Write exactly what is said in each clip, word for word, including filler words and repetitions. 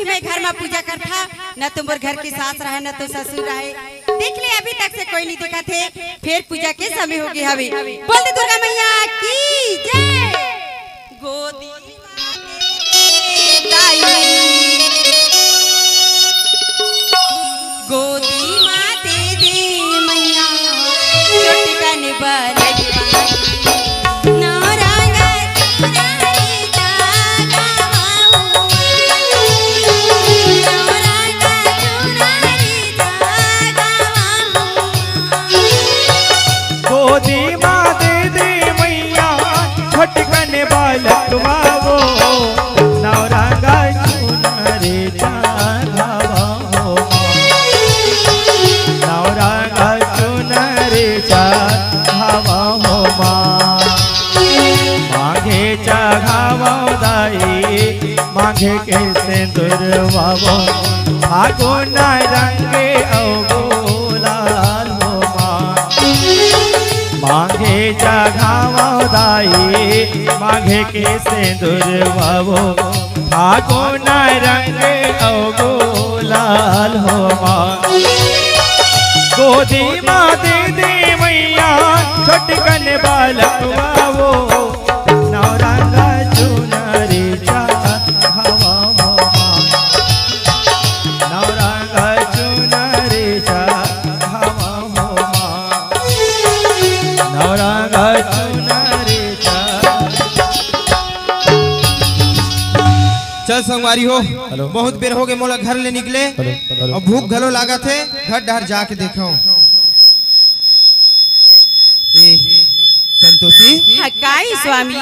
मैं घर में पूजा करथा, न तो मोर घर के सास रहे, न तो ससुर रहे। देख ले, अभी तक से कोई नहीं दिखत हे, फिर पूजा के समय हो गए हवे। बोल दे दुर्गा मैया की जय। गोदी माँ दे दे दाई, गोदी माँ दे दे मैया, छोटकन बलकवा नवरंग चुनरी चढ़ावहूँ। नवरंग चुनरी चढ़ावहूँ। गोदी माँ दे दे मैया, छोटकन बलकवा वो, नवरंग चुनरी चढ़ावहूँ। नवरंग चुनरी चढ़ावहूँ माँ। मांगे चढ़ावहूँ दाई, मांगे के सिंदूरवा वो, फागुन रंग अउ गुलाल हो माँ। मांगे चढ़ावहूँ दाई, मांगे के सिंदूरवा वो, फागुन रंग अउ गुलाल हो माँ। गोदी माँ दे दे मैया, छोटकन बलकवा वो, नवरंग चुनरी चढ़ावहूँ माँ। नवरंग चुनरी चढ़ावहूँ माँ। नवरंग चुनरी चढ़- चल संगवारी हो, हेलो। बहुत बेर हो गए मोला घर ले निकले। Hello, hello. अउ भूख घलो लागत हे, घर डहर जाके देखो। ए, संतोषी। हाँ, काई स्वामी?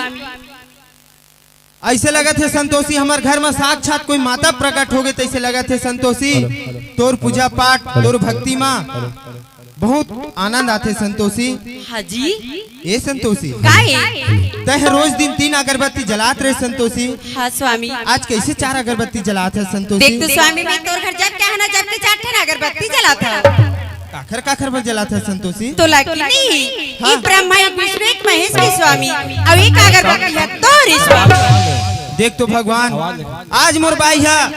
ऐसे लगत हे संतोषी, हमर घर में साक्षात कोई माता प्रकट हो गए, तैसे लगत हे संतोषी। Hello, hello. तोर पूजा पाठ, हेलो, तोर भक्ति में हेलो, हेलो। बहुत आनंद आथे संतोषी। हाँ जी। ए संतोषी। काए? तह रोज दिन तीन अगरबत्ती जलात रहे संतोषी। हाँ स्वामी। आज कैसे चार अगरबत्ती जलात हे संतोषी? देख तो स्वामी, मैं तोर घर जब क्या है ना, जब के चार ठन अगरबत्ती जलात हे। काखर काखर बर जलात हे संतोषी? तो लकी नहीं। हाँ। एक ब्रह्मा, एक विष्णु, एक महेश के स्वामी। अब एक अगरबत्ती है तोर स्वामी। देख तो भगवान, आज मोर बाई है,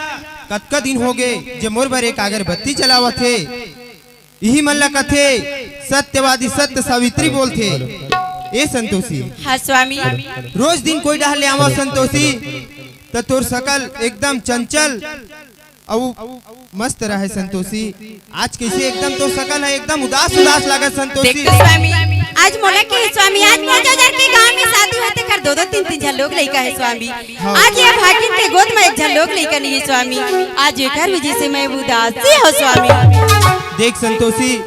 कतका दिन हो गए जे मोर बर एक अगरबत्ती जलावत हे। इही मन ला कथे सत्यवादी सत्य सावित्री बोलथे। ए संतोषी। हाँ स्वामी। रोज दिन कोई डहर ले आवा संतोषी, त तोर सकल एकदम चंचल अउ मस्त रहे संतोषी। आज कैसे एकदम तोर सकल है एकदम उदास उदास लागत संतोषी। देख तो स्वामी, आज मोला के स्वामी, आज मोर जजर के गांव में शादी होथे कर दो दो तीन तीन झन लोग लइका है स्वामी। हाँ। आज ये भागिन के गोद में एक झन लोग लइका नहीं है स्वामी। आज एकर वजह से मैं उदासी हो स्वामी। देख संतोषी,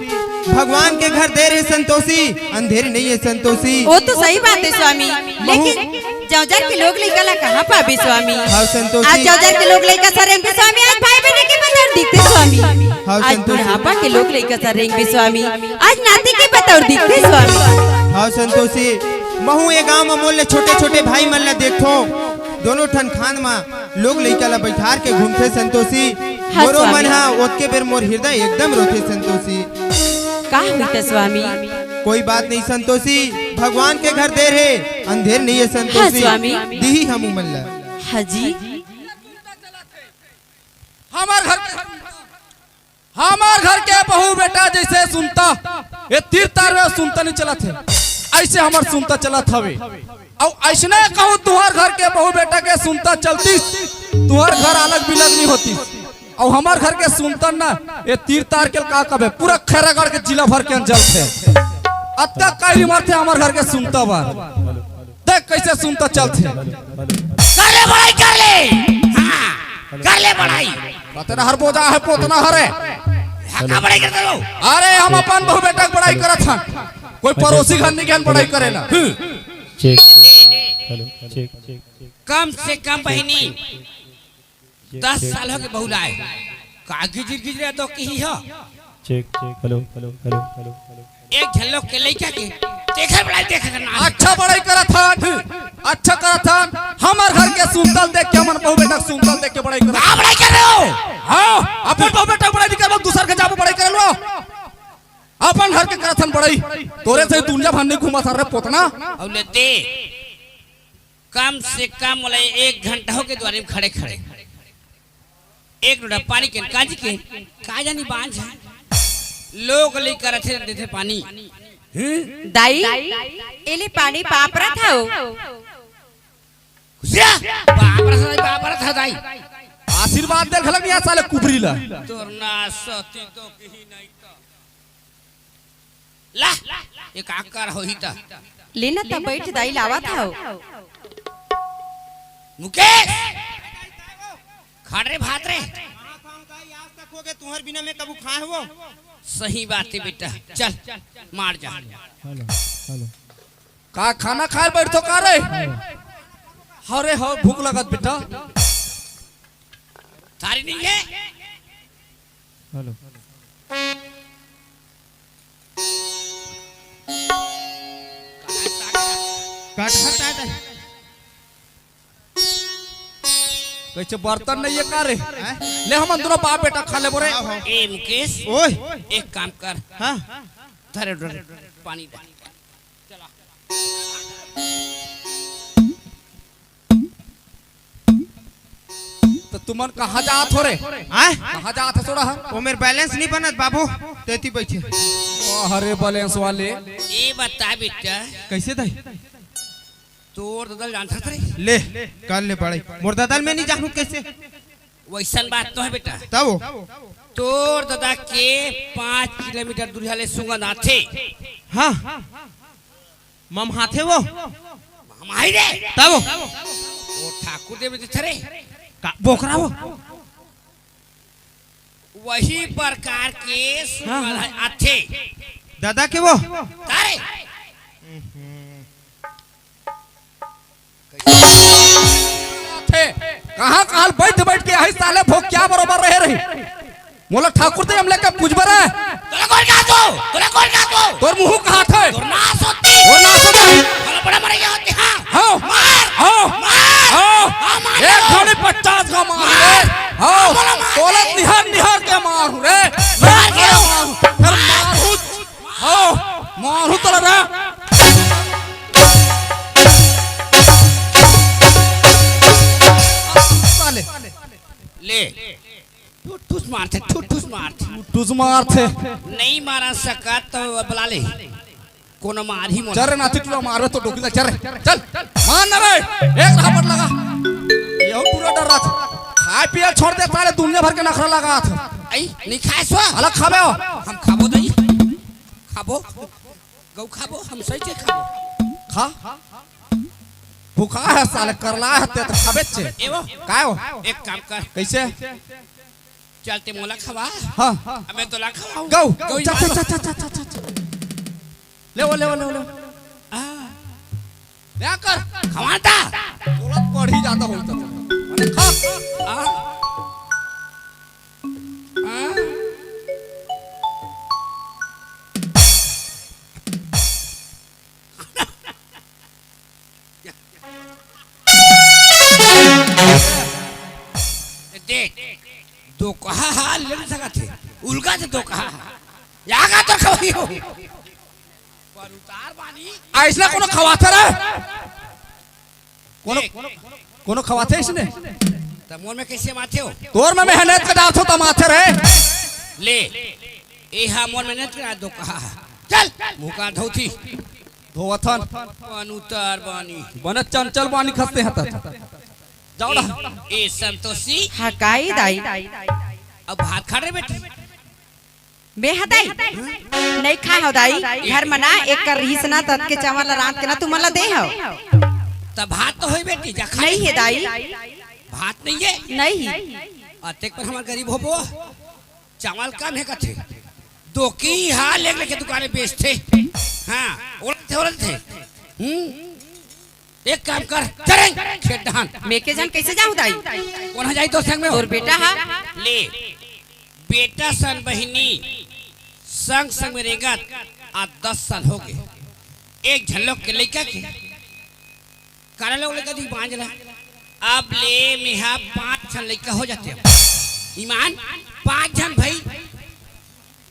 भगवान के घर देर है संतोषी, अंधेर नहीं है संतोषी। वो तो सही बात है स्वामी, लेकिन जौजर के लोग लइका ला कहाँ पाबे स्वामी? हाँ संतोषी। आज जौजर के लोग लइका सरेंगे स्वामी, आज भाई बहन के पतर दिखते स्वामी। हाँ आज संतोषी। बुढ़ापा के लोग लइका सरेंगे स्वामी, आज नाती के पतर दिखते स्वामी। हाँ संतोषी, महू ये गांव में मोर ले छोटे छोटे भाई मन ला देखो, दोनों ठन खान में लोग लइका ला बैठार के घूमथे संतोषी। हाँ, मोरो स्वामी। मन हा ओतके बेर मोर हृदय एकदम रोथे संतोषी। का होइता स्वामी? कोई बात नहीं संतोषी, भगवान के घर देर है, अंधेर नहीं है संतोषी। हाँ, स्वामी। दिही हम उमन ला। हाँ जी। हमार घर के हमार घर के बहू बेटा जैसे सुनता, ये तीर तार में सुनता नहीं चलत है, ऐसे हमार सुनता चलत हवे। अउ ऐसने कहूँ तुहर घर के बहू बेटा के सुनता चलतीस, तुहर घर अलग बिलग नहीं होतीस। अउ हमार घर के सुनता ना, ये तीर तार के का कबे, पूरा खैरागढ़ के जिला भर के अंजल थे। अत्ता काई मारथे हमार घर के सुनता बार। देख कैसे सुनता चलथे। कर ले बड़ाई, कर ले। हाँ, कर ले बड़ाई। पतना हर बोझा है, पोतना हरे। हक्का बड़ाई करते हो। अरे, हम अपन बहू बेटा के बड़ाई करत हन। कोई पड़ोसी घर नहीं गहन बड़ाई करे ना। हम्म। Check. Hello, check, check, check. कम से कम बहिनी, चेक, दस चेक, साल हो चेक। गए बहू लाए। का गिजिर गिजिर तो कही हो? Check, check. Hello, hello, hello, hello, hello. एक झन लोग के लइका के तेखर बड़ाई देखे करना। अच्छा बड़ाई करत हन, अच्छा करत हन। हमर घर के सुनतल देख के, हमन बहू बेटा के सुनतल देख के बड़ाई करत। का बड़ाई कर रहे हो? हाँ, अपन बहू बेटा के बड़ाई नहीं करबो, दूसर के जाबो बड़ाई कर लो। अपन घर के करत हन बड़ाई। तोरे से दुनिया भर नहीं घूमा सर रे पोतना। अउ ले दे, कम से कम बोले एक घंटा हो के द्वारे में खड़े खड़े। एक लोटा पानी के काजी के, का जानी बांझ हे। लोग लइका रथे देथे पानी। हम्म? दाई, एले पानी पापरत हव। खुशिया, पापरत हव दाई, पापरत हव दाई। आशीर्वाद दे घलक या साले कुबरी ला। तोर ना सती तो कहीं नहीं तो। ला, ये का कर होही त। ले ना त बैठ दाई, लावत हव। मुकेश, खा रे भात रे। कहाँ खाऊं दाई, आज तक हो गए तुम्हारे बिना मैं कबू खाए हो? सही बात हे बेटा, चल मार जा। Hello, hello. का खाना खाए बैठथो का रे? हेलो। अरे हो, भूख लगत बेटा। थारी नहीं है? हेलो। कटहर का है? कइसे बर्तन नहीं है का रे? हैं? ले हमन दोनों बाप बेटा खा लेबो रे। हाँ, हाँ। ए मुकेश, ओए। एक काम कर। हाँ। धरे उधर पानी दे। त तुमन कहाँ जात हो रे? आय? कहाँ जात हो सोड़ा हर? ओ मेर balance नहीं बनत बाबू, तेती बैठे। ओ, अरे balance वाले। ए बता बेटा। कइसे दाई? तोर ददा ल जानथस रे? ले, कर ले बड़ई। मोर ददा ल मैं नहीं जानहूं कइसे? वइसन बात नोहे बेटा। तब? तोर ददा के पाँच किलोमीटर दूरिहा ले सुगंध आथे। हाँ। ममहाथे वो। ममहाही रे। तब? ओ ठाकुर देव देथे रे। का बोकरा वो? वही प्रकार के सुगंध हाँ, हाँ। आथे। ददा के वो? तारे। थे। कहाँ कहाँ बैठ बैठ के आही साले भोकिया बरोबर रहे रही। मोला ठाकुर देव लेके पूछबे रे। तोला कोन कहा तो? तोला कोन कहा तो? तोर मुंह कहाँ थे? तोर नास होती। तोर नास होती। बड़ा बड़ा मरे गया होती, हाँ। हाँ। मार। हाँ। मार। हाँ। हाँ, मार एक दो। घड़ी पचास का मार रे। मार। हाँ। बोला मार तोला दे। निहार निहार के मार रे। मार दो। मार। फिर मार हूँ। हाँ। मार हूँ तोला रे। साले। ले। ठुस ठुस मारथे, ठुस ठुस मारथे। ठुस मारथे। नहीं मारा सकत तो बला ले। कोनो मारही मोला। चल रे नाती टुरा मारबे तो डोकी ला, चल रे। चल। मार ना रे। एक झापट लगा। यहू टुरा डर रहा था। खाए पिए छोड़ दे साले दुनिया भर के नखरा लगा था। आई, नहीं खाए सो? अलग खाबे हो। हम खाबो दई। खाबो। गऊ खाबो, हम सही से खाबो। खा। भूखा है साले, करला है ते तो खाबे छे। ए वो। काय हो? एक काम कर। कैसे? चल ते मोला खवा। हाँ। अबे तोला खवाऊं। गऊ। गऊ चल, मार। चल, चल, चल, चल, चल, चल। ले वो, ले वो, ले वो, ले वो। आ। ले आ कर। खवाता। तोला पढ़ी जाता होता। अरे खा। आ। आ। देख, दोकहा हा ले नहीं सकत हे, उलगा से दोकहा हा। लागा तो खवाई हो। पर उतार बानी। अइसना कोनो खवाथे रे? कोनो, देख। कोनो खवाथे अइसने? त मोर में कइसे माथे हो? तोर में मेहनत के डालथो त माथे रे। ले, ए हा मोर मेहनत के डाल दोकहा हा। चल, मुंह का धोती। धोवथन। पान उतार बानी। बने चंचल बानी खसते हत। जाओ ना। ए, ए संतोषी। हाँ, काई दाई? अब भात खा रे बेटी। मैं हा दाई? नहीं खा हो दाई। घर मना एक कर रहीस ना, तत के चावल रांध के ना तुमन ला दे हो। तब भात तो होई बेटी, जा खा। नहीं हे दाई। भात नहीं हे? नहीं। अतेक पर हमर गरीब होबो। चावल कम हे कथे। दोकी हा लेग लेके दुकाने बेचथे। हाँ, ओलथे, ओलथे। हम्म। एक काम कर, चल रे, खेत डहान। मैं के जान कैसे जाऊं दाई? कोन हा जाई तोर संग में हो? तोर बेटा हा। ले, बेटा सन बहिनी संग संग में रेंगत आज दस साल हो गए। एक झन लोग के लइका के कारण ले लइका दी बांझ ला। अब ले मेहा पांच झन लइका हो जाते हो। ईमान, पांच झन भाई,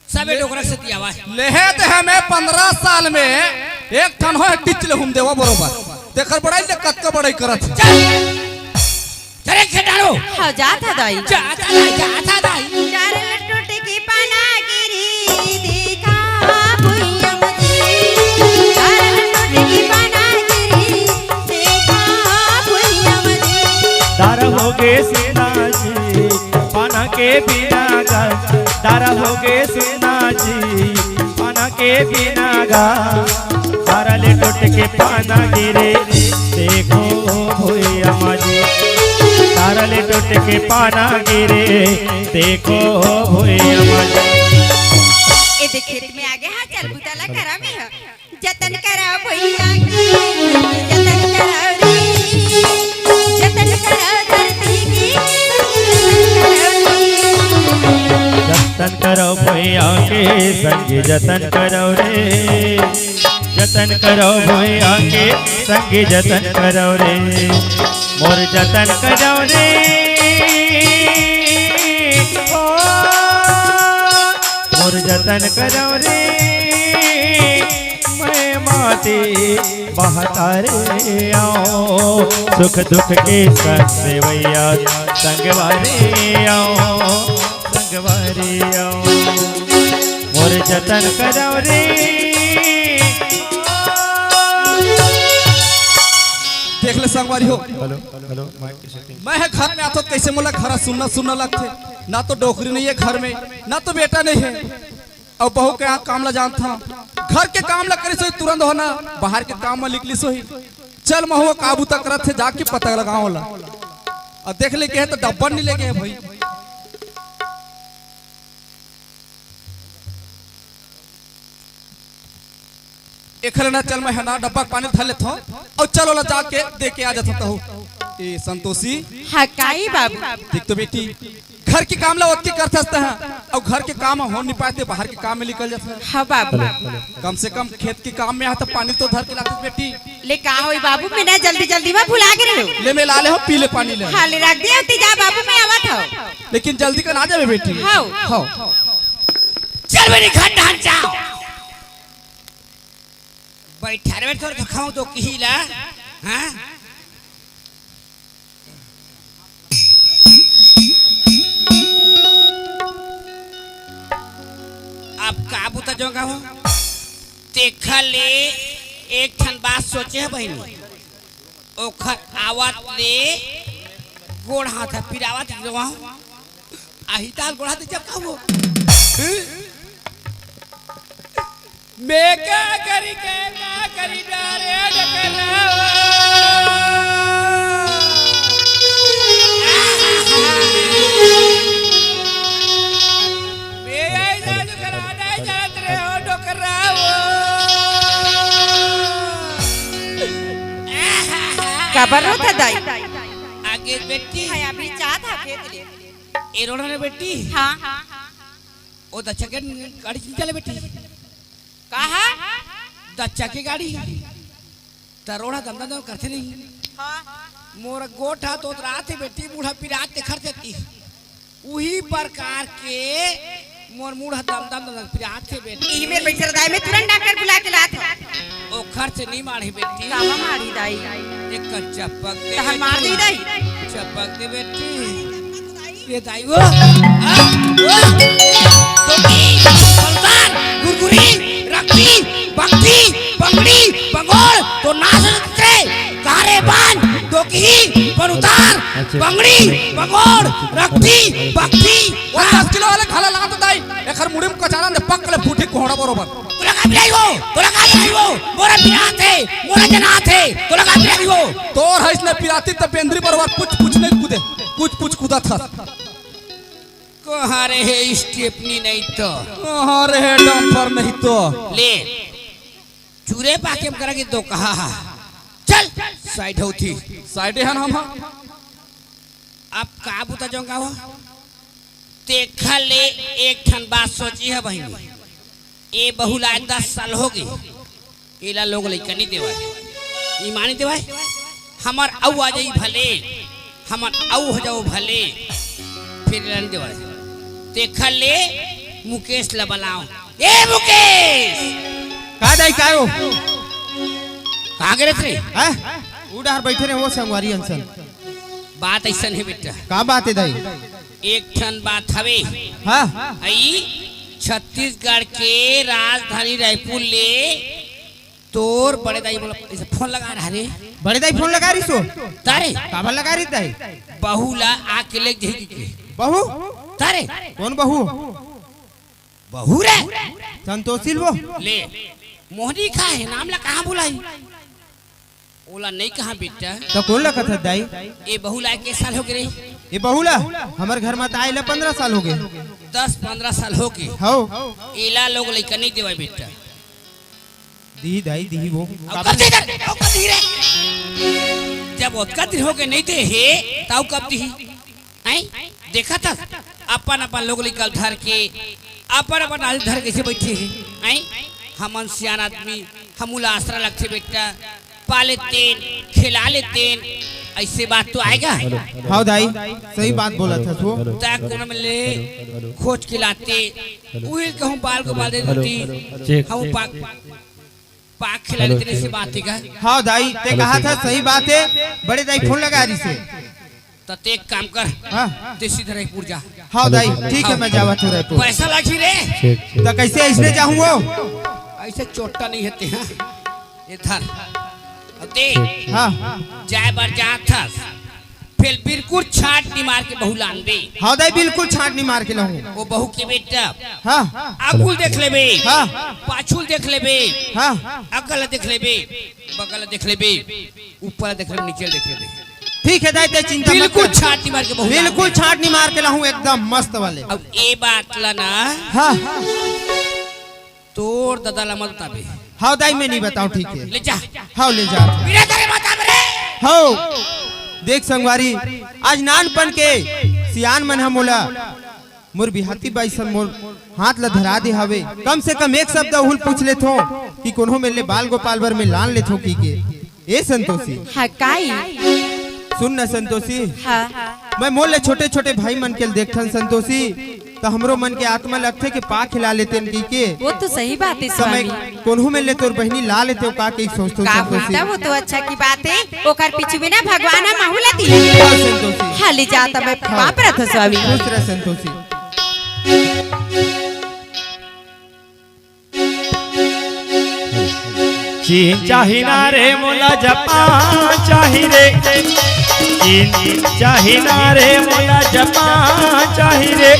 सबे डोकरा से दिया हुआ है। लेहे ते हमें पंद्रह साल में एक ठन हो टिच ले हम देवा बरोबर। तेकर बड़ाई ले कतका बड़ाई करत हे। चल। चल रे, खेत डारो। हाँ, जात हा दाई। जात हा दाई, जात हा दाई। चार लट्टू टिकी पाना गिरी, देखा भुइया मजी। चार लट्टू टिकी पाना गिरी, देखा भुइया मजी। दार होगे सुन्ना जी, पाना के बिना गा। दार होगे सुन्ना जी, पाना के बिना गा। तारा ले टूट के पाना गिरे, देखो भुइया मजी। तारा ले टूट के पाना गिरे, देखो भुइया मजी। ए देख, खेत में आगे, हाँ, चल बुता ला करा में, हाँ। जतन करा भुइया के, जतन करा रे, जतन करा धरती के, जतन करा रे। जतन करो भुइया के संगी जतन करो रे, जतन करो भुइया के संगी जतन करो रे, मोर जतन करो रे, ओ, मोर जतन करो रे, मैं माटी महतारे आंव, सुख दुख के संग देवइया संगवारी आंव, संगवारी आंव। मोर जतन करव रे। देख ले संगवारी हो। हेलो, हेलो, माइक के सेटिंग। मैं ह घर में आथों त कइसे मोला घर सुन्ना सुन्ना लगथे। ना तो डोकरी नइ हे घर में, ना तो बेटा नइ हे। अउ बहू के यहाँ काम ला जानत हंव। घर के काम ला करिस होही तुरंत हो ना, बाहर के काम मा निकलिस होही। चल महूं का बुता करत हे, जाके पता लगावंव ओला। अउ देख ले के हे त डब्बा नइ ले गे हे भई। एखर ना चल, मैं ह ना डब्बा के पानी धर लेथंव अउ चल ओला जाके दे के आ जाथंव तहूं। ए संतोषी। हाँ, काई बाबू? देख तो बेटी, घर के काम ला ओतके करथस तहं, अउ घर के काम होन नइ पाय ते बाहर के काम में निकल जाथस। हाँ बाबू। कम से कम खेत के काम में आथस त पानी तो धर के लाथस बेटी। ले का होही बाबू, मैं ना जल्दी जल्दी में भुला गे रहेंव। ले मैं ला ले हंव, पी ले पानी ले। हाँ, ले रख दे, अउ तैं जा बाबू, मैं आवत हंव। लेकिन जल्दी कन आ जाबे बेटी। हाँ। हाँ। चल बेटी, घर ढांढ जा। बइठा रे, थोर खांव तो किही ला। हाँ? अब का बुता जोगाहूं? तेखर ले एक ठन बात सोचे हंव बहिनी। ओखर आवत ले गोड़ हाथ ह पिरावत गिरवा। आही ताल गोड़ हाथ जब का हो। मैं का करी, के का करी, जा रे डकरा। मैं आई जा डकरा, नहीं जात रे हो डकरा हो। काबर रोत हस दाई? आगे बेटी। हाय, अभी जात हंव खेत ले। ए रोड़ा ने बेटी। हाँ। ओ दच्चा के गाड़ी चले बेटी। कहा? दच्चा के गाड़ी। त रोड़ा दम दम दम करथे नहीं। हाँ। मोर गोठ ह तो रात हे बेटी, मुड़ ह पिरात हे तेखर सेती। उही प्रकार के मोर मुड़ ह दम दम दम पिरात हे बेटी। इही मेर बइठ सरदाई, मैं तुरंत डॉक्टर बुला के लात हंव। ओखर से नइ माढ़े बेटी। कामा माढ़ी दाई? एक चपक दे तहन मार बेटी। दे दाई। चपक दे बेटी। ये दाई वो। आ, वो। तो की, बलदार, गुरगुरी, रक्ती, बक्ती, बंगड़ी, बंगोड़, तो नाश रे, कारे बांध, तो की, बलदार, बंगड़ी, बंगोड़, रक्ती, बक्ती। वो दस किलो वाले खाला लात दाई, एखर मुड़ी में कचारा दे पक ले फूटी कोहड़ा बरोबर। तोला का पिराही हो? तोला का पिराही हो? मोर ह पिरात हे, मोर ह जनात हे, तोला का पिराही हो? तोर हइस न पिरातिस त बेंदरी बरोबर पुच पुच नइ कूदे, पुच पुच कूदत हस। कहां रे हे स्टेपनी नहीं तो। कहां रे हे डंपर नहीं तो। ले, चूरे पाके म करा के तो कहा हा। चल, साइड होती। साइडे हन हम हा। अब का बुता जोगाहूं? तेखर ले एक ठन बात सोचे हंव बहिनी। ए बहू ला आज दस साल होगे, एला लोग लइका नइ देवय, ईमान नइ देवय। हमर अउ आ जाही भले, हमर अउ हो जाही भले, फेर एला नइ देवय। तेखर ले मुकेश ला बलावंव। ए मुकेश! का दाई, का हो? कहां गे रेहेस रे? हैं? ओ डहर बइठे रहेंव, ओ संगवारी असन। बात अइसन हे बेटा। का बात हे दाई? एक ठन बात हवे। हाँ। अई छत्तीसगढ़ के राजधानी रायपुर ले तोर बड़े दाई मोला अइसे फोन लगा रहा रे। बड़े दाई फोन लगा रही सो? तारे। काबर लगा रही दाई? बहू ला आके ले जाही के। बहू? तारे। कौन बहू? बहू रे। संतोषी ल वो? ले। मोहनी का हे, नाम ला कहाँ बुलाई? ओला नहीं कहा बेटा। तो कौन ला कथस दाई? ए बहू ला के साल हो गए रे? ए बहू ला? हमर घर में त आए ला पंद्रह साल हो गए। दस पंद्रह साल हो गए। हौ। एला लोग लइका नहीं देवाय बेटा। दिही दाई, दिही वो। अउ कब दे दर? अउ कब दिही रे? जब ओतका दिन हो गए नहीं दे हे, त अउ कब दिही? हैं? देखत हस? अपन अपन लोग लइका ल धर के, अपन अपन आदमी धर के कइसे बइठे हे? हैं? हमन सियान आदमी, हमू ला आसरा लगथे बेटा, पाले तेन, खिला ले तेन, अइसे बात तो आएगा। हाँ दाई, सही बात बोलत हस वो। ता कोनो में ले खोज के लाते, उही कहूँ बाल को बाल दे देती, हम पाक पाक खिला लेते, अइसे बात हे का? हाँ दाई, ते कहा था सही बात हे, बड़े दाई फोन लगा रही से। त ते एक काम कर, हाँ। ते सीधा रायपुर जा। हाँ दाई, ठीक हे, मैं जावत हूँ रायपुर। पैसा लागी रे। त कइसे अइसने जाहूँ वो? अइसे चोट्टा नहीं हे ते, हाँ। इधर। अउ ते हाँ। जाए बर जात हस। फेर बिल्कुल छाटनी मार के बहू लानबे। हाँ दाई, बिल्कुल छाटनी मार के लाहूँ। ओ बहू के बेटा। हाँ। आगू ल देख लेबे। हाँ। पाछू ल देख लेबे। हाँ। अगल ल देख लेबे। बगल ल देख लेबे। ऊपर ल देख लेबे, नीचे ल देख लेबे। ठीक हे दाई, ते चिंता मत कर। बिल्कुल छाटनी मार के बहू लानबे। बिल्कुल छाटनी मार के लाहूँ, एकदम मस्त वाले। अब ए बात ला ना। हाँ। तोर ददा ला मत बताबे। हाँ दाई, मैं नहीं बताऊँ, ठीक हे। ले जा। हाँ, ले जा। बिना तेरे बता रे। हाँ। देख संगवारी, आज नानपन के सियान मन ह मोला, मोर बिहाती बाई सन मोर हाथ ला धरा दे हवे। कम से कम एक शब्द ओहू ल पूछ लेथों कि कोनो मेर ले बाल गोपाल बर मैं लान लेथों कहिके। ए संतोषी। हाँ, काई? सुन न संतोषी। हाँ। मैं मोर ले छोटे-छोटे भाई मन के ल देखथन संतोषी, त हमरो मन के आत्मा लगथे कि पाक खिला लेतेन कहिके। वो तो सही बात हे त मैं स्वामी। कोन्हू मेर ले तोर बहिनी ला लेतेंव का कहिके सोचथों का संतोषी। बेटा, वो तो अच्छा की बात हे। ओकर पीछू में ना भगवान ह महू ला दिए। हाँ संतोषी। हाँ, ले जा त मैं हाँ। पाप रथ स्वामी। खुश रह संतोषी। चीन चाही ना रे मोला जापान चाही रे, चीन चाही ना रे मोला जापान चाही रे,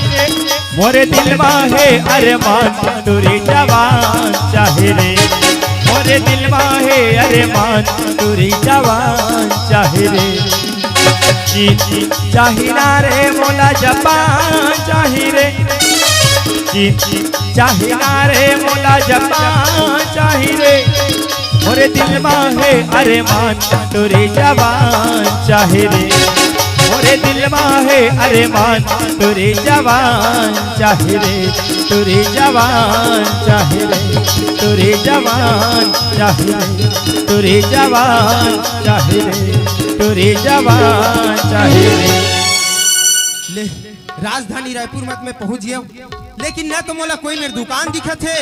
मोरे दिल मा हे अरमान टूरी जवान चाही रे, मोरे दिल मा हे अरमान टूरी जवान चाही रे। चीन चाही ना रे मोला जापान चाही रे, चीन चाही ना रे मोला जापान चाही रे, मोरे दिल मा हे अरमान टूरी जवान चाही रे, मोरे दिल मा हे अरमान टूरी जवान चाही रे, टूरी जवान चाही रे, टूरी जवान चाही रे, टूरी जवान चाही रे, टूरी जवान चाही रे। ले, राजधानी रायपुर म त मैं पहुंच गेंव, लेकिन न तो मोला कोई मेर दुकान दिखत हे,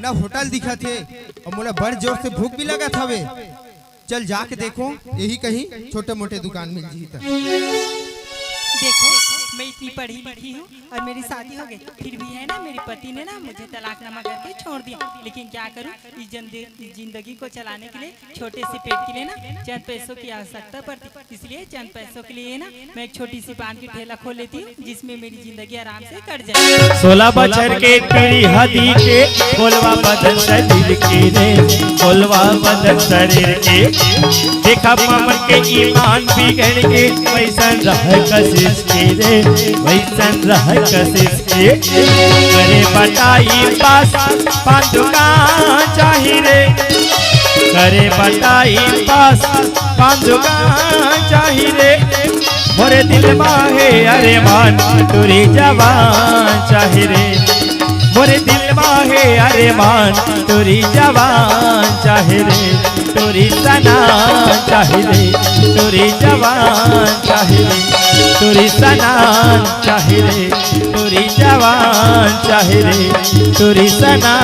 न होटल दिखत हे, अउ मोला बड़ जोर से भूख भी लगत हवे। चल जाके देखों, यही कहीं छोटे मोटे दुकान मिल जही त। देखो, मैं इतनी पढ़ी लिखी हूँ और मेरी शादी हो गई, फिर भी है ना, मेरे पति ने ना मुझे तलाकनामा करके छोड़ दिया। लेकिन क्या करूँ, इस जंदे-, इस जिंदगी को चलाने के लिए छोटे से पेट के लिए ना चंद पैसों की आवश्यकता पड़ती, इसलिए चंद पैसों के लिए ना मैं एक छोटी सी पान की ठेला खोल लेती हूँ, जिसमें मेरी जिंदगी आराम से कट जाए। सोलह बछर के टूरी हदी के, कोलवा बदन शरीर के रे, कोलवा बदन शरीर के। देखा पामर के ईमान बिगड़ के, वइसन रह कशिश के रे, वइसन रह कशिश के। करे बटाई पास पान दुकान चाही रे, करे बटाई पास पान दुकान चाही रे, मोरे दिल मा हे अरमान टूरी जवान चाही रे, मोरे दिल मा हे अरमान टूरी जवान चाही रे, टूरी सना चाही रे, टूरी जवान चाही रे, टूरी सना चाही रे, टूरी जवान चाही रे, टूरी सना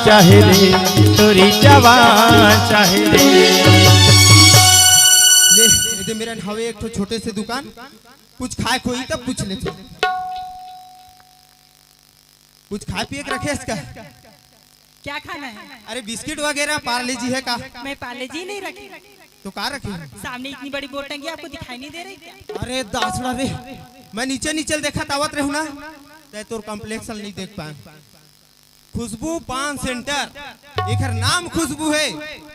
चाही रे, टूरी जवान चाही रे। ले, एदे मेरन हवे एक ठो छोटे से दुकान, कुछ खाए खोई तब पूछ ले। कुछ खाए पिए के रखे इसका? क्या खाना है? अरे बिस्किट वगैरह, पार्ले जी है का? मैं पार्ले जी नहीं रखी। तो का रखे? सामने इतनी बड़ी बोर्ड टंगी, आपको दिखाई नहीं दे रही क्या? अरे दासड़ा रे, मैं नीचे नीचे देखत आवत रहूं ना, तै तोर कॉम्प्लेक्स नहीं देख पाए। खुशबू पान सेंटर, एकर नाम खुशबू है,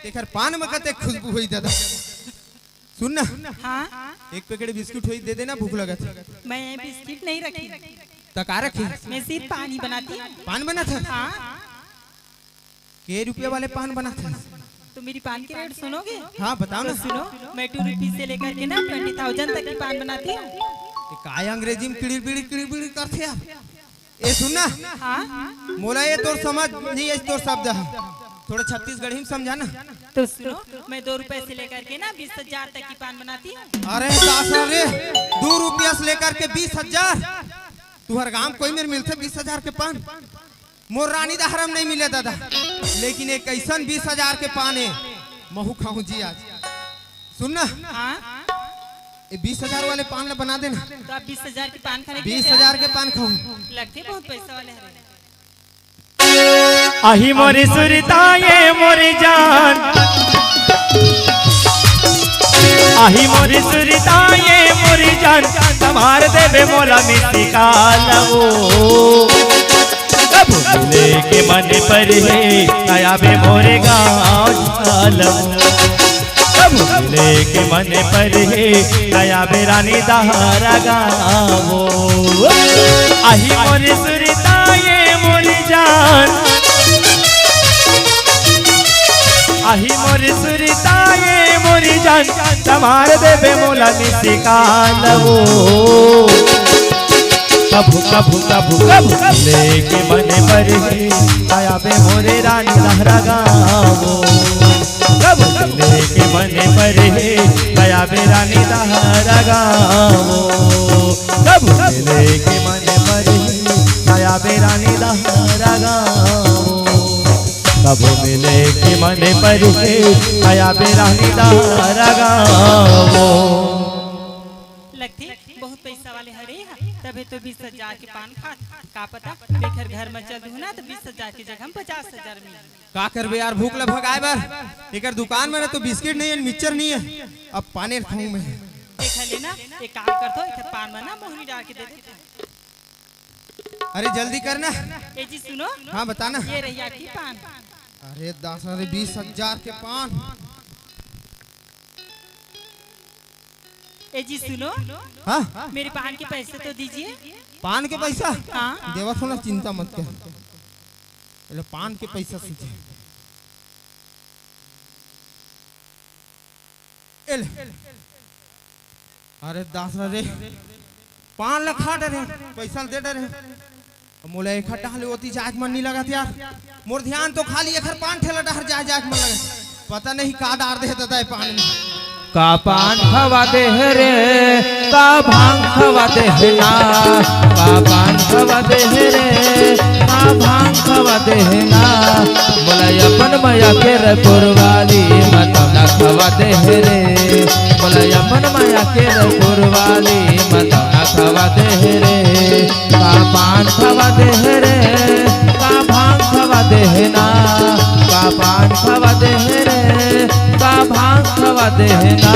एकर पान में कते खुशबू होई दादा। सुन ना, हाँ। एक पैकेट बिस्कुट होई दे देना, भूख लगत है। मैं ये बिस्किट नहीं रखी। त का रखी? मैं सिर्फ पान ही बनाती हूँ। पान बनात है? हाँ। के रुपया वाले पान बनात है? तो मेरी पान की रेट सुनोगे? हाँ, बताओ तो ना। सुनो, मैं टू रुपीज से लेकर के ना ट्वेंटी थाउजेंड तक की पान बनाती हूँ। ये काय अंग्रेजी में किड़िर बिड़िर किड़िर बिड़िर करथे यार? ए सुन ना, हाँ। मोला ये तोर समझ नहीं है, तोर शब्द है, थोड़ा छत्तीसगढ़ी में समझा ना। तो सुनो, मैं दो रुपए से लेकर के ना बीस हजार तक की पान बनाती हूँ। अरे दासा रे, दो रुपया से लेकर के बीस हजार? तुहर गांव कोई मेर मिलथे बीस हजार के पान? मोर रानी दहरा में नहीं मिले दादा, लेकिन एक ऐसन बीस हजार के पान है, महू खाऊं जी आज। सुन ना, हाँ। ये बीस हजार वाले पान ला बना देना। तो आप बीस हजार के पान खाने के लिए बीस हजार के पान खाऊं। लगते बहुत पैसा वाले हैं। आही मोरी सुरता ये मोरी जान, आही मोरी सुरता ये मोरी जान, संभार देबे मोला मिसी काल वो। कभू मिले के मन पर हे, आया बे मोरे गाँव झाल वो। कभू मिले के मन पर हे, आया बे रानी दहरा गाँव वो। आही मोरी सुरता ये मोरी जान, आही मोरी सुरता ये मोरी जान, संभार देबे मोला मिसी काल वो। कभू कभू कभू कभू लेके मन पर हे, आया बे मोरे रानी दहरा गाँव वो। कभू लेके मन पर हे, आया बे रानी दहरा गाँव वो। कभू लेके मन पर हे, आया बे रानी दहरा गाँव वो। कभू मिले के मन पर हे, आया बे रानी दहरा गाँव वो। लगथे बहुत पैसा वाले हरे हा, तभे तो बीस हजार के पान खात। का पता, मैं घर घर में चल दूँ ना, तो बीस हजार की जगह में पचास हजार मिले। का करबे यार, भूख ला भगाए बर। एकर दुकान में ना तो बिस्किट नहीं है, मिक्सचर नहीं है, अब पाने खाऊं मैं। देख लेना, एक काम कर दो, एक पान में ना मोहरी डाल के दे दे। अरे जल्दी करना। ए जी सुनो। हाँ, बताना। ये रही आपकी पान। अरे दासा रे, बीस हजार के पान। ए जी सुनो। हाँ? मेरे पान के पैसे तो दीजिए। पान के पैसा? हाँ। देवत हो ना, चिंता मत कर। ए ले पान के पैसा सीधे। ए ले। अरे दासा रे, पान ला खा डरे, पैसा दे डरे। मोला एखर डहर ले ओती जाए के मन नहीं लगत यार। मोर ध्यान तो खाली एखर पान ठेला डहर जाए, जाए के मन लगत। पता नहीं का डार दे हे दादा ए पान में। का पान खवा दे हे रे, का भांग खवा दे हे ना, का पान खवा दे हे रे, का भांग खवा दे हे ना। मोला अपन मया के रपुरवाली मतौना खवा दे हे रे, मोला अपन मया के रपुरवाली मतौना खवा दे हे रे। का पान खवा दे हे रे, का भांग खवा दे हे ना, का पान खवा दे हे रे, का भांग खवा दे हे ना।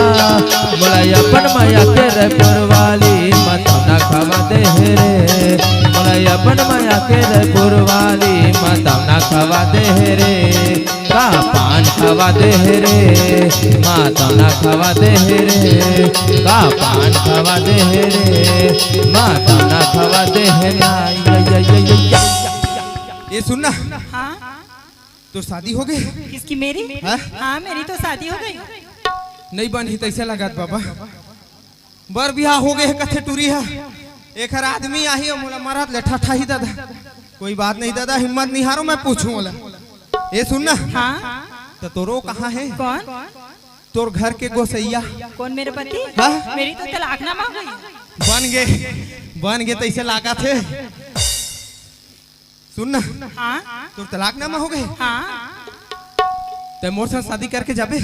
मोला अपन मया के रपुरवाली मतौना खवा दे हे रे, मोला अपन मया के रपुरवाली मतौना खवा दे हे रे। का पान खवा दे हे रे, मतौना खवा दे हे रे। का पान खवा दे हे रे, मतौना खवा दे हे ना। या, या, या, या, या। ए सुन ना। हाँ। तोर शादी हो गे? किसकी, मेरी? हाँ? हाँ, मेरी तो शादी हो गई। नहीं बनही तइसे लगत बाबा। बर बिहाव हो गे हे कथे टूरी हा। एखर आदमी आही अउ मोला मरत ले ठठाही दादा। कोई बात नहीं दादा, हिम्मत नहीं हारो, मैं पूछूं ओला। ए सुन ना। हाँ। त तोरो कहाँ हे? कौन? तोर घर के गोसैया। कौन, मेरे पति? हाँ? मेरी तो तलाकनामा हो गई। बन गे, बन गे तइसे लागत हे। सुन ना। हाँ। तोर तलाकनामा हो गे? हाँ। तै मोर साथ शादी करके जाबे?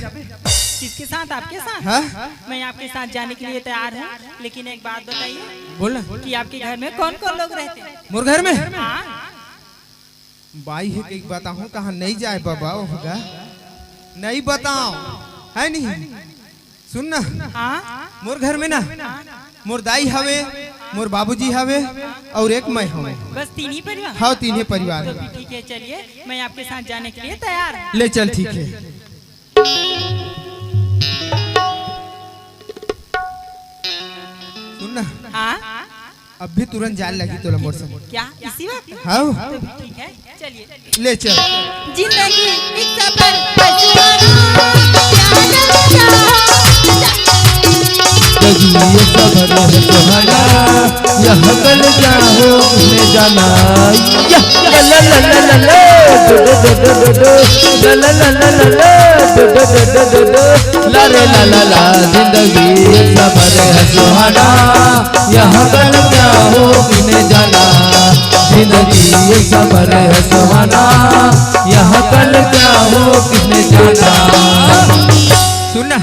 इसके साथ, आपके साथ? हाँ? मैं आपके साथ जाने के लिए तैयार हूँ, लेकिन एक बात बताइए। बोल ना। कि आपके घर में कौन-कौन लोग रहते हैं? मोर घर में? हाँ। बाई हे कि बताहूँ, कहाँ नहीं जाए बाबा, होगा। नहीं बताओ, है नहीं? सुन ना। हाँ? मोर घर में ना, मोर दाई हवे, मोर बाबूजी हवे, और एक मैं हवे। बस तीन ही परिवार? हाँ, तीन ही परिवार। तो फिर ठीक है, चलिए, मैं आपके साथ जाने के लिए तैयार हूँ। ले चल, ठीक है। सुन ना। हाँ? अभी तुरंत जाए लगी तोला मोर संग। क्या इसी वक्त? हाँ। तो फिर ठीक है, चलिए। ले चल। जिंदगी एक सफर, बस यारो, क्या लगता? जिंदगी एक सफर है सुहाना, यहाँ कल क्या हो किसने जाना। या, ला, ला, ला, ला, ला, ला, डो, डो, डो, डो, डो, डो, ला, ला, ला, ला, ला, ला, डो, डो, डो, डो, डो, डो, ला रे ला ला ला, जिंदगी एक सफर है सुहाना, यहाँ कल क्या हो किसने जाना। जिंदगी एक सफर है सुहाना, यहाँ कल क्या हो किसने जाना। सुन ना,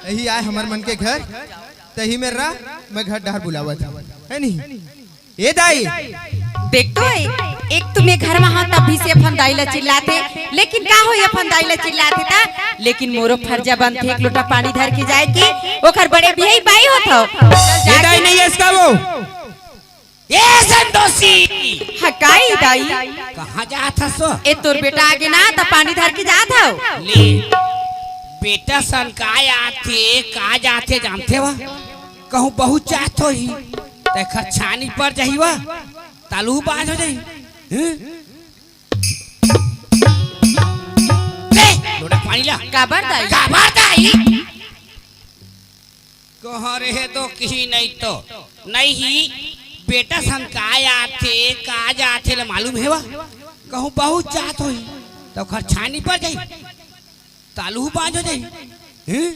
यही आए हमर मन के घर, तही में रह, मैं घर डहर बुलावत हूँ, है नहीं? ए दाई। देख तो ए, एक तो मैं घर में हंव तभी से अपन दाई ला चिल्लाथे, लेकिन का होही अपन दाई ला चिल्लाथे त, लेकिन मोरो फर्जा बनथे एक लोटा पानी धर के जाए के, ओखर बड़े बिहाई बाई होत हव। ए दाई नहीं एस का वो। ए संतोषी। हाँ, का ए दाई? कहाँ जात हस ओ? ए तोर बेटा आगे ना त पानी धर के जात हव। ले, बेटा सन का आथे, का जाथे जानथे वा? कहूँ बहुत जात होही, तेखर छानी पड़ जाही वा, तालू बाज हो जाही। हम्म? ले, लोटा पानी ला। काबर दाई? काबर दाई? कहाँ रहे तो किही नहीं तो, नहीं ही बेटा सन का आथे, का जाथे ले मालूम हे वा? कहूँ बहुत जात होही, त ओखर छानी पड़ जाही। तालू बाज हो जाही। हैं?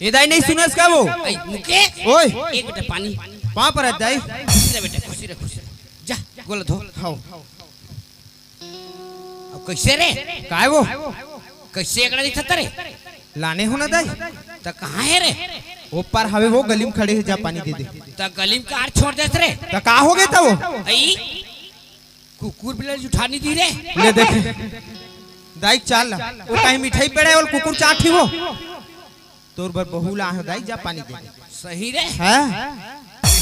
ए दाई नहीं सुनस का वो? आई, मुकेश। ओए। एक लोटा पानी। पाँव परत दाई। खुशी रह बेटा, खुशी रह, खुशी रह। जा, गोला धो। हव। अब कैसे रे? काय वो? कैसे एकड़ा दिखत रे? लाने हो ना दाई? त कहाँ हे रे? वो पार हवे, वो गली में खड़े हे, जा पानी दे दे। त गली में कार छोड़ देस रे? त का हो गे त वो? आई? कुकुर बिल्ला जुठानी दी रे। ले देख। दाई चाल ला। वो कहीं मिठाई पेड़ा हे, वो कुकुर चाट ही वो। तोर बर बहू ला हे दाई, जा पानी दे। सही रे। हैं?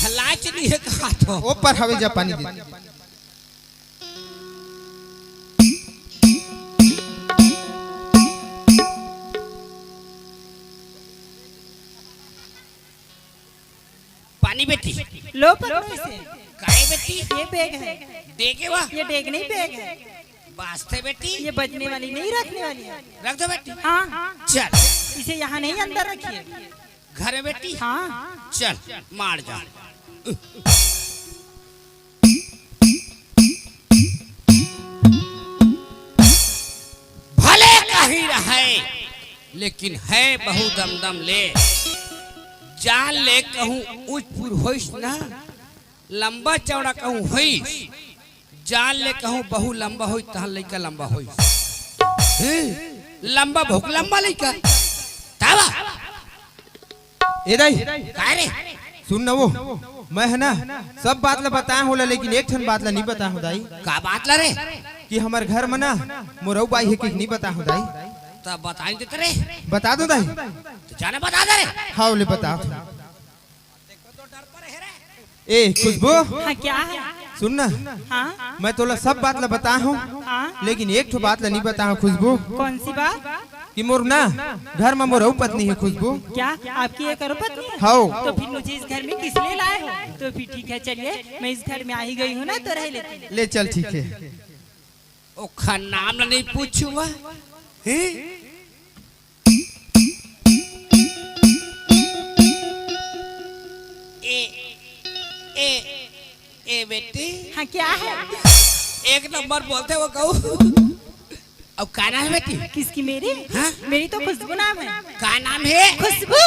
लाच नहीं है कहा तो। ओ पर हवे, जा पानी दे। पानी बेटी। लो पकड़ो इसे। काय बेटी? ये बैग है। डेग हे वा? ये डेग नहीं, बैग है। बाजथे बेटी। ये बजने वाली नहीं, रखने वाली है। रख दो बेटी। हाँ। चल। इसे यहाँ नहीं, अंदर रखिए। घर में बेटी। हाँ। चल, मार जा। भले कहीं रहे, लेकिन है बहु दमदम ले। जान ले कहूँ ऊँच पुर होइस ना, लंबा चौड़ा कहूँ होइस, जान ले कहूँ बहु लंबा होइस, तहाँ लइका लंबा होइस। हैं? लंबा बहु के लंबा लइका। तावा। ए दाई। काय रे? सुन न वो, मैं हे ना, सब बात ला बताए हों ला, लेकिन एक ठन बात ला नहीं बताए हों दाई। का बात ला रे? कि हमर घर में ना, मोर अउ बाई हे कि नहीं बताए हों दाई। त बताई देते रे। बता दो दाई। त जाना बता दे रे। हाँ, ले बता। ए, खुशबू। हाँ, क्या है? सुन ना। हाँ? मैं तोला सब बात ला बताए हों, हाँ? लेकिन एक ठो बात ला नहीं बताए हों, खुशबू। कौन सी बात? कि मोर ना, घर में मोर अउ पत्नी हे, खुशबू। क्या? आपकी एक और पत्नी है? हव। तो फिर मुझे इस घर में किस लिए लाए हो? तो फिर ठीक है, चलिए, मैं इस घर में आ ही गई हूँ ना, तो रह लेती हूँ। ले चल, ठीक है। ओखर नाम ला नहीं पूछूंगा। हैं? ए, ए, ए बेटी। हाँ, क्या है? एक नंबर बोलथे वो कहूँ। अब का नाम हे बेटी? किसकी, मेरी? हाँ? मेरी तो खुशबू नाम है। का नाम हे? खुशबू।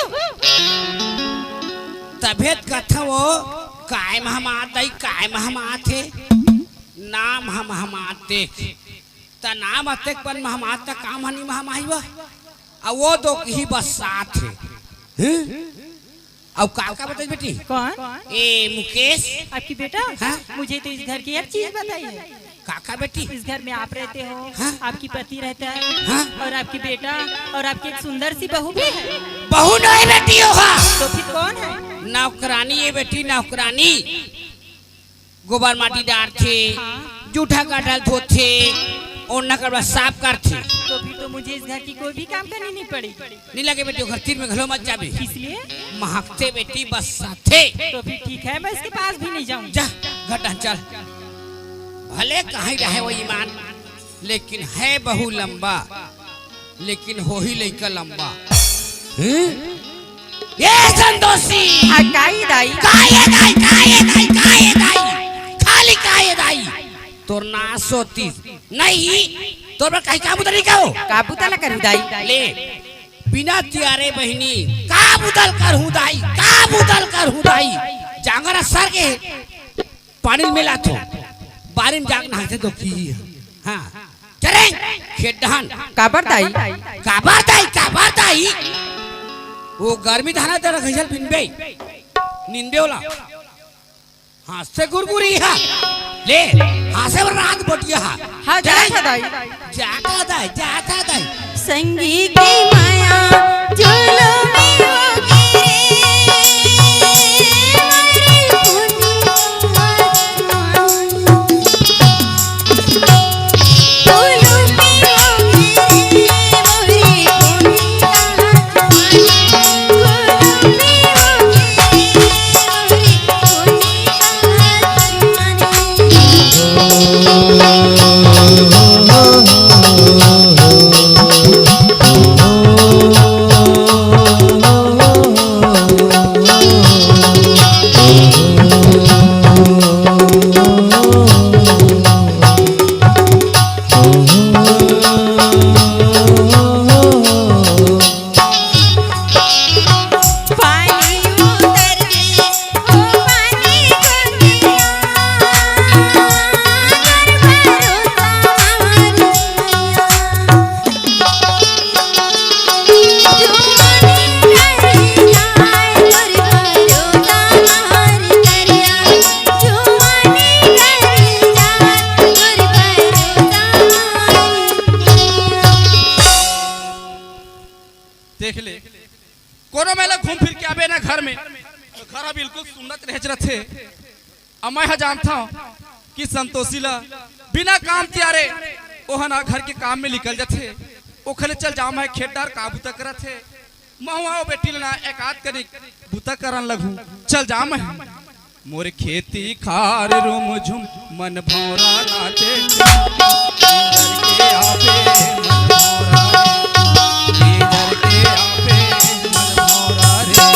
तभे त कथंव वो, काय महमात दाई, काय महमात हे। नाम ह महमात देख। त नाम अतेक बन महमात त काम ह नी महमाही वा। अउ वो दो ही बस साथ हे। हैं? अउ का, का बताई बेटी? कौन? ए, मुकेश। आपकी बेटा? हाँ? मुझे तो इस घर की हर चीज बताई है। का, का बेटी? इस घर में आप रहते हो, हाँ? आपकी पति रहता है, हाँ? और आपकी बेटा, और आपकी एक सुंदर सी बहू भी है। बहू नहीं बेटी, वो हा। तो फिर कौन है? नौकरानी हे बेटी, नौकरानी। गोबर माटी डारथे, हाँ। जूठा गठल धोथे, ओढ़ना कपड़ा साफ करथे। तो फिर तो मुझे इस घर की कोई भी काम करनी नहीं पड़ेगी। नहीं लगे बेटी, ओखर तीर में घलो मत जाबे। इसलिए? महकथे बेटी, बसथे। तो फिर ठीक है, मैं इसके पास भी नहीं जाऊंगी। जा, घर डहन चल। भले कहीं रहे वो ईमान, लेकिन हे बहू लंबा, लेकिन होही लइका लंबा। हम्म? ए संतोषी! हाँ, काई दाई? काई दाई, काई दाई, काई दाई? खाली काई दाई? तोर नास होतिस। नहीं, तोर बर काई का बुता नहीं कहो? का बुता ला करू दाई? ले, बिना तियारे बहिनी, का बुता ल करहूँ दाई? का बुता ल करहूँ दाई? जांगर सर के पानी में लाथो, बारी में जाके नहाथे तो की। हाँ, चले, खेत डहन। काबर दाई? काबर दाई, काबर दाई? वो गर्मी धाना तेरा घिसल पिनबे, निंदे वाला। हाँसथे गुरगुरी हा। ले, हाँसे बर रात बटिया हा। हाँ, चले। जात हा दाई। जात हा दाई, जात हा दाई। संगी के माया जुलुमी होगे रे, मोरे कुंदन। जुलुमी होगे रे, मोरे कुंदन। देख ले, कोनो मेला घूम फिर के आबे ना घर में, तो घर ह बिल्कुल सुन्नत रहच रथे। अउ मैं ह जानथंव कि संतोषी ला बिना काम तियारे ओहन ह घर के काम में निकल जथे। ओखले चल जावं मैं खेत डार का बुता करत हे। महूं ह ओ बेटी ला ना एकात कनिक बुता करन लगहूं। चल जावं मैं। मोर खेती खार रुमझुम मन भौंरा नाचे। नींदर के आबे मन भौंरा रे, नींदर के आबे मन भौंरा रे।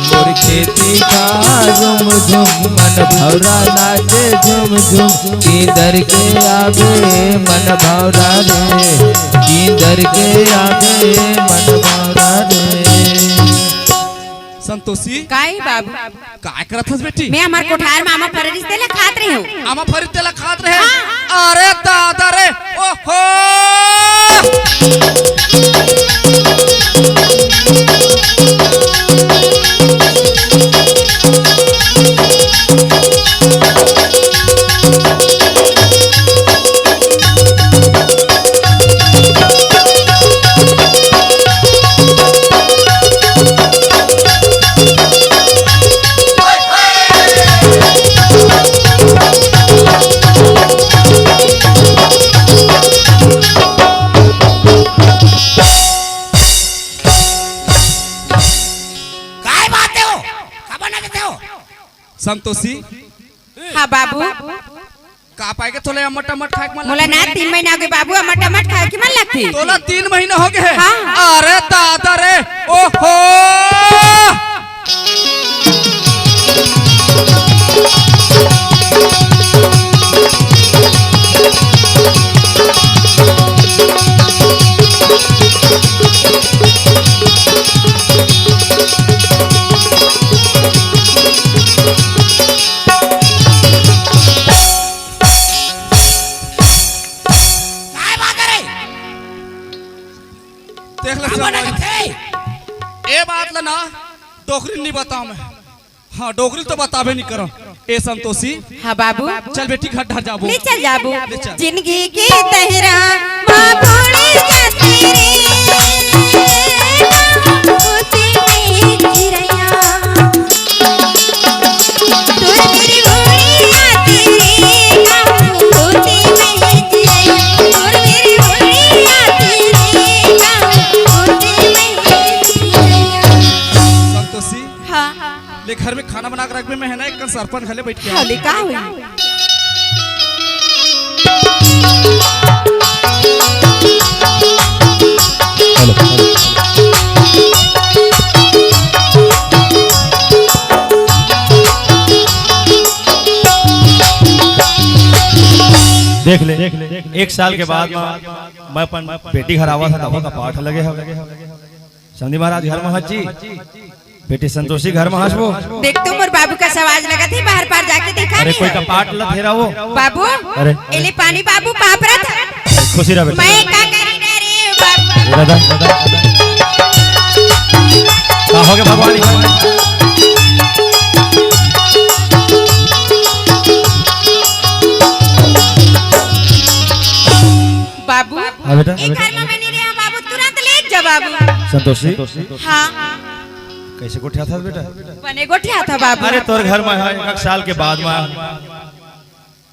मोर खेती खार रुमझुम मन भौंरा नाचे झुमझुम। नींदर के आबे मन भौंरा रे, नींदर के आबे मन भौंरा रे। संतोषी। काई बाबू? काय करत हस बेटी? मैं हमर कोठार म आमा फरे रिहिस तेला खात रहेंव। आमा फरे तेला खात रहे? हाँ। अरे दादा रे, ओहो! काय बात हे वो? काबर ना देते हो? संतोषी। हाँ बाबू। का पाए के तोला अम्मट अम्मट खाए के मन मोला लगथे? ना तीन महीना होगे बाबू, अम्मट अम्मट खाए के मन लगथे। तोला तीन महीना होगे हे? हाँ। अरे दादा रे, ओहो! काय बात हे रे? ते ए बात ला ना डोकरी नहीं बताओ मैं। हाँ, डोकरी तो बताबे नहीं करो। ए संतोषी, हाँ बाबू। चल बेटी, घर डहर जाबो। ले चल जाबो। ले चल। जिंदगी के तहरा माँ बोले जाते रे, होती नहीं चिरैया। तोर मेरी बोली आती रे, होती नहीं चिरैया। तोर मेरी बोली आती रे, होती नहीं चिरैया। संतोषी, हाँ। ले घर में खाना बना के रखबे, मैं है ना एक कन सरपन घले बैठ के हाँ, ले का हुई? देख ले, एक साल के बाद मैं अपन बेटी घर आवा था, तब का पाठ लगे हवे। समधी महाराज घर में हस जी, बेटी संतोषी घर में हस वो। देख तो मोर बाबू का सवाज लगत हे, बाहर पार जाके देखा अरे नहीं कोई है। कपाट ल धेरा वो। बाबू, अरे। एले पानी बाबू पाप रहा था। खुशी रह बेटा। मैं का करी ना रे बाबू। दादा, दादा। का हो गया भगवान? बाबू, हाँ बेटा। ए घर में मैं नहीं रहा बाबू, तुरंत ले जा बाबू। संतोषी। हाँ। कैसे गोठिया था बेटा? बने गोठिया था बाबू। अरे तोर घर में है, एक साल के बाद में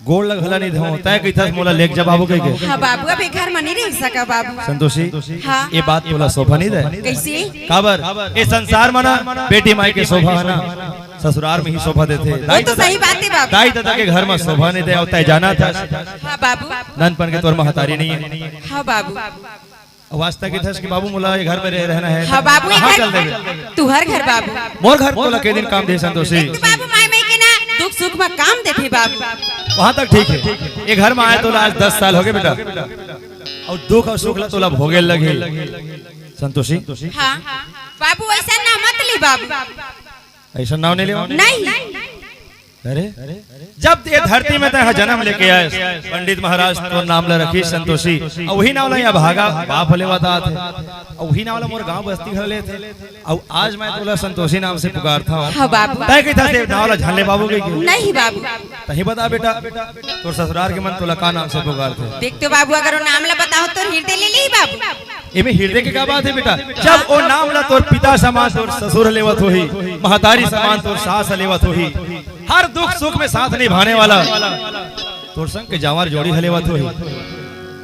गोड़ लग हला नहीं धो, तय कही था मोला लेके जा बाबू कह के। हाँ बाबू, अभी घर में नहीं रह सका बाबू। संतोषी, हाँ। ये बात तोला शोभा नहीं दे। कैसे? काबर? ये संसार में ना बेटी माई के शोभा है ना, ससुराल में ही शोभा देते। वो तो सही बात है बाबू। दाई दादा के घर में शोभा नहीं दे, तय जाना था। हाँ बाबू। ननपन के तोर महतारी नहीं है। हाँ बाबू। अब वास्ता के थस कि बाबू मोला ये घर में रह, रहना है। हाँ बाबू, ये कहाँ घर चल देबे? तुहर घर बाबू। मोर घर तोला के दिन काम दे संतोषी? देख तो बाबू, माई माई के ना दुख सुख में काम देथे बाबू। वहाँ तक ठीक है। ये घर में आए तोला आज दस साल हो गए बेटा, और दुख और सुख ला तोला भोगे लगे संतोषी। हाँ बाबू, ऐसा ना मत ले बाबू। ऐसा नाव नहीं लेवा। नहीं। अरे, जब ये धरती में तय जन्म लेके आए, पंडित महाराज तो नाम ला रखी संतोषी, और वही नाम ला ये भागा बाप लेवत आत है, और वही नाम ला मोर गांव बस्ती घर लेते, और आज मैं तोला संतोषी नाम से पुकारता हूँ। हाँ बाबू। तय कही था से नाम ला झन ले बाबू के। नहीं बाबू। तही बता बेटा, तोर ससुराल के मन तोला का नाम से पुकारते? देख तो बाबू, अगर वो नाम ला बताओ तो हृदय ले ली बाबू। एमे हृदय के का बात है बेटा? जब ओ नाम ला तोर पिता समान तोर ससुर लेवत होही, महतारी समान तोर सास लेवत होही, हर दुख सुख में साथ निभाने वाला तोर संग के जांवर जोड़ी ह लेवत होही,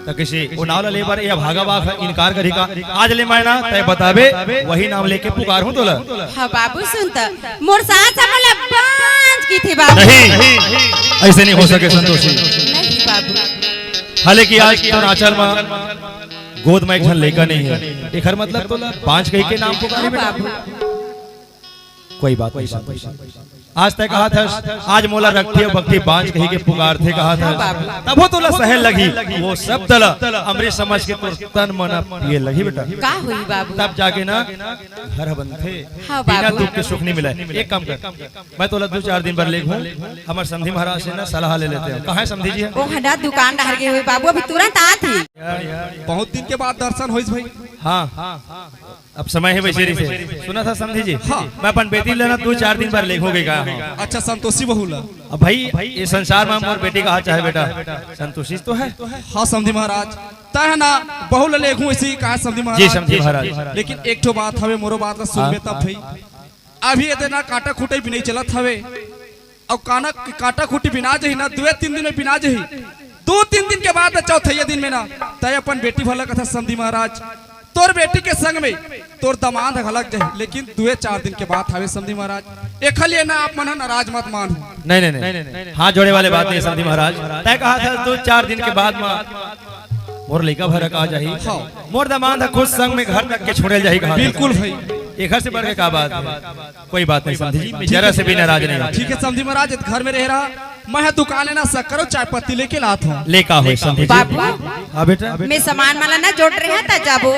त किसी ओ नाम ला ले बर या भागा बाप ह इनकार करही का? आज ले मैं ना तय बताबे, वही नाम लेके पुकार हूँ तोला। हाँ बाबू, सुन त, मोर सास ह मोला बांझ की थे बाबू। नहीं, ऐसे नहीं हो सके संतोषी। नहीं बाबू। हालांकि आज तोर आंचल में गोद में एक झन लइका नहीं है, एखर मतलब तोला बांझ कही के नाम पुकारे बेटा। कोई बात नहीं संतोष, आज तय कहा था, आज मोला रखती है भक्ति बांझ कही के पुकारथे कहा था, तभो तोला सहल लगी। वो सब तला अमृत समझ के तोर तन मन पिए लगी बेटा। का हुई बाबू? तब जाके ना घर बनथे। हाँ बिना बाबू। दुख के सुख नहीं मिला। एक काम कर, मैं तोला दो चार दिन बर लेगहूँ, हमर समधी महाराज से ना सलाह ले लेते हैं। कहाँ है समधी जी? वो हना दुकान डहर गए हुए बाबू, अभी तुरंत आत ही। बहुत दिन के बाद दर्शन होइस भाई। हाँ, अब समय है वैसे से। सुना था समधी जी? हाँ। मैं अपन बेटी लेना दो चार दिन बर लेगहूँ गई कहा। अच्छा, संतोषी बहू ला। अब भाई, ये संसार में मोर बेटी कहा चाहे बेटा, संतोषी तो है। हाँ समधी महाराज, तय ना बहू ला लेगहूँ इसी कहा समधी जी महाराज। समधी महाराज। लेकिन एक ठो बात हवे, मोरो बात ला सुनबे हाँ। तब भाई। अभी एदे ना काटा खूटे बिनई चलत हवे। अउ काना, काटा खूटी बिना जही ना, दुए तीन दिन में बिना जही। दो तीन दिन के बाद चौथैया दिन में ना, तय अपन बेटी भला कथा समधी महाराज, तोर बेटी के संग में तोर दमांद घलक जही, लेकिन दुए चार दिन के बात हवे समधी महाराज। एखर लिए ना आप मन ह नाराज मत मानहू। नहीं, नहीं, नहीं, हाथ जोड़े वाले बात नहीं समधी महाराज। तय कहा था दो चार दिन के बाद में मोर लइका भरक आ जाही। हाँ। मोर दमांद ह खुद संग में घर तक के छोड़े जाही कहा। बिल्कुल भाई। एखर से बढ़ के का बात है? कोई बात नहीं समधी जी, मैं जरा से भी नाराज नहीं हूँ। ठीक है समधी महाराज, घर में रह रहा, मैं ह दुकान है ना शक्कर और चाय पत्ती लेके लात हूँ। लेका हो समधी जी। बाबू। हाँ बेटा। मैं सामान माला ना जोड़ रहे हैं, ता जाबो।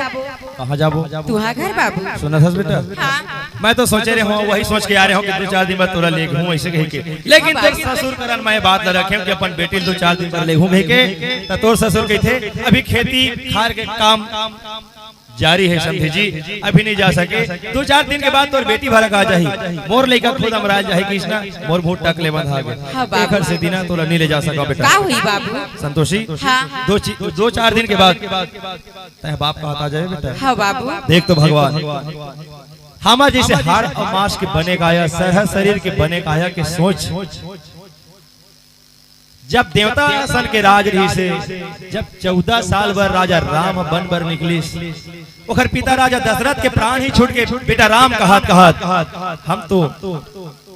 कहाँ जाबो? तुहा घर बाबू। सुना था बेटा? हाँ। मैं तो सोचे रहे हूँ, वही सोच के आ रहे हूँ कि दो चार दिन बाद तोरा लेगहूँ ऐसे कही के। लेकिन तोर ससुर करन मैं बात ला रखे हूँ कि अपन बेटी दो चार दिन बाद लेगहूँ कही के, त तोर ससुर कही थे, अभी खेती खार के काम जारी हे समधी जी, अभी नहीं जा सके। दो चार दिन के बाद तोर बेटी भलक आ जाही। मोर लइका खुद अमराल जाही कृष्णा, मोर बहुत टक ले बंधा गे। हाँ बाबू। एखर सेती ना तोला नहीं ले जा सका बेटा। का होही बाबू? संतोषी, हाँ। दो ची-, दो चार दिन के बाद तैं बाप का हाथ आ जाए बेटा। हाँ बाबू। देख तो भगवान, हमर जइसे हाड़ अउ मांस के बने काया, सरहा शरीर के बने काया के सोच। जब देवता असन के राज रहिस हे, जब चौदह साल बर राजा राम ह बन बर निकलिस, ओखर पिता राजा दशरथ के प्राण ही छूट गे बेटा राम कहत कहत, हम तो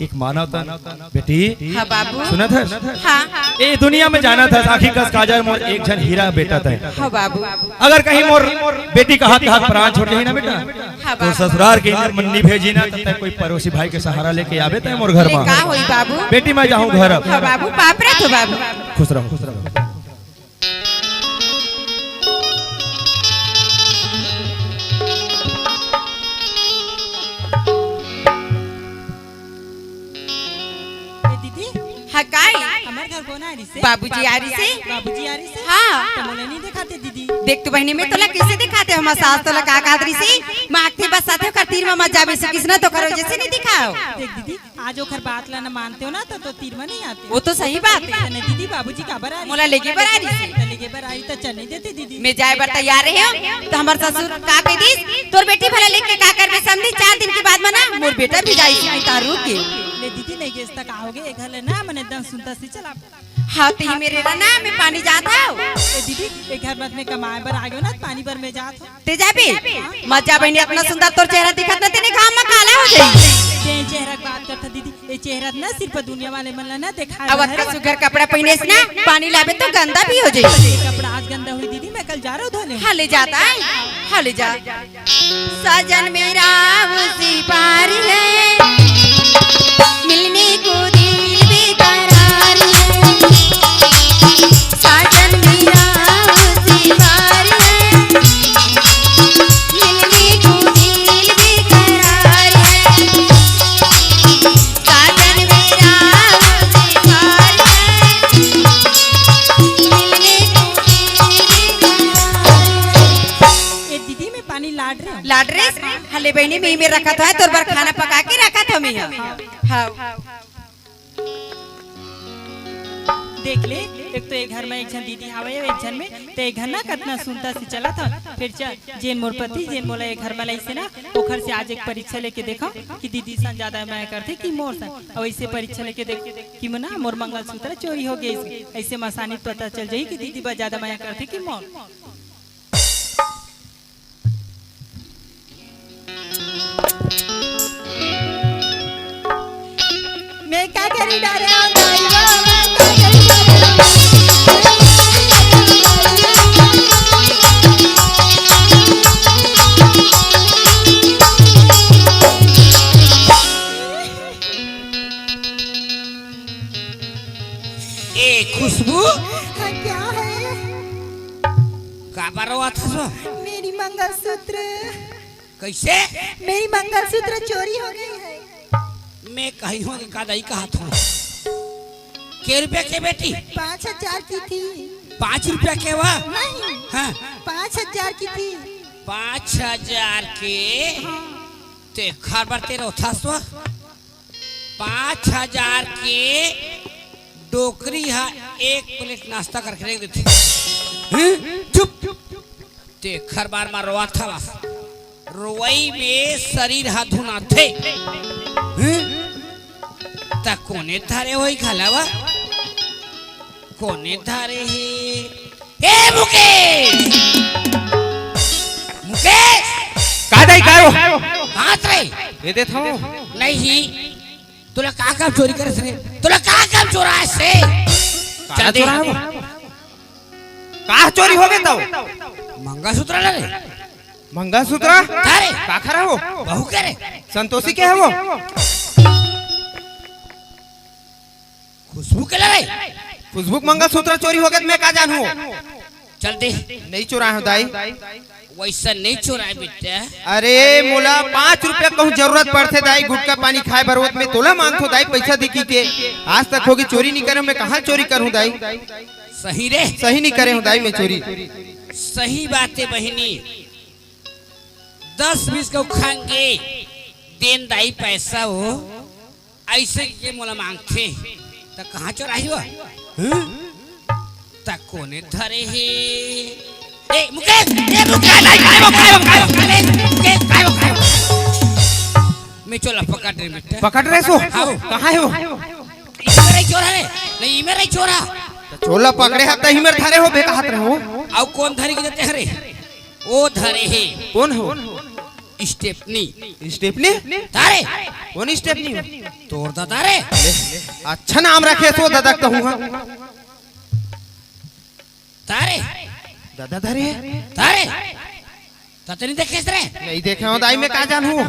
एक मानव तन, बेटी, हाँ बाबू। सुनत हस? हाँ। ए दुनिया में जानत हस, आँखी कस काजर मोर एक झन हीरा बेटा तैं। हाँ बाबू। अगर कहीं मोर बेटी कहत कहत प्राण छूट जाही ना बेटा, हाँ तो बाबू। ससुरार के इंद्र मन नहीं भेजी ना, तो तैं कोई पड़ोसी भाई के सहारा लेके आबे तैं मोर घर अरे मा। का होई बाबू? बेटी, मैं जाहूँ घर अब। हाँ बाबू, पाप रे तो बाबू। खुश रहो, खुश रहो। ए दीदी, हाँ, काई? हमर घर कोन आ रहिस हे? बाबूजी आ रहिस हे। बाबूजी आ रहिस हे? हाँ। त मोला नहीं देखाते दीदी। देख तो बहिनी, मैं तोला कइसे देखाते हो? हमर सास तोला का कहत रहिस हे? माखती बस साथे ओकर तीर में मत जाबे, से किसना तो करो जइसे नहीं दिखाओ। देख दीदी, आज ओखर बात ला न मानते हो ना, तो, तो तीर में नहीं आते। वो तो सही बात हे। त नहीं दीदी, बाबूजी काबर आ रहिस हे? मोला लेगे बर आ रहिस हे। त लेगे बर आ रहिस हे, त चल नहीं देते दीदी। मैं जाए बर तैयार रहे हो, त हमर ससुर का कह दिस, तोर बेटी भला लेके का करबे समधी, चार दिन के बाद में ना मोर बेटा भी जाइस हे तारू के। ले दीदी, नहीं गेस त का होगे, ए घर ले ना, मने एकदम सुनता सी चला। हाँ, ते ही मेरे ला ना, मैं पानी जात हूँ। ए दीदी, ए घर मत में कमाए बर आ गयो ना, पानी बर मैं जात हूँ। ते जाबे? मत जा बहिनी, अतना सुंदर तोर चेहरा दिखत ना, तेने घाम में काला हो जाई। ते चेहरा के बात करता दीदी, ये चेहरा ना सिर्फ दुनिया वाले मन ला ना देखाए अब बर अतना है। सुघर कपड़ा पहिने से ना, पानी लाबे तो गंदा भी हो जाई। ये कपड़ा आज गंदा हुई दीदी, मैं कल जा रहा हूँ धोने। हाँ, ले जाता है, हाँ, ले जा। साजन मेरा उसी पार है, मिलने को दिल बेकरार है। साजन मेरा उसी पार है, मिलने को दिल बेकरार है। साजन मेरा उसी पार है, मिलने को दिल बेकरार है। ए दीदी, मैं पानी लाड रहा हूँ। लाड रे? हाँ, ले बहिनी, मैं, मैं रखत हूँ, तोर बर खाना पका के रखत हूँ मैं। हाँ। देख ले, एक तो ए घर में एक झन दीदी हावे, एक झन में, ते ए घर ना कतना सुनता सी चलत हव। फिर चल, जेन मोर पति, जेन मोला ए घर में लाइसे ना, ओखर से आज एक परीक्षा लेके देखो कि दीदी सन ज्यादा मया करथे कि मोर सन। अउ ऐसे परीक्षा लेके देख कि ना मोर मंगलसूत्र चोरी हो गइस। ऐसे मसानी पता चल जाही कि दीदी बा ज्यादा मया करथे कि मोर। मैं का करी डारे हूँ, दाई हो, मैं का करी डारे हूँ। ए खुशबू, हाँ, क्या है? काबर रोवत हस? मेरी मंगलसूत्र। कैसे? मेरी मंगलसूत्र चोरी हो गई है। मैं कही हूँ कि का दाई कहत हूँ। के रुपया के बेटी? पाँच हजार की थी। पाँच रुपया के वा? नहीं। हाँ। पाँच हजार की थी। पाँच हजार के? हाँ। ते खबर ते रोथस वा? पाँच हजार के डोकरी हा एक प्लेट नाश्ता करके रख देथे। हैं? चुप। तेखर बर मा रोवत हवस। रोवई में शरीर हा धुनाथे। हैं? त कोने धरे होही घला वा? कोने धरे हे? ए मुकेश! मुकेश! का दाई, का हो? हाथ रे! दे देत हूँ। नहीं, तोला का काम चोरी करे से? तोला का काम चोराए से? का चल दे। चोराए वो? का चोरी हो गए तो? मंगलसूत्र ले रे। मंगलसूत्र? अरे। का खरा हो? बहू के रे। संतोषी के है वो? खुशबू के ले रे। खुशबू के मंगलसूत्र चोरी हो गए तो मैं का जानू? चल दे। नहीं चोराए हो दाई। वैसा नहीं चोराए बेटा। अरे मोला पाँच रुपया कहूँ जरूरत पड़थे दाई, गुटखा पानी खाए बर, ओत में तोला मांगथो दाई, पैसा दिखी के। आज तक होगी चोरी नहीं करे, मैं कहाँ चोरी करूँ दाई? सही रे। सही नहीं करे हूँ दाई मैं चोरी। सही बात है बहिनी। दस बीस के खांगे देन दाई पैसा हो, अइसे के मोला मांगथे, त कहाँ चोराही हो? हं? त कोने धरे हे? ए, मुकेश, ए, मुकेश, काय, काय, काय, काय, काय, काय, मुकेश, काय, काय? मैं चोला पकड़ रे बेटा। पकड़ रहे सो? हाँ। कहाँ हे वो? इही मेर चोर हे। नहीं, इही मेर चोर हे। त चोला पकड़े हा, त इही मेर धरे हो, बे कहत रहे हो। अउ कोन धरे के देते हरे? ओ धरे हे। कोन हो? स्टेपनी। स्टेपनी? तारे। कोन स्टेपनी हो? तोर ददा रे। अच्छा नाम रखे सो ददा कहूँ हा। तारे। ददा धरे हे? तारे। तते नहीं देखे रे? नहीं देखे हो दाई, मैं का जानहूँ।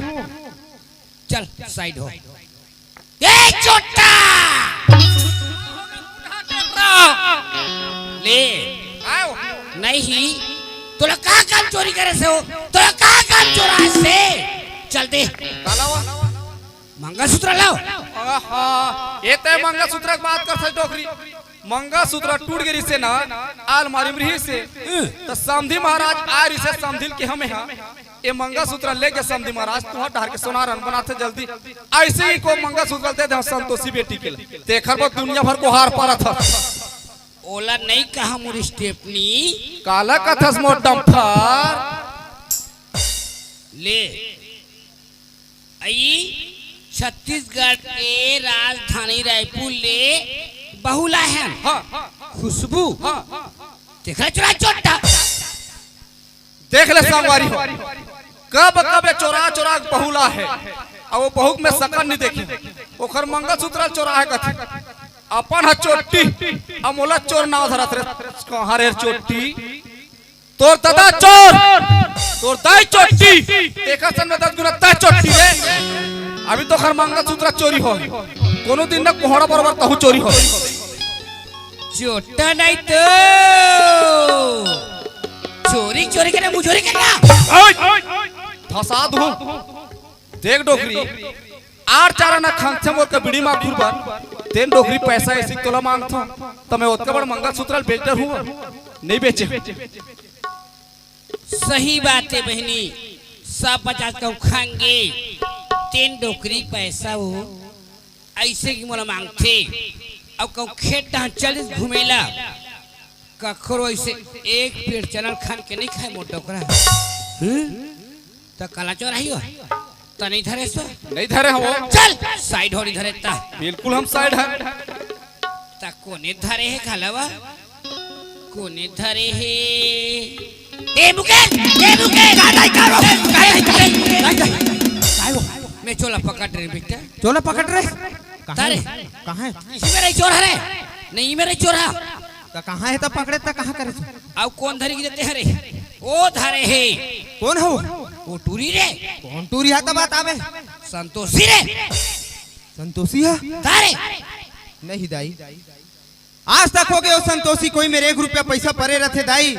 चल, साइड हो। ए चोट्टा! ले। आओ। नहीं, तोला का काम चोरी करे से हो? तोला का काम चोरा से? चल दे। काला हुआ? मंगलसूत्र लाओ। आहा, ये तय मंगलसूत्र के बात करथस डोकरी। मंगलसूत्र टूट गे रिसे ना, आलमारी में रिसे। त समधी महाराज आय रिसे, समधी ल केहेंव मैं हा, ए मंगलसूत्र ले जा समधी महाराज, तुंहर डहर के सोनार हन बनाथे जल्दी। अइसे ही को मंगलसूत्र दे दे संतोषी बेटी के ल। तेखर बर दुनिया भर गोहार पारत हस। ओला नहीं कहा मोर स्टेपनी। काला कथस मोर डम्फर। ले। अई छत्तीसगढ़ के राजधानी रायपुर ले बहू लाय हन। हाँ। खुशबू। हाँ। तेखर चोरा चोट्टा। देख ले संगवारी हो, कब कब ये चोरा चोरा के बहू लाय हे, अउ वो बहू के मैं सकन नहीं देखे। ओखर मंगलसूत्र चोरा हे कथे, अपन ह चोट्टी, अउ मोला चोर नाव धरत रे। कहाँ रे चोट्टी? तोर ददा चोर, तोर दाई चोट्टी, तेखर सन में दस गुना तैं चोट्टी रे। अभी तोखर मंगलसूत्र चोरी हो, कोनो दिन ना कोहड़ा बरोबर तहूँ चोरी हो। चोट्टा नहीं तो चोरी, चोरी करे, मुजोरी करना। धसा दूँ। देख डोकरी, आर चारा ना खंगथे मोर के बीड़ी माखुर बर, तेन डोकरी पैसा अइसे तोला मांगथों, त मैं ओतका बड़ मंगलसूत्र ल बेच डरहूँ, नहीं बेचे। सही बात हे बहिनी, सब पचास के खांगे, तेन डोकरी पैसा हो, अइसे कि मोला मांगथे, अउ कहूँ खेत डहर चलिस घूमे ला, कखरो अइसे एक पेड़ चना ल खान के नहीं खाय मोर डोकरा। हम्म? त काला चोराही हो? त नहीं धरे सो? नहीं धरे हो। चल, साइड हो नहीं धरे त। बिल्कुल हम साइड हन। त कोने धरे हे घलवा? कोने धरे हे? ए मुकेश, ए मुकेश, आ जाए, का हो? का हो? का हो? मैं चोला पकड़ रे बेटा। चोला पकड़ रे? कहाँ तारे। हे? कहाँ हे? इही मेर चोर हरे। नहीं, इही मेर चोर हे। त कहाँ हे त पकड़े त कहाँ करे? अउ कोन धरे के देते हरे? ओ धरे हे। कोन हो? ओ टूरी रे। कोन टूरी हे त बताबे? संतोषी रे। संतोषी हे? तारे। नहीं दाई, आज तक हो गे ओ संतोषी, कोई मेर एक रुपया पैसा परे रथे दाई,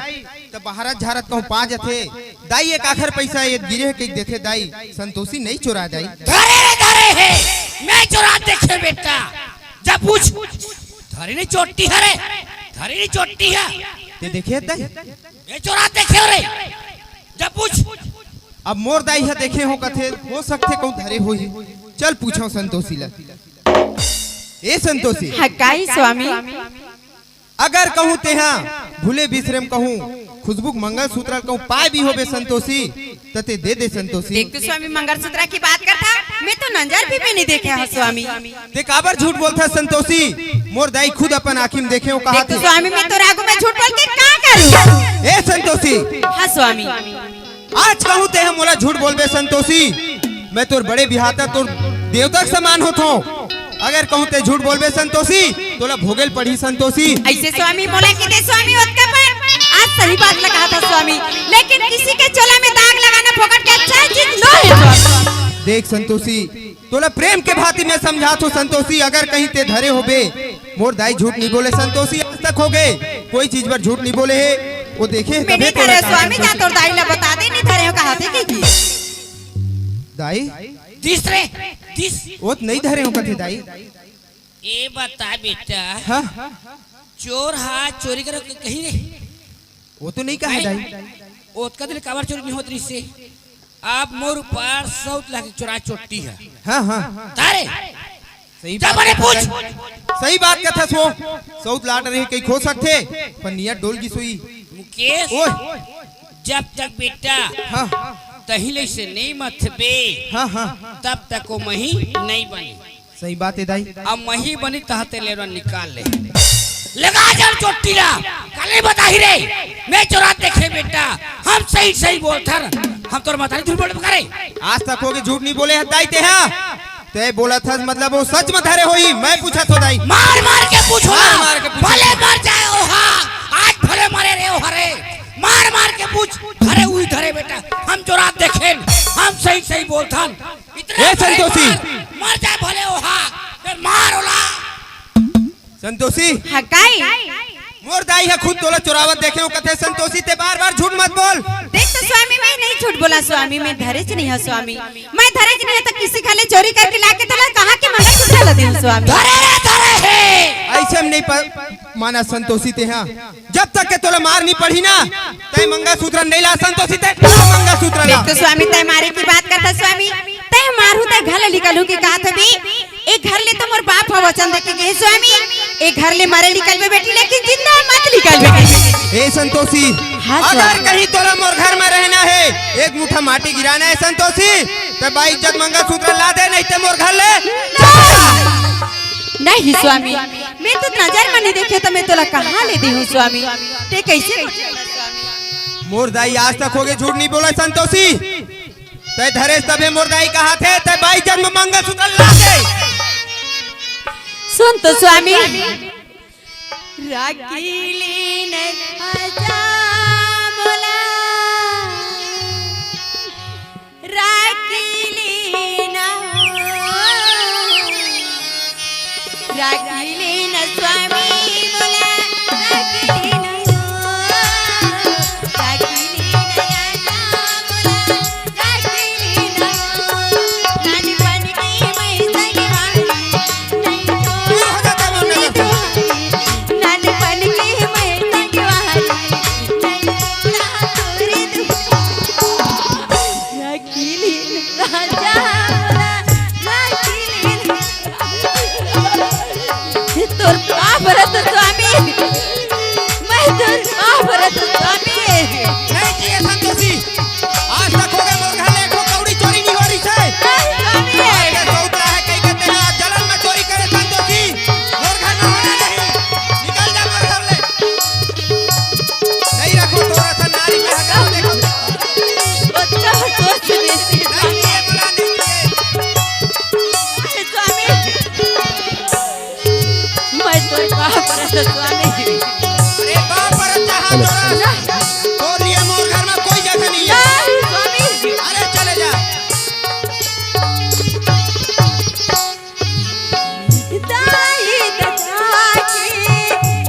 त बहारत झारत कहूँ पा जथे। दाई, एक आखर पैसा ये गिरे हे कहिके देथे दाई, संतोषी नहीं चोरा दाई। धरे रे, धरे हे, मैं चोरा देखे बेटा, जा पूछ। धरे नहीं चोट्टी हरे, धरे नहीं चोट्टी हे। ते देखे दाई? मैं चोरा देखे रे, जा पूछ। अब मोर दाई ह देखे हो कथे, हो सकथे कहूँ धरे होही। चल पूछो संतोषी ला। ए संतोषी। हाँ, काई स्वामी? अगर कहूँ तेहा भूले बिसरे म कहूँ खुशबू के मंगलसूत्र ल कहूँ पाय भी होबे संतोषी, त ते दे दे संतोषी। देख तो स्वामी, मंगलसूत्र की बात करथा, मैं तो नंजर भी, भी नहीं देखे हँव स्वामी। ते काबर झूठ बोलथा संतोषी? मोर दाई खुद अपन आँखी म देखे हो कहा देख तो थे। स्वामी, मैं तोर आगू में झूठ बोल के का करूँ? ए संतोषी। हाँ स्वामी। आज कहूँ तेहा मोला झूठ बोलबे संतोषी, मैं तोर बड़े बिहाता, तोर देवता के समान होथों। अगर कहूँ ते झूठ बोलबे संतोषी, तोला भोगेल पड़ही संतोषी। अइसे स्वामी मोला कहिथे स्वामी ओतका पर, आज सही बात ला कहा था स्वामी, लेकिन किसी के चोला में दाग लगाना फोकट के अच्छा चीज नो हे स्वामी। देख संतोषी, तोला प्रेम के भांति मैं समझाथों संतोषी, अगर कहीं ते धरे होबे, मोर दाई झूठ नहीं बोले संतोषी, आज तक हो गे, कोई चीज बर झूठ नहीं बोले हे, वो देखे हे मैं तभे नहीं तोला धरे कहा स्वामी, संतोषी। जा तोर दाई ला बता दे, नहीं धरे हो कहा थे कि, कि? दाई? दिस रे, दिस। वो तो नहीं धरे हो कथे दाई। ए बता बेटा, हाँ? चोर हा चोरी करे कही रे? वो तो नहीं कहा हे दाई। ओतका दिन काबर चोरी नहीं होत रिसे? अब मोर ऊपर सौत लागे चोरा चोट्टी हे। हाँ, हाँ। तारे। सही जा बात बने कथस पूछ। सही बात कथस वो। सौत लाट रही कई खो सकथे, पर नियत डोल गिस होही। मुकेश, ओए। जब तक बेटा हाँ। तही ले से नहीं मथबे, हाँ, हाँ। तब तक वो मही नहीं बने। सही बात हे दाई। अब मही बनी तहते लेरवा निकाल ले। लगा जड़ चोट्टी ला। काले बताही रे। मैं चोरात देखे बेटा। हम सही सही बोलथन। हम तोर मतारी झूठ बोले करे। आज तक होगे झूठ नहीं बोले हस दाई तेहा। ते बोलत हस मतलब वो सच में धरे होही। मैं पूछत हों दाई। मार मार के पूछो ना। मार मार के पूछो। भले मर जाए ओहा। आज भले मरे रे ओहा रे। मार मार के पूछ। धरे उही धरे बेटा। हम चोरात देखेन। हम सही सही बोलथन। इतना ए, संतोषी। मर, मर जाए भले ओहा, फिर मार ओला। संतोषी। हाँ, काई? मोर दाई हे खुद तोला चोरावत देखे हों, कथे संतोषी ते बार-बार झूठ मत बोल। देख तो स्वामी, मैं नहीं झूठ बोला स्वामी, मैं धरेच नहीं हों स्वामी। मैं धरेच नहीं हों तो किसी घर ले चोरी करके लाके तोला कहाँ के मंगलसूत्र ला देहूँ स्वामी? धरे रे, धरे हे। अइसे में नहीं प-, माना संतोषी तेहा। जब तक के तोला मार नहीं पड़ही ना, तैं मंगलसूत्र नहीं ला संतोषी, तैं ला मंगलसूत्र ला। देख तो स्वामी, तैं मारे की बात करथस स्वामी, तैं मारहू तैं घर ले निकलहू की कहत हबे। ए घर ले तो मोर बाप ह वचन देके गे स्वामी, ए घर ले मरे निकलबे बेटी, लेकिन जिंदा मत निकलबे। ए संतोषी, हाँ अगर स्वामी। कहीं तोला मोर घर में रहना हे, एक मुठा माटी गिराना हे संतोषी, ते बाइज्जत मंगलसूत्र ला दे, नहीं ते मोर घर ले। नहीं स्वामी, मैं तो नजर में नहीं देखे तो मैं तोला कहाँ ले देहूँ स्वामी? ते कैसे बोलत हस स्वामी? मोर दाई आज तक होगे झूठ नहीं बोला संतोषी। तैं धरे तभे मोर दाई कहत हे, तैं बाइज्जत मंगलसूत्र ला दे। सुन तो स्वामी। राखी लेन आजा मोला। राखी लेना हो, राखी लेना स्वामी मोला, राखी लेना हो, राखी लेना राजा मोला, राखी लेना हो। नानपन के मैं संगवारी, नहीं तो नानपन के मैं संगवारी, नहीं तो तोरे दुख राखी लेन राजा मोला, राखी लेन। तोर पाँव परत स्वामी, मैं तोर पाँव परत स्वामी। नहीं जिए संतोषी, आज तक होगे मोर घर ले एको कौड़ी चोरी नहीं हो रहिसे। नहीं स्वामी। आज के सौत ला हे कहि के तेहा जलन में चोरी करे संतोषी, मोर घर में होना नहीं, निकल जा मोर घर ले। नहीं रखों तोर असन नारी के हक में, देखो। बच्चा सोच लेती है। नहीं, ये बोला नहीं, ये। हे स्वामी, मैं तोर पाँव परत स्वामी। अरे पाँव परत जहाँ चोरा, तोर लिए मोर घर में कोई जगह नहीं है। नहीं स्वामी। अरे चले जा। दाई ददा के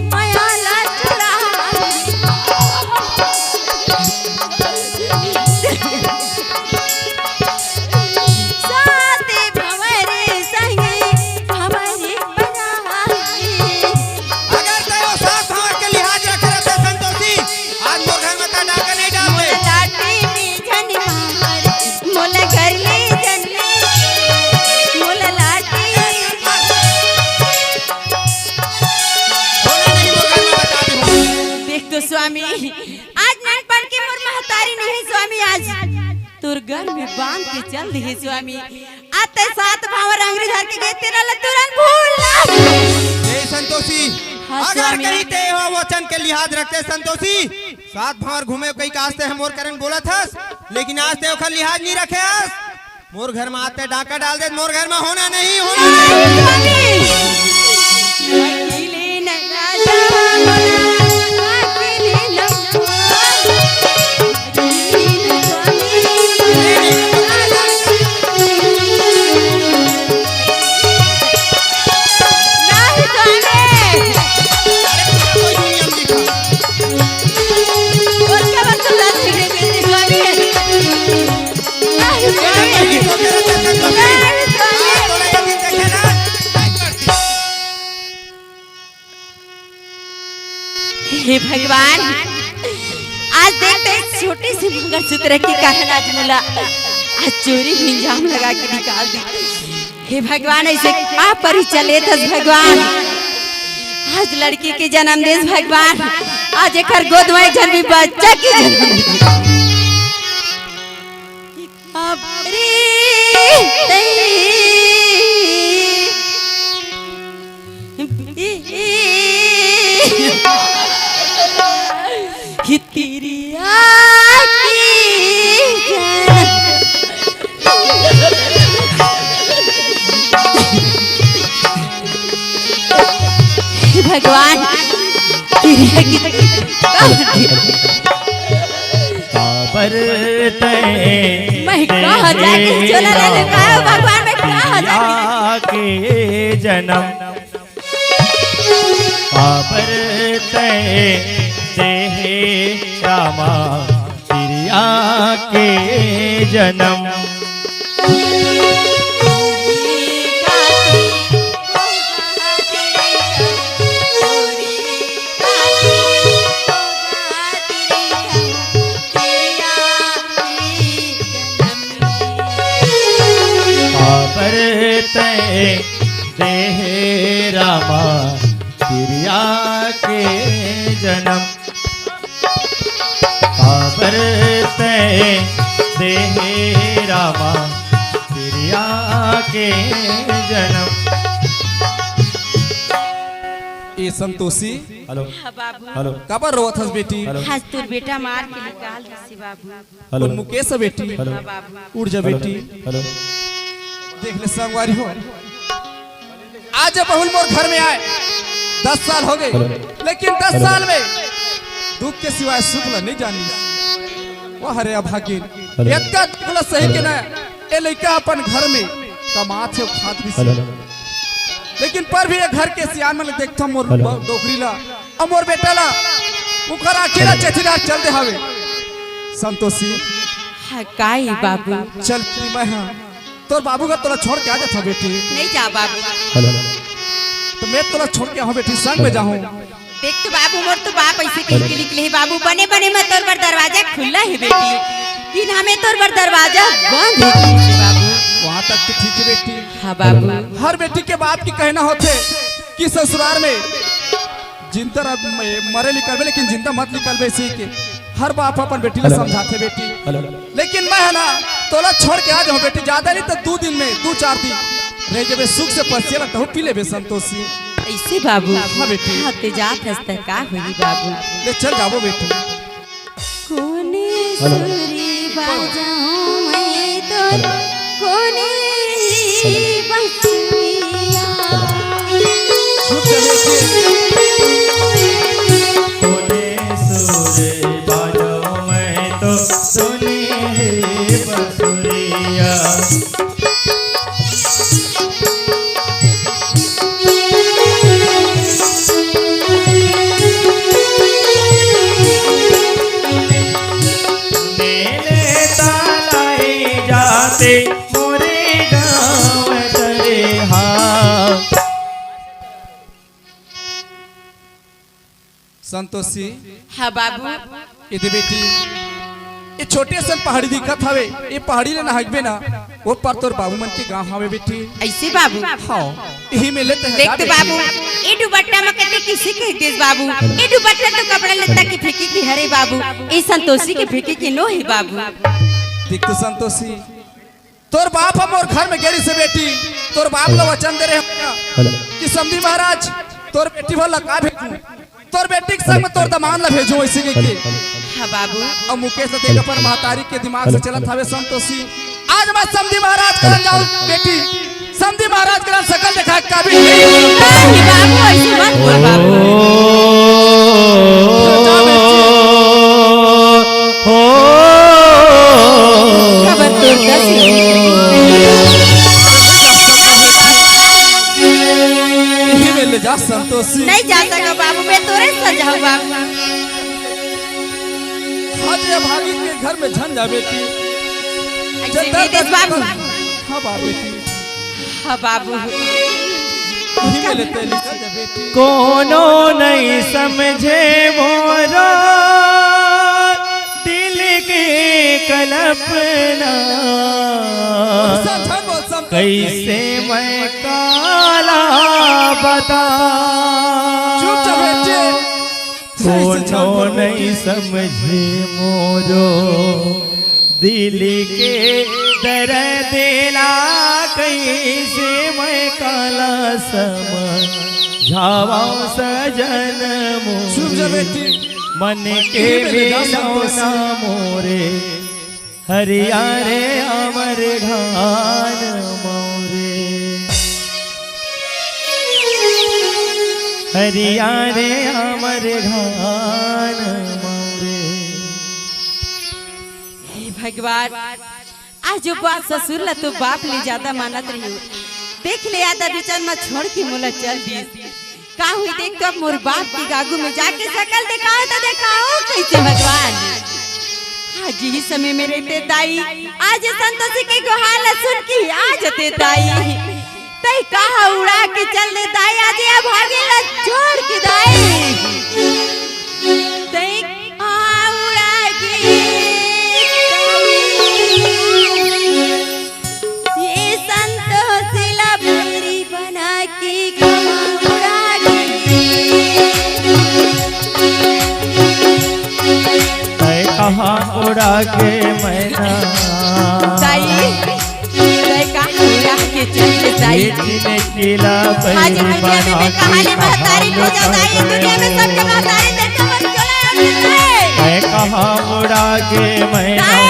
मया ला चुरा। सात भंवर संगे हमरे बनाई। अगर तैं ओ सात भंवर के लिहाज रखे रहते संतोषी, आज मोर घर में तैं डाका नहीं डालते। मोला लाठी में झन मार, मोला घर ले झन ले, मोला लाठी। बोला नहीं, मोर घर में बता दे। देख तो स्वामी, आज नानपन के मोर महतारी नहीं हे स्वामी, आज तोर घर में बांध के चल दिहे स्वामी। आज तैं सात भंवर अंगरी धर के गे, तेला ला तुरंत भूल ना। ए संतोषी, हाँ, अगर स्वामी। कहीं तैं ओ वचन के लिहाज रखते संतोषी, सात भंवर घूमे कहि के आज तैं हमर करन बोलत हस, लेकिन आज तैं ओखर लिहाज नहीं रखे हस। मोर घर में आते डाका डाल दे, मोर घर में होना नहीं, होना नहीं। हे भगवान, आज देख तो इस छोटे से मंगलसूत्र के कारण आज मोला चोरी भी इल्जाम लगा के निकाल दी। हे भगवान, ऐसे का परीक्षा लेत हस भगवान? आज लड़की के जन्म देस भगवान, आज एकर गोद में एक झन भी बच्चा के जन्म दे। अब रे तई हितरिया की जय। भगवान, तिरिया की काबर तैं मैं का हो जाके झोला ले ले का हो भगवान, मैं का हो जाके? तिरिया के जन्म काबर तैं दे हे रामा तिरिया के जन्म। काबर तैं दे हे रामा तिरिया के जन्म। काबर तैं दे हे रामा तिरिया के जन्म। ए संतोषी, हेलो। हाँ बाबू। हेलो। काबर रोवत हस बेटी? हेलो। आज तोर बेटा मार के निकाल दिस बाबू। हेलो। मुकेश बेटी। हेलो। हाँ बाबू। उठ जा बेटी। हेलो। देख ले संगवारी हो, आज बहुल मोर घर में आए, दस साल हो गए, हेलो। लेकिन दस हेलो। साल में दुख के सिवाय सुख ला नहीं जानी। वाह रे अभागिन, हेलो। एतका दुख ला सही के हेलो। ना, ए लइका अपन घर में कमात हे, खात भी हेलो। लेकिन पर भी ये घर के सियान मन देखथों मोर हेलो। डोकरी ला, अउ मोर बेटा ला, उखर आँखी ला चेथीदार चल दे हवे। संतोषी। हाँ, काई बाबू? चल, मैं हाँ तोर बाबू घर तोला छोड़ के आ जाथों बेटी। नहीं जा बाबू। हेलो। तो मैं तोला छोड़ के आहूँ बेटी, संग में जाहूँ। देख तो बाबू, मोर तो बाप ऐसे कह के निकले हे बाबू, बने बने में तोर बर दरवाजा खुल्ला हे बेटी, लेकिन हमें तोर बर दरवाजा बंद हे बाबू। वहाँ तक तो ठीक हे बेटी। हाँ बाबू। हर बेटी के बाप के कहना होथे कि ससुराल में जिंदा रह, मरे निकलबे, लेकिन जिंदा मत निकलबे, इसी के हर बाप अपन बेटी ला हेलो। समझाथे बेटी। हेलो। लेकिन मैं है ना, तोला छोड़ के आ जाहूँ बेटी, ज्यादा नहीं तो दू दिन में, दू चार दिन रह जबे सुख से, पसिया ला तहूँ पी लेबे संतोषी। ऐसे बाबू? हाँ बेटी। हाँ, ते जात हस त का होही बाबू? ले चल जाबो बेटी। कोने हेलो। सुरी बाजहूँ मैं तो हेलो। कोने हेलो। बसुरिया। चुप जा बेटी। कोने सुर बाजहूँ मैं तो कोने बसुरिया। मेले तालाई जाते मोरे गाँव तरे हा। संतोषी। हाँ बाबू। ए दे बेटी, ए छोटे से पहाड़ी दिखत हवे, ए पहाड़ी ले नहकबे ना, ओ पार तोर बाबू मन के गांव हवे बेटी। ऐसे बाबू? हाँ, इही में ले ते देख तो बाबू, ए दुपट्टा में कते किसे कह देस बाबू? ए दुपट्टा तो कपड़ा लत्ता के फेंके के हरे बाबू, ए संतोषी के फेंके के नो हे बाबू। देख तो संतोषी, तोर बाप ह मोर घर में गे रिहिसे बेटी, तोर बाप ल वचन दे रहे हंव हेलो। कि समधी महाराज, तोर बेटी भर ला का भेजूं, तोर बेटी के संग में तोर दमांद ला भेजूं, ऐसे कहिके। हाँ बाबू। अब मुकेश ल देख अपन महतारी के दिमाग से चलत हवे संतोषी। आज मैं समधी महाराज करा जाऊं बेटी, समधी महाराज करा सकल देखा का भी नहीं बाबू, ऐसे मत बोल बाबू। हो। खबर तोर दस इही में ले जा संतोषी। नहीं जा सका बाबू, मैं तोरे संग जाहूं बाबू। आज ये भागी के घर में झन जा बेटी। ऐसे चल, नहीं देस बाबू। हाँ बाबू बेटी। हाँ बाबू। इही में ले तेली जा बेटी। कोनो नहीं समझे मोरो दिल के कल्पना। कइसे मैं काला बता, चुप तो बैठे। कोनो नइ समझे मोरो दिल के दरद ला, कइसे मैं काला समझावंव सजन मोरे। चुप जा बेटी। मन के ये मेरे दास बेलौना संतोष। मोरे, हरिया रे अमर घान मोरे, हरिया रे अमर घान मोरे। हे भगवान, आज वो बात ससुर ला तो बाप ले ज्यादा मानत रहियो। देख ले, आधा बिचन म छोड़ के मोला चल दिस। का हुई देख तो, अब मोर बाप के आगू में जाके सकल देखाओ तो देखाओ कइसे भगवान। आज इही समय में रहिते दाई, आज संतोषी के गोहार ला सुन के आ जते दाई। तैं कहाँ उड़ा के चल दे दाई, आज ये भागे ला छोड़ के दाई। तैं कहाँ उड़ा के ये संतोष ला बैरी बना के कहाँ उड़ा के। तैं कहाँ उड़ा के मैना। दाई, तैं कहाँ उड़ा के चल दे दाई। ये जिनगी ला आज बैरी दुनिया में बना मैं कहाँ के ले महतारी कहाँ खोजा दाई, दुनिया में सबके महतारी देखो मत चला। तैं कहाँ उड़ा के मैना। दाई।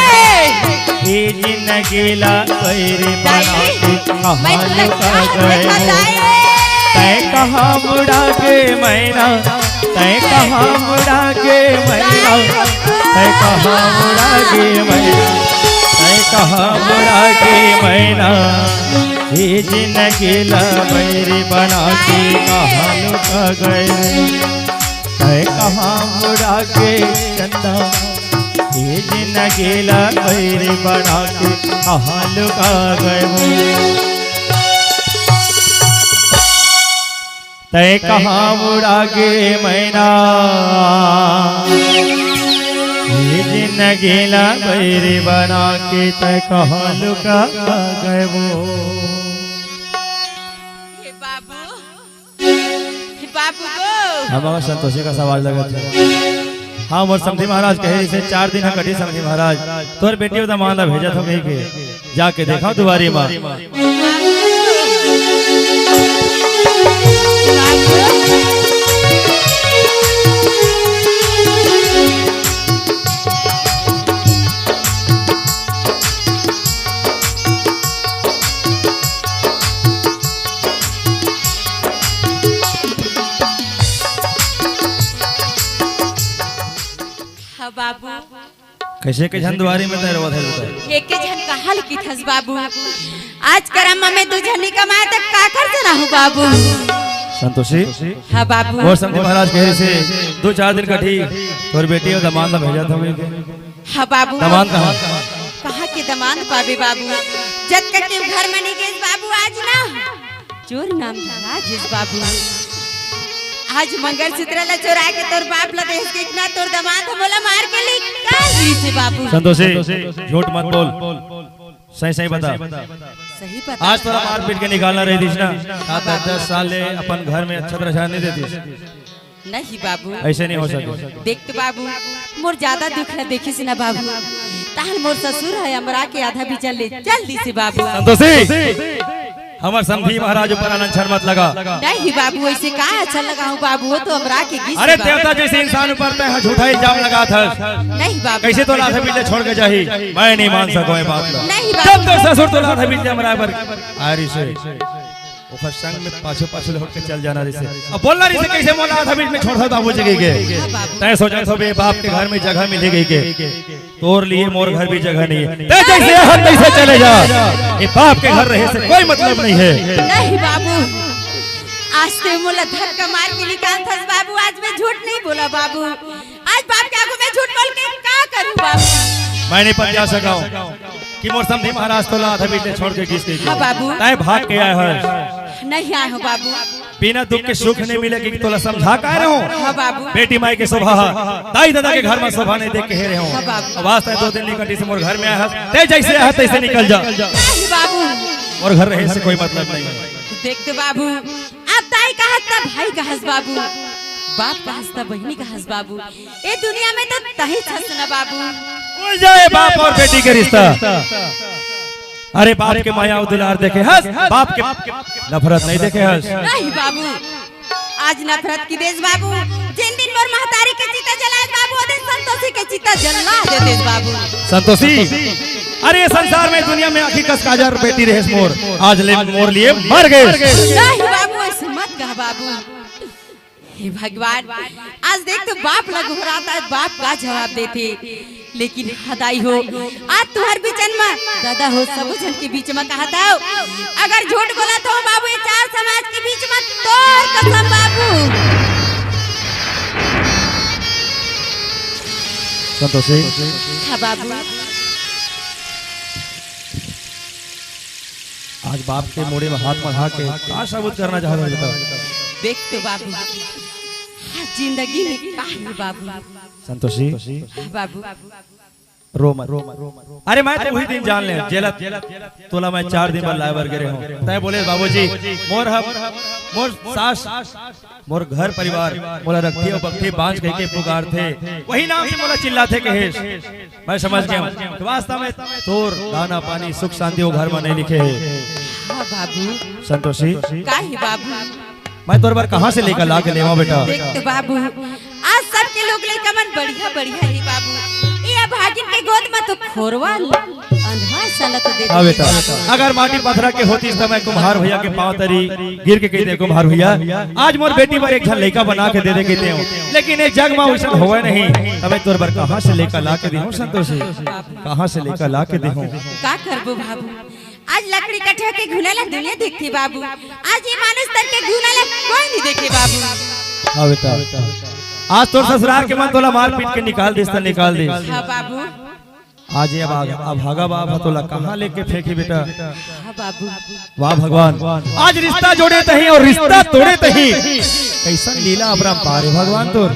ये जिनगी ला बैरी बना के कहाँ लुका गए हो। तैं कहाँ उड़ा के मैना, तैं कहाँ उड़ा के मैना, तैं कहाँ उड़ा के मैना, तैं कहाँ उड़ा के मैना। ये जिनगी ला बैरी बना के कहाँ लुका गए। तैं कहाँ उड़ा के चंदा, ये जिनगी ला बैरी बना के कहाँ लुका गए हो। तैं कहाँ उड़ा के मैना, ये जिनगी ला बैरी बना के तैं कहाँ लुका गए हो। हे बाबू, हे बाबू गो। हम संतोषी का सवाल लगत हे। हाँ, मोर समधी महाराज कहे, जइसे चार दिन ह कटही समधी महाराज, तोर बेटी अउ दमांद ला भेजत हँव कहिके, जाके देखा दुवारी मा। हाँ बाबू। कइसे के झन दुवारी में तैं रोवत हस बता? एके झन कहाँ ले किथस बाबू? आज करम में दू झन नइ कमाय त काखर से रहूँ बाबू? संतोषी। हाँ बाबू। मोर समधी महाराज कहे से दू चार दिन कटही, तोर बेटी अउ दमांद ला भेजत हँव। हाँ बाबू। दमांद कहाँ? कहाँ के दमांद पाबे बाबू? जतका के घर म नइ गेस बाबू, आज ना चोर नाम धरा जिस बाबू। आज मंगलसूत्र ला चोरा के तोर बाप ला देस के इतना तोर दमांद मोला मार के निकाल दिस हे बाबू। संतोषी, झूठ मत बोल, सही सही बता। सही बता। आज तोला मार पीट के निकालना रहितिस ना, त दस दस साल ले अपन घर में अच्छा तरह से नइ देतिस। नहीं बाबू। अइसे नइ हो सके। देख तो बाबू, मोर ज्यादा दुख ला देखिस ना बाबू, तहन मोर ससुर ह अमरा के आधा बिचन ले चल दिस हे बाबू। संतोषी, हमर समधी महाराज ऊपर अनच्छन मत लगा। नहीं बाबू, अइसे का अच्छा लगाहूँ बाबू, वो तो अमरा के गिस हे बाबू। अरे देवता जइसे इंसान ऊपर तैं ह झूठा इल्जाम लगात हस। नहीं बाबू। कइसे तोला आधा बिचन छोड़ के जाही? मैं नइ मान सकँव ये बात ला। नहीं बाबू। जब तोर ससुर तोला आधा बिचन अमराय बर आय रिहिसे, ओकर संग में पाछू पाछू लहुट के चल जाना रिहिसे। अब बोलना रिहिसे कइसे मोला आधा बिचन छोड़ सकत हे बाबू जी कहिके। हाँ बाबू। तैं सोचत होबे बाप के घर में जगह मिलही कहिके। तोर लिए मोर घर भी जगह नइ हे। तैं जइसे हस तइसे चले जा। ये बाप के घर रहे से कोई मतलब नइ हे। नहीं बाबू, आज तैं मोला धक्का मार के निकालथस बाबू, आज मैं झूठ नइ बोला बाबू। आज बाप के आगू में झूठ बोल के का करूँ बाबू? मैं नइ पतिया सकँव कि मोर समधी महाराज तोला आधा बिचन छोड़ के गिस कहिके। हाँ बाबू। तैं भाग के आय हस। नहीं आय हँव बाबू। बिना दुख के सुख नइ मिले कहिके तोला समझा के आय रहेंव। हाँ बाबू। बेटी माई के शोभा ह, दाई ददा के घर म शोभा नइ देख के आय रहेंव। हाँ बाबू। अब आज तैं दू दिन नइ कटिस मोर घर में आय हस, तैं जइसे आय हस तइसे निकल जा। नहीं बाबू, और घर रहे से कोई मतलब नहीं है। देख तो बाबू, अब दाई कहस त भाई कहस बाबू, बाप कहस त बहिनी कहस बाबू, ए दुनिया में तो तही छस न बाबू। भूल जाए बाप और बेटी के रिश्ता। अरे बाप के माया और दुलार देखे हस, बाप के नफरत नहीं देखे हस। नहीं बाबू, आज नफरत की देस बाबू। जिन दिन मोर महतारी के चिता जलाए बाबू, ओ दिन संतोषी के चिता जला दे देस बाबू। संतोषी, अरे ये संसार में, दुनिया में आखिर कस काजर बेटी रहेस मोर, आज ले मोर लिए मर गए। नहीं बाबू, ऐसे मत कह बाबू। हे भगवान, आज देख तो बाप ला गोहरात हे, बाप का जवाब देथे। लेकिन हदाई हो, आज तुहर बिचन म, दादा हो, सबो झन के बीच म कहत हव, अगर झूठ बोलत हो बाबू, ये चार समाज के बीच म तोर कसम बाबू। संतोषी। हाँ बाबू। आज बाप के मोड़े में हाथ मढ़ा के का सबूत करना चाहत हस बेटा? देख तो बाबू, जिंदगी में का है बाबू? संतोषी। हाँ बाबू। रो मत। अरे मैं तो वही दिन जान ले जेला तोला मैं चार दिन बर लाए बर गे रहे हूँ। तय बोले बाबूजी, मोर हम, मोर सास मोर घर परिवार मोला रखथे अउ बखथे बांझ कहिके पुकारथे, वही नाम से मोला चिल्लाथे कहेस। मैं समझ गया हूँ कि वास्तव में तोर दाना पानी सुख शांति वो घर में नहीं लिखे हे। हाँ बाबू। संतोषी। का हे बाबू? मैं तोर बर कहाँ से लइका ला के लेवा बेटा? देख तो बाबू, आज सबके लोग लइका मन बढ़िया बढ़िया हे बाबू, ये अभागिन के गोद में तो खोरवा अंधवा साला तो दे हाँ दे। बेटा, अगर माटी पथरा के होतिस त मैं कुम्हार भैया के पांव तरी गिर के कहितेंव, कुम्हार भैया, आज मोर बेटी बर एक झन लइका बना के दे दे कहितेंव, लेकिन ये जग मा वइसन होवय नहीं। तब मैं तोर बर कहाँ से लइका ला के देहूँ संतोषी? कहाँ से लइका ला के देहूँ? का करबो बाबू, आज लकड़ी कटहा के घुना ला दुनिया देखथे बाबू, आज ये मानुष तन के घुना ला कोई नहीं देखे बाबू। हाँ बेटा, आज तोर ससुरार के मन तोला मार पीट के निकाल दिस त निकाल दिस। हाँ बाबू। आज ये अभाग-, अभागा बाप ह तोला कहाँ लेके फेंकही बेटा? हाँ बाबू। वाह भगवान, आज रिश्ता जोड़े तहीं अउ रिश्ता तोड़े तहीं कइसन लीला अपरंपार हे भगवान तोर।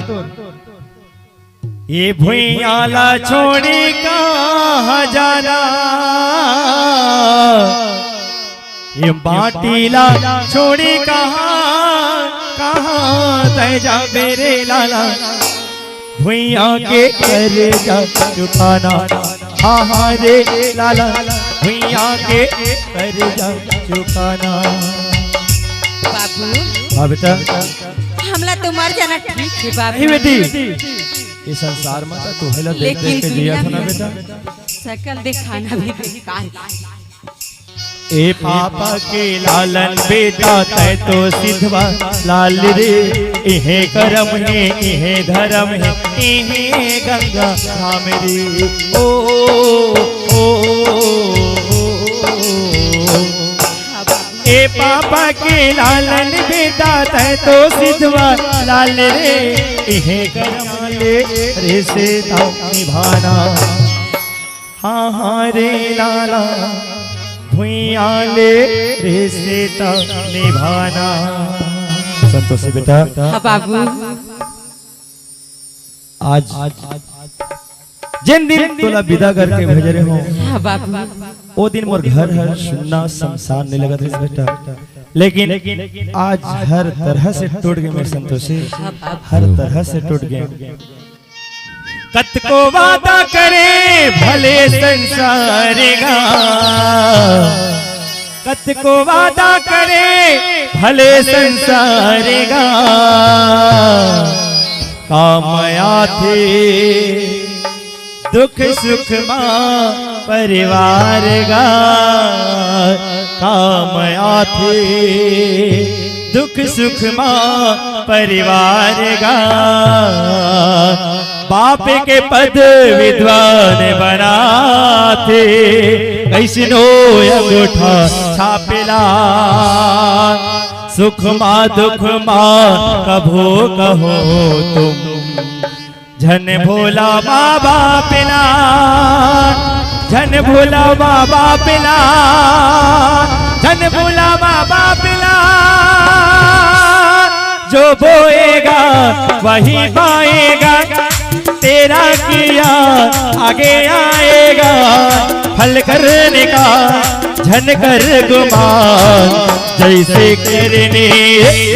ये भुइयां ला छोड़ी कहाँ जाना, ये माटी ला छोड़ी कहाँ, कहाँ तैं जाबे रे लाला। भुइयां के कर्जा चुकाना, हाँ हाँ रे लाला, भुइयां के कर्जा चुकाना। बाबू। हाँ बेटा। हमला तो मर जाना ठीक हे बाबू। नहीं बेटी, ये संसार में तो तुहे ला देख देख के जिया था ना बेटा। शकल देखाना भी बेकार। ए पापा के लालन बेटा तैं तो सिधवा लाल रे, इहे करम हे, इहे धरम हे, इहे गंगा धाम रे। ओ, ओ, ओ, ओ, ओ। ए पापा के लालन बेटा तैं तो सिधवा लाल रे, इहे करम ले रिश्ता निभाना। हाँ हाँ रे लाला, भुइयां ले रिश्ता निभाना। संतोषी बेटा। हाँ बाबू। आज जिन दिन तोला बिदा करके भेजे रहे हों, हाँ बाबू। ओ दिन मोर घर हर सुन्ना सुनसान नहीं लगत रहिस बेटा, लेकिन आज हर तरह से टूट गे मोर संतोषी, हर तरह से टूट गे। कतको वादा करे भले संसार गा, कतको वादा करे भले संसार गा, काम आथे दुख सुख मा परिवार गा, काम आथे दुख सुख मा परिवार गा। बाप के पद विद्वान बनाथे, कइसनो अंगूठा छापेला। सुख मा दुख मा कभो कहो तुम, झन भूला माँ बाप ला, झन भूला माँ बाप ला, झन भूला माँ बाप ला। जो बोएगा वही पाएगा, तेरे तेरा किया आगे आएगा, फल करने का झन कर गुमान। जैसे करनी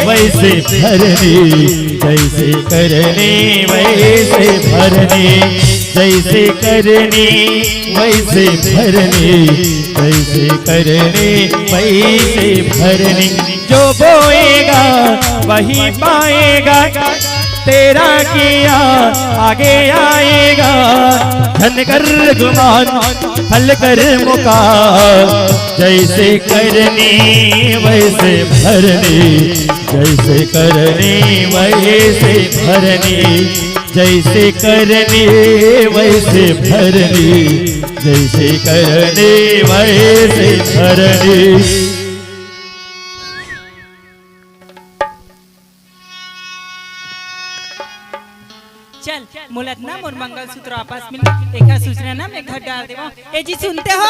वैसे भरनी, जैसे करनी वैसे भरनी, जैसे करनी वैसे भरनी, जैसे करनी वैसे भरनी। जो बोएगा वही पाएगा, तेरा किया आगे आएगा। झन कर गुमान, फल कर मुका। जैसे करनी वैसे भरनी, जैसे करनी वैसे भरनी, जैसे करनी वैसे भरनी, जैसे करनी वैसे भरनी। चल, मोला ना मोर मंगलसूत्र वापस मिल, एकर सूचना ना मैं घर डाल देवो। ए जी, सुनते हो?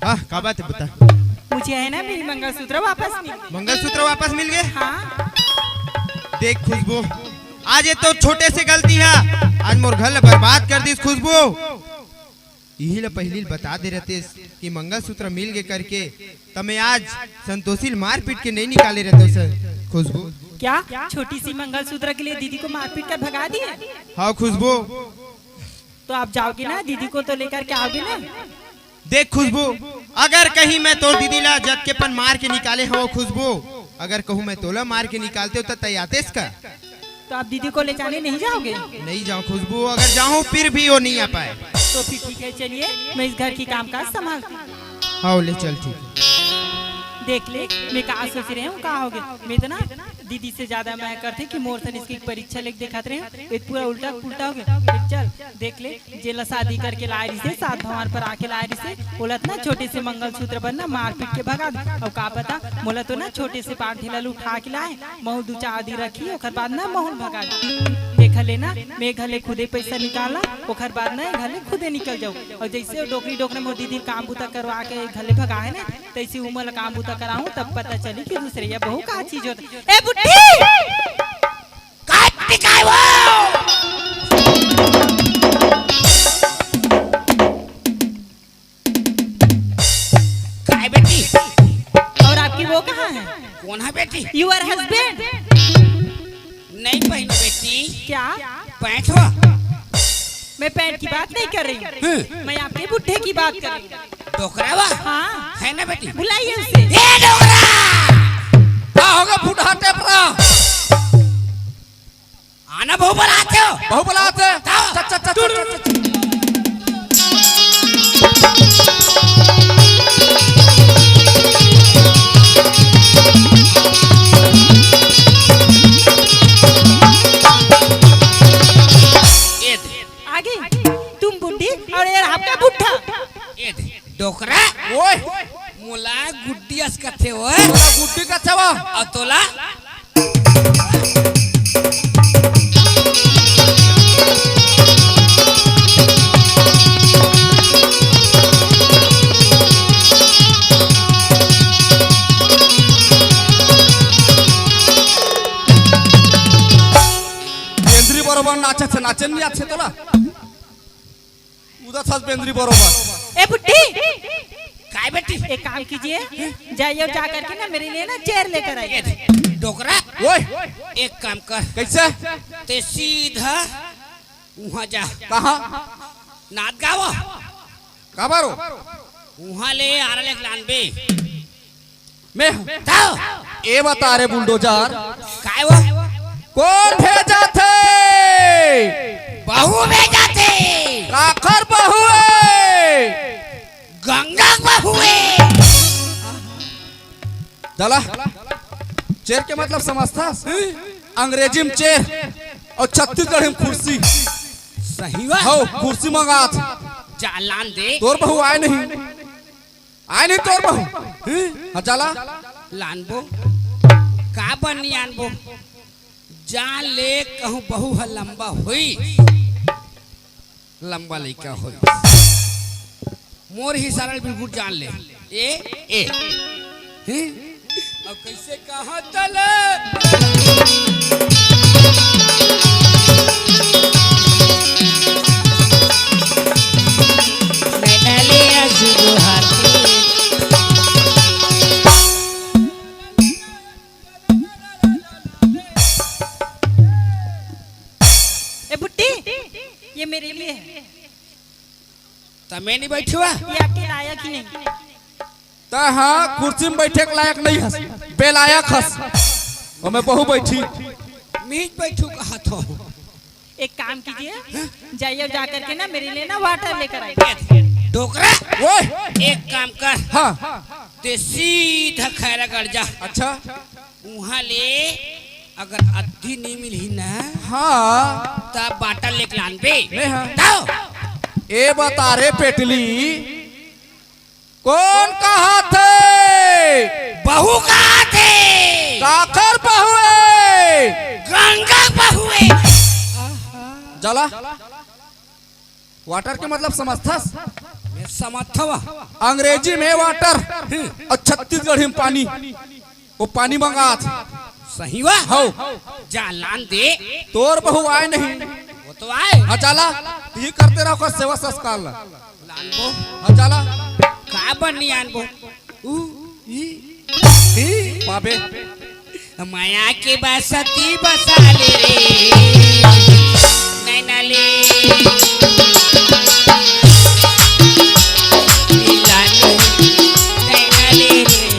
हाँ, का बात है, बता। मुझे है ना, मेरी मंगलसूत्र वापस मिल गई। मंगलसूत्र वापस मिल गए? हाँ। देख खुशबू, आज ये तो छोटे से गलती है, आज मोर घर ला बर्बाद कर दिस खुशबू। यही ला पहली बता दे रहते कि मंगलसूत्र मिल गए करके, त मैं आज संतोषी ल मारपीट के नहीं निकाले रहते सर खुशबू। क्या छोटी सी मंगलसूत्र के लिए दीदी को मारपीट कर भगा दिए? हाँ खुशबू। तो आप जाओगे ना, दीदी को तो लेकर के आओगे ना? देख खुशबू, अगर कहीं मैं तोर दीदी ला जग के पन मार के निकाले हव खुशबू, अगर कहूँ मैं तोला मार के निकालते हो त तैयार तेस का? तो आप दीदी को ले जाने नहीं जाओगे? नहीं जाऊँ खुशबू, अगर जाऊँ फिर भी वो नहीं आ पाए। तो फिर ठीक है, चलिए मैं इस घर की कामकाज संभालती हूँ। हाँ ले चल, ठीक है। देख ले, मैं का सोच रहे हूँ, का हो गया, मैं तो ना दीदी से ज्यादा मैं करते कि मोर सन इसकी परीक्षा लेके दिखात रहे हूँ, ये पूरा उल्टा पुल्टा हो गया। चल देख ले, जेला शादी करके लाए रिसे, सात भवन पर आके लाए रिसे, ओला इतना छोटे से मंगलसूत्र बर ना मार पीट के भगा दे। अब का पता, मोला तो ना छोटे से पान ठेला ल उठा के लाए, महू दू चार दिन रखी, ओकर बाद ना महू ल भगा दे। देख ले ना, मैं घर ले खुदे पैसा निकाला, ओकर बाद ना घर ले खुदे निकल जाऊ। और जैसे वो डोकरी डोकरे मोर दीदी काम बुता करवा के घर ले भगा है ना, तैसे उमर ला काम बुता कराऊं, तब पता चली कि दूसरे या बहू का चीज होता। ए बुढ़ी! काय बेटी, काय वो? काय बेटी? और आपकी वो कहाँ है? कौन है बेटी? Your husband। नहीं पहनो बेटी। क्या? पैंट हो? मैं पैंट की बात नहीं कर रही हूँ। हम्म। मैं आपके बुढ़े की बात कर रही हूँ। डोकरा वा? हाँ। है ना बेटी? बुलाइए उसे। ए डोकरा! का होगा बुढ़ा टेपरा? आना बहू बुलाते हो? बहू बुलाते हैं। हाँ। चल, चल, चल, चल, चल, चल। ये दे। आगे। तुम बुढ़ी और ये आपका बुढ़ा। ये दे। डोकरा। ओए। मोला गुड्डी अस कथे ओए। मोला गुड्डी कथे वा। और तोला? बेंदरी बरोबर नाचत हे, नाचे नहीं आथे तोला? उदा छस बेंदरी बरोबर। ए बुड्ढी, काय बेटी? एक काम कीजिए, जाइए और जा करके ना मेरे लिए ना चेयर लेकर आइए। ए डोकरा, ओए। एक काम कर। कैसे? ते सीधा वहाँ जा। कहाँ? नांदगांव। काबर हो? वहाँ ले आरा लेके लानबे। मैं? ताव। ए बता रे बुलडोजर। काय वो? कोन भेजत हे? बहू भेजत हे। काखर बहू हे? गंगा बहू हे। दला, चेयर के मतलब समझथस? अंग्रेजी में चेयर और छत्तीसगढ़ी में कुर्सी। सही बा। हो, कुर्सी मंगात। जा लान दे। तोर बहू आए नहीं। आए नहीं तोर बहू? हम्म? हाँ, चला। लानबो। का बनी आनबो? जान ले कहूँ बहू ह लंबा होई, लंबा लइका होई। मोर ही सारा बिल्कुल जान ले। ए, ए। हैं? अब कैसे कहा तले? ए बुट्टी, ये मेरे लिए है। त मैं नहीं बैठुआ? ये आपके लायक ही नहीं। त हाँ, कुर्सी में बैठे के लायक नहीं हस, बेलायक हस। ओमे बहू बैठी। मीज बैठू कहा थो। एक काम कीजिए, जाइए जा करके ना मेरे लिए ना वाटर लेकर आइए। डोकरा, ओए! एक काम कर। हाँ। ते सीधा खैरागढ़ जा। अच्छा। उहाँ ले अगर अद्धी नहीं मिलही ना, हाँ। तब बाटल लेके लानबे। नहीं हाँ। तब। ए बता रे पेटली, कौन कहा थे? बहू कहा थे? काकर बहू है? गंगा बहू है। जला। वाटर के मतलब समझथस? मैं समझथव। अंग्रेजी में वाटर, हम्म। और छत्तीसगढ़ी में पानी। वो पानी मंगात। सही वा? हौ। जा लान दे। तोर बहू आए नहीं। वो तो आए। हाँ, चला। ये करते रहो, कर सेवा संस्कार ला। लानबो। हाँ, चला। का बनी आनबो? ऊ, ई, ई। पाबे। मया के बसती बसा ले रे, नैना ले। मिला ले, नैना ले रे।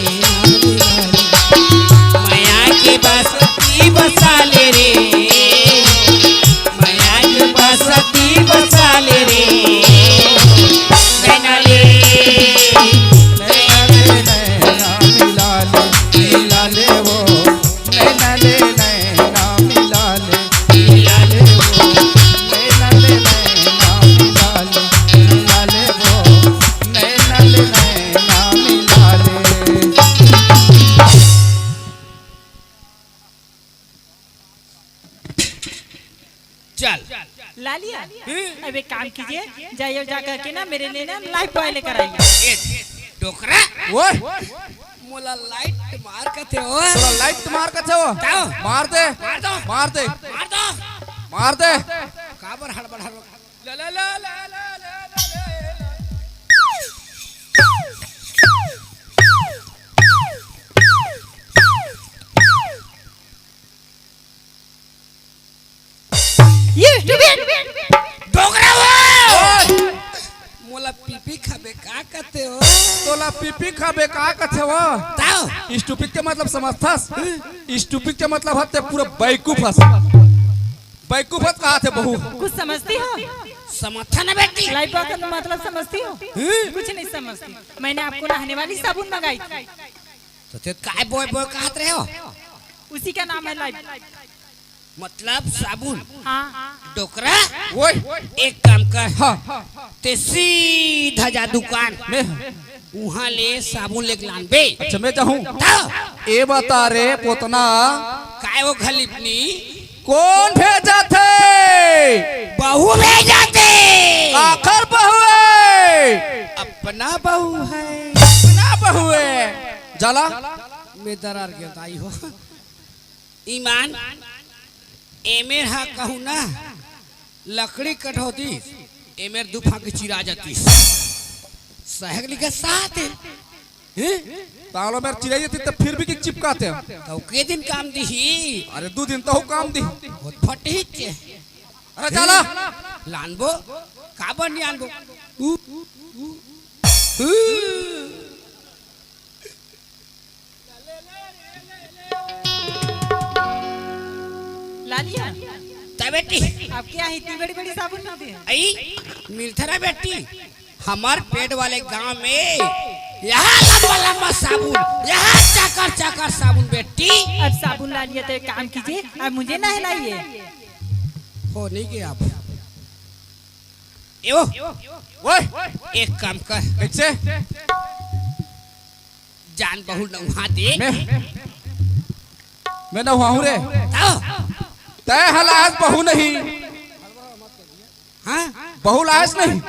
मया के बसती बसा ले रे, मया के बसती बसा ले रे, नैना ले। नैना ले, नैना मिला ले, मिला ले वो। नैना ले, नैना मिला ले, मिला ले वो। नैना ले, नैना मिला ले, मिला ले वो। नैना ले, नैना मिला ले। चल। ला लिया? हम्म। अब एक काम कीजिए, जाइए और जा करके ना मेरे लिए ना लाइफ बॉय लेकर आइए। ए, डोकरा। ओए। मोला लाइट मार कथे हो। तोला लाइट मार कथे हो? का हो? मार दे। मार दो। मार दे। मार दो। मार दे। काबर हड़बड़ हड़बड़? ला, ला, ला। You stupid! डोकरा हो! ओए! मोला पीपी खाबे का कथे हो? तोला पीपी खाबे का कथे हो? ताओ। Stupid के मतलब समझथस? Stupid के मतलब हते पूरा बैकूफ हस। बैकूफ हस कहा थे बहू। कुछ समझती हो? समझथा ना बेटी। लाइफ बॉय का मतलब समझती हो? हम्म। कुछ नहीं समझती। मैंने आपको नहाने वाली साबुन मंगाई थी। तो ते काय बोय बोय कहत रहे हो? उसी का नाम है लाइफ। मतलब साबुन? हाँ। डोकरा? ओए। एक काम कर। हाँ। ते सीधा जा दुकान। मैं? उहाँ ले साबुन लेके लानबे। अच्छा, मैं जाहूँ? तो? ए बता रे पोतना। काय वो खलीपनी? कौन भेजा थे? बहू भेजा थे। आखर बहू है। अपना बहू है। अपना बहू है। जाला। मैं दरार गया ताई हो। ईमान, एमेर हा कहूँ ना, लकड़ी कटौती, एमेर दू फांकी चिरा जातीस। सहक लिखे साथ है। हैं? तालो मेर चिरा जाती तो फिर भी कि चिपकाते हैं। तो के दिन काम दिही? अरे दू दिन तो काम दिही। बहुत फटी के। अरे चला। लानबो, काबर नहीं आनबो? ऊ, ऊ, ऊ। लालिया, ता बेटी। आपके यहाँ इतनी बड़ी-बड़ी साबुन मिलती है? आई, मिलता ना बेटी। हमार पेट वाले गांव में यहाँ लंबा-लंबा साबुन, यहाँ चाकर-चाकर साबुन बेटी। अब साबुन लालिया तो एक काम कीजिए, अब मुझे नहलाइए। हो नहीं गया अब। ए वो, ओए! एक काम कर। कैसे? जान बहू नहा दे। मैं, मैं नहाऊं रे। तो? तैं ह लायस बहू नहीं। हाँ? बहू लायस नहीं।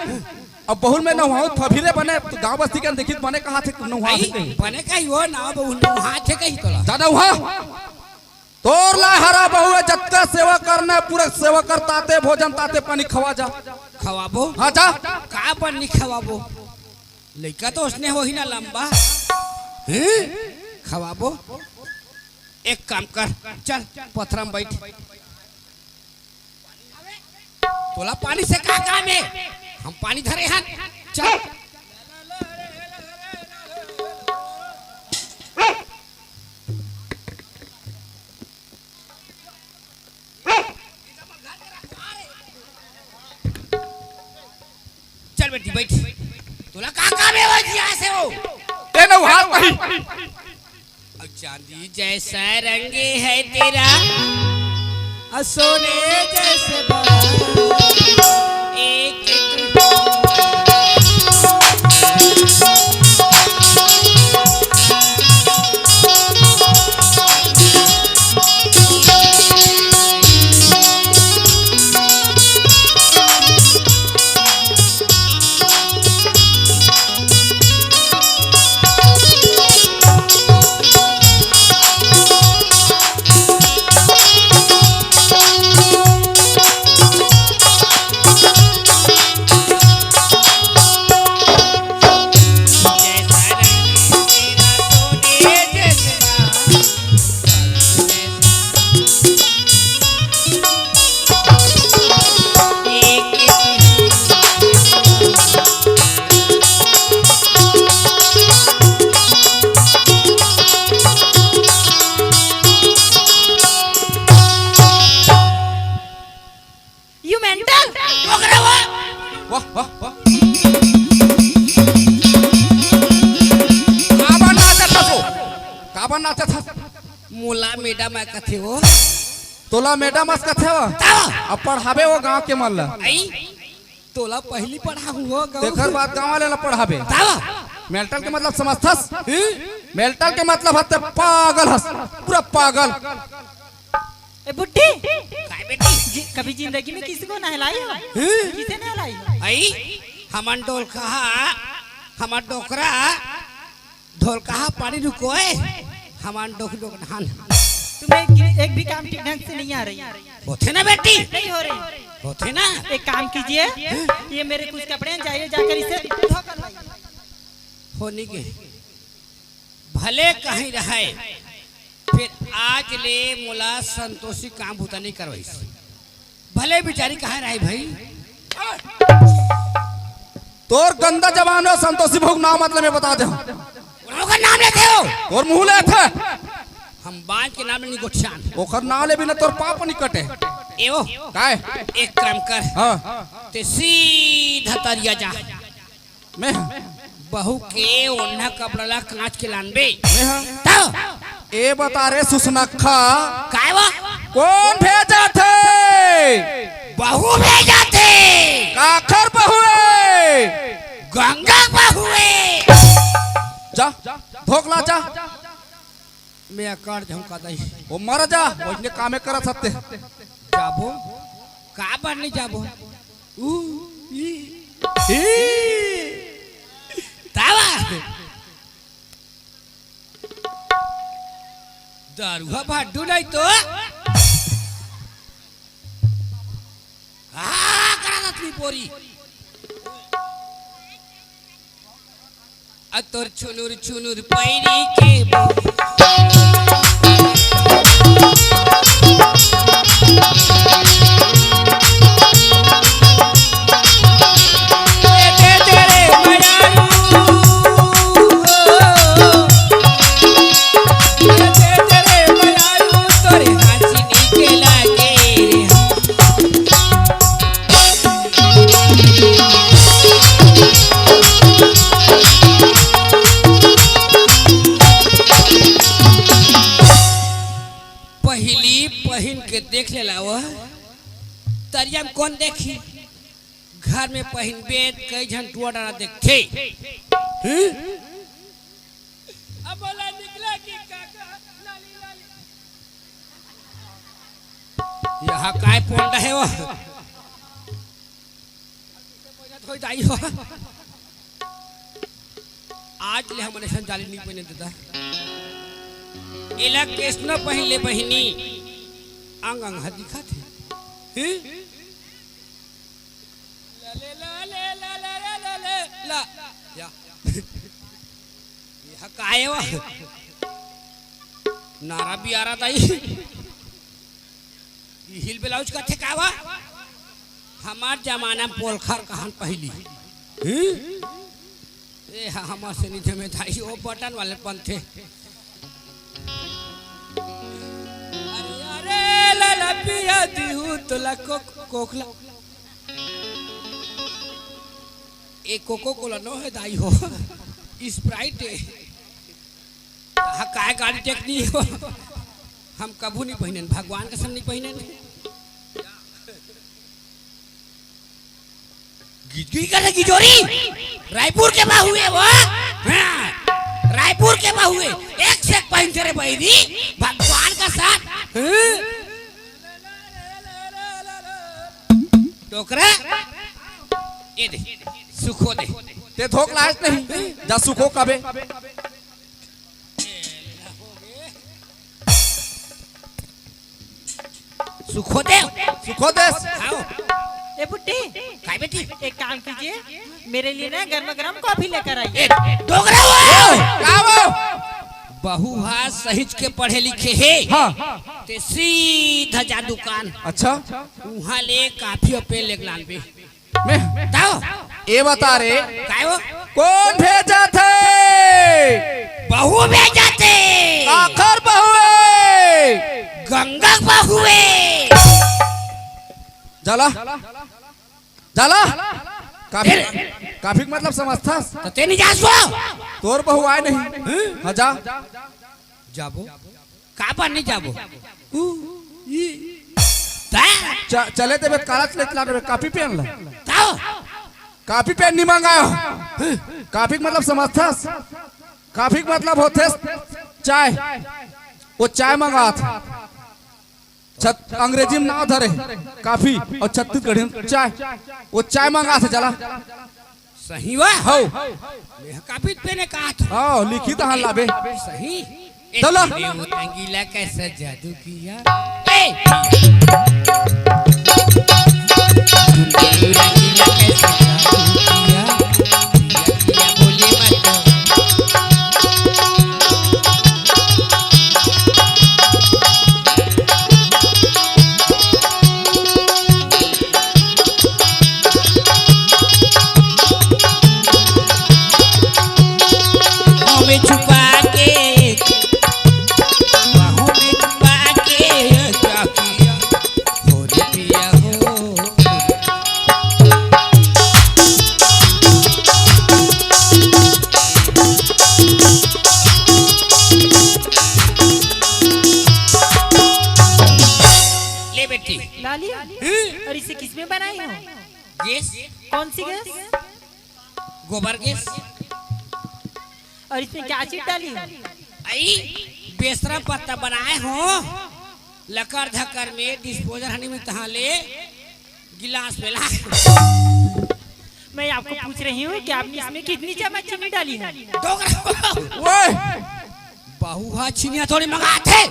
अब बहू ल मैं नहवाहूँ तभे ले बने, गाँव बस्ती के देखिस बने कहाथे नहवाथे कहीं। बने कही हो ना बहू नहवाथे कही तोला। जा नहवा। तोर ला हरा बहू हे, जतका सेवा करना हे, पूरा सेवा कर, ताते भोजन, ताते पानी खवा जा। खवाबो? हाँ, जा। का बर नी खवाबो? लइका तो उसने होही ना लंबा। हैं? खवाबो? एक काम कर, चल, पथरा म बइठ। तोला पानी से का काम हे? हम पानी धरे हन। चल। चल बेटी, बइठ। तोला का काम हे वो जिया से हो? ए नहवात नहीं। और चांदी जैसा रंग है तेरा, और सोने जैसे बाल। एक You mental? वाह, वाह, वाह। काबर नाचत हस वो? काबर नाचत हस? मोला मैडम आ कथे वो। तोला मैडम अस कथे वो? तब? अब पढ़ाबे वो गांव के मन ला। आई? तोला पहिली पढ़ाहूँ वो गाँव तेखर के। बाद गाँव वाले ला पढ़ाबे। तब? मेंटल के मतलब समझथस? हम्म? मेंटल के मतलब हते पागल हस, पूरा पागल। ए बुड्ढी, काय बेटी? जी, कभी जिंदगी में किसी को नहलाई हो? हम्म? किसे नहलाई हो? आई, हमन डोलकहा, हमर डोकरा, ढोलकहा पानी रुकोय, हमन डोक डोक धान। तुम्हें एक, एक भी काम ठीक ढंग से नहीं आ रही। होथे ना बेटी? नहीं हो रही। होथे ना? एक काम कीजिए, ये मेरे कुछ कपड़े हैं, जाइए जाकर इसे धो कर लाइए। होनी के भले कहीं रहय, फेर आज ले मोला संतोषी काम बूता नहीं करवाइस। भले बिचारी कहाँ रहय भाई? तोर गंदा जबान हे, संतोषी बहू के नाम मत ले, मैं बता देहूँ। ओकर नाम लेथे हो। तोर मुँह लेथे। हम बांझ के नाम ले नहीं गोठियान। ओकर नाम ले बिना तोर पाप नहीं कटे। ए ओ। काय? एक काम कर। हाँ। तें सीधा तरिया जा। मैं? बहू के ओढ़ना कपड़ा ला कांच के लानबे। मैं हाँ। तब? ए बता रे सुसनक्खा। काय वो? कोन भेजथे? बहू भेजथे। काखर बहू हे? गंगा बहू हे। जा, धोक ला जा। मैं अकड़ जाऊं का दई। ओ मर जा, ओइसने कामे करत हते। जाबो? काबर नहीं जाबो? ऊ, ई, ई। तावा। दारुहा भाडू नहीं तो। आ, करा दतली बोरी। आ तोर छुनुर छुनुर पैरी के बोरी। ए दे दे रे मयारू, ओ, ए दे दे रे मयारू, तोरे हाथ नीके लागे रे। पहिली पहिन के देख ले लावा, तरिया में कोन देखी? घर में पहिनबे त कई झन टुआ डारा देखथे। हम्म? अब बोला निकला कि काका, लाली, लाली। यहाँ काय पोंडा हे वो? कोई दाई हो? आज ले हमन अइसन जाली नइ पहिने ददा। एला कइसना पहिन ले बहिनी, अंग अंग ह दिखत हे। हैं? ला ले, ला ले, ला, ला, ला, ला, ला। या। ये ह काय हे वो? नारा बियारा दाई। ई हील ब्लाउज कथे का वो? हमार जमाना म पोलखर कहन पहिली। हम्म? ए हा, हमर से नइ जमे दाई, वो बटन वाले बनथे। अरे, अरे, लाला पिया दिहू तोला को-, कोखला। ए कोको कोला नो हे दाई हो, स्प्राइट हे। हा, काय गाड़ी टेक दी हो? हम कभू नइ पहिनेन, भगवान कसम नइ पहिनेन। गिजगिज करे गिजोरी, रायपुर के बहू हे वो। हाँ, रायपुर के बहू हे, एक से एक पहिनथे रे बहिनी, भगवान का साथ। हाँ? डोकरा, ए दे, सुखो दे। ते धोक लायस नहीं, जा सुखो कबे। सुखो दे। सुखो दे। आओ। ए बुड्ढी, काय बेटी? एक काम कीजिए, मेरे लिए ना गर्मा गर्म कॉफी लेकर आइए। ए, डोकरा वो! का वो? बहू हा सहिज के पढ़े लिखे हे। हाँ। ते सीधा जा दुकान। अच्छा। उहाँ ले कॉफी अउ पेन लेके लानबे। मैं दाव। ए बता रे। काय वो? कोन भेजत हे? बहू भेजत हे। काखर बहू हे? गंगा बहू हे। जा ला। जा ला। कॉफी, ए रे। कॉफी के मतलब समझथस? त ते नइ जास वो? तोर बहू आय नहीं। हम्म? हाँ, जा। जाबो। काबर नइ जाबो? उ, ई, ता? च-, चले देबे, काला चले चला देबे, कॉफी पेन ला। ताओ? कॉफी पेन नइ मंगायो। कॉफी के मतलब समझथस? कॉफी के मतलब होथे चाय। वो चाय मंगात। छत-, अंग्रेजी में नाव धरे, कॉफी, अउ छत्तीसगढ़ी में चाय। वो चाय मंगात हे, चला। सही वा? हौ। मैं कॉफी पेने कहा था। हौ, लिखी तहाँ लाबे। सही। ए, चलो। तूने वो रंगीला कैसा जादू किया? ए! तूने वो रंगीला कैसा जादू किया? किया, किया, बोली मत। बाहों में छुपा के, बाहों में छुपा के, क्या किया हो रे पिया हो। ले बेटी। ला लिया? हम्म। और इसे किस में बनाई हो? गैस। कौन सी गैस? गोबर गैस। और इसमें क्या चीज डाली हो? आई बेसरा पत्ता बनाए हो, लकर धकर में, डिस्पोजल हनी में, तहाँ ले गिलास में ला। मैं आपको पूछ रही हूँ कि आपने इसमें कितनी चम्मच चीनी डाली है? डोकरा। ओए! बहू हा चीनी हथौड़ी मंगात हे।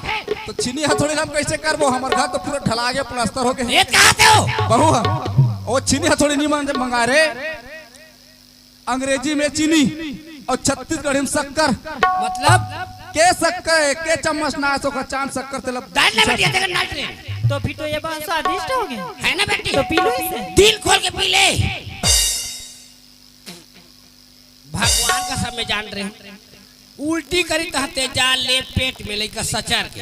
तो चीनी हथौड़ी हम कैसे करबो? हमर घर तो पूरा ढला गया, प्लास्टर हो गया। ये कहाँ से हो? बहू हा, वो चीनी हथौड़ी नहीं मंग-, मंगा रे। अंग्रेजी में चीनी अउ छत्तीसगढ़ी में शक्कर। मतलब? के शक्कर हे, के चम्मच ना हे, सो का चांद शक्कर तेला डाल ना बेटी, देखा, डाल रे। तो फिर तो ये बहुत स्वादिष्ट हो गया। है ना बेटी? तो पी लो इसे। दिल खोल के पी ले। भगवान का सब में जान रहे। उल्टी करी तहाँ ते जा ले पेट में लइका सचर के।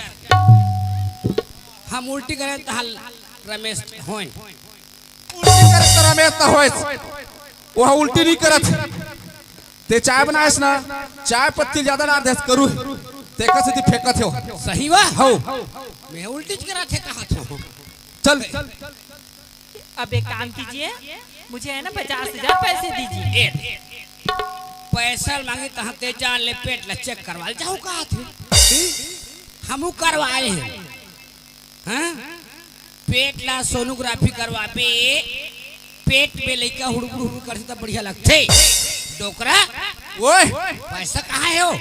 हम उल्टी करें तहाँ रमेश होइन। उल्टी करे त रमेश त होइस, वो उल्टी नहीं करत। ते चाय बनाएस ना, चाय पत्ती ज्यादा डाल देस करू, ते कस दी फेंकत हो। सही वा? हौ। मैं उल्टी च करा थे कहा था। चल। अब एक काम कीजिए, मुझे है ना पचास हजार पैसे दीजिए। ए, पैसा मांगे तहाँ ते जान ले पेट ला चेक करवा ले जाओ कहा थे। हमू करवाए हैं। हाँ? पेट ला सोनोग्राफी करवाबे, पेट में लइका हुड़बुड़ हुड़बुड़ करथे त बढ़िया लगथे। डोकरा, ओए, पैसा कहाँ हे हो?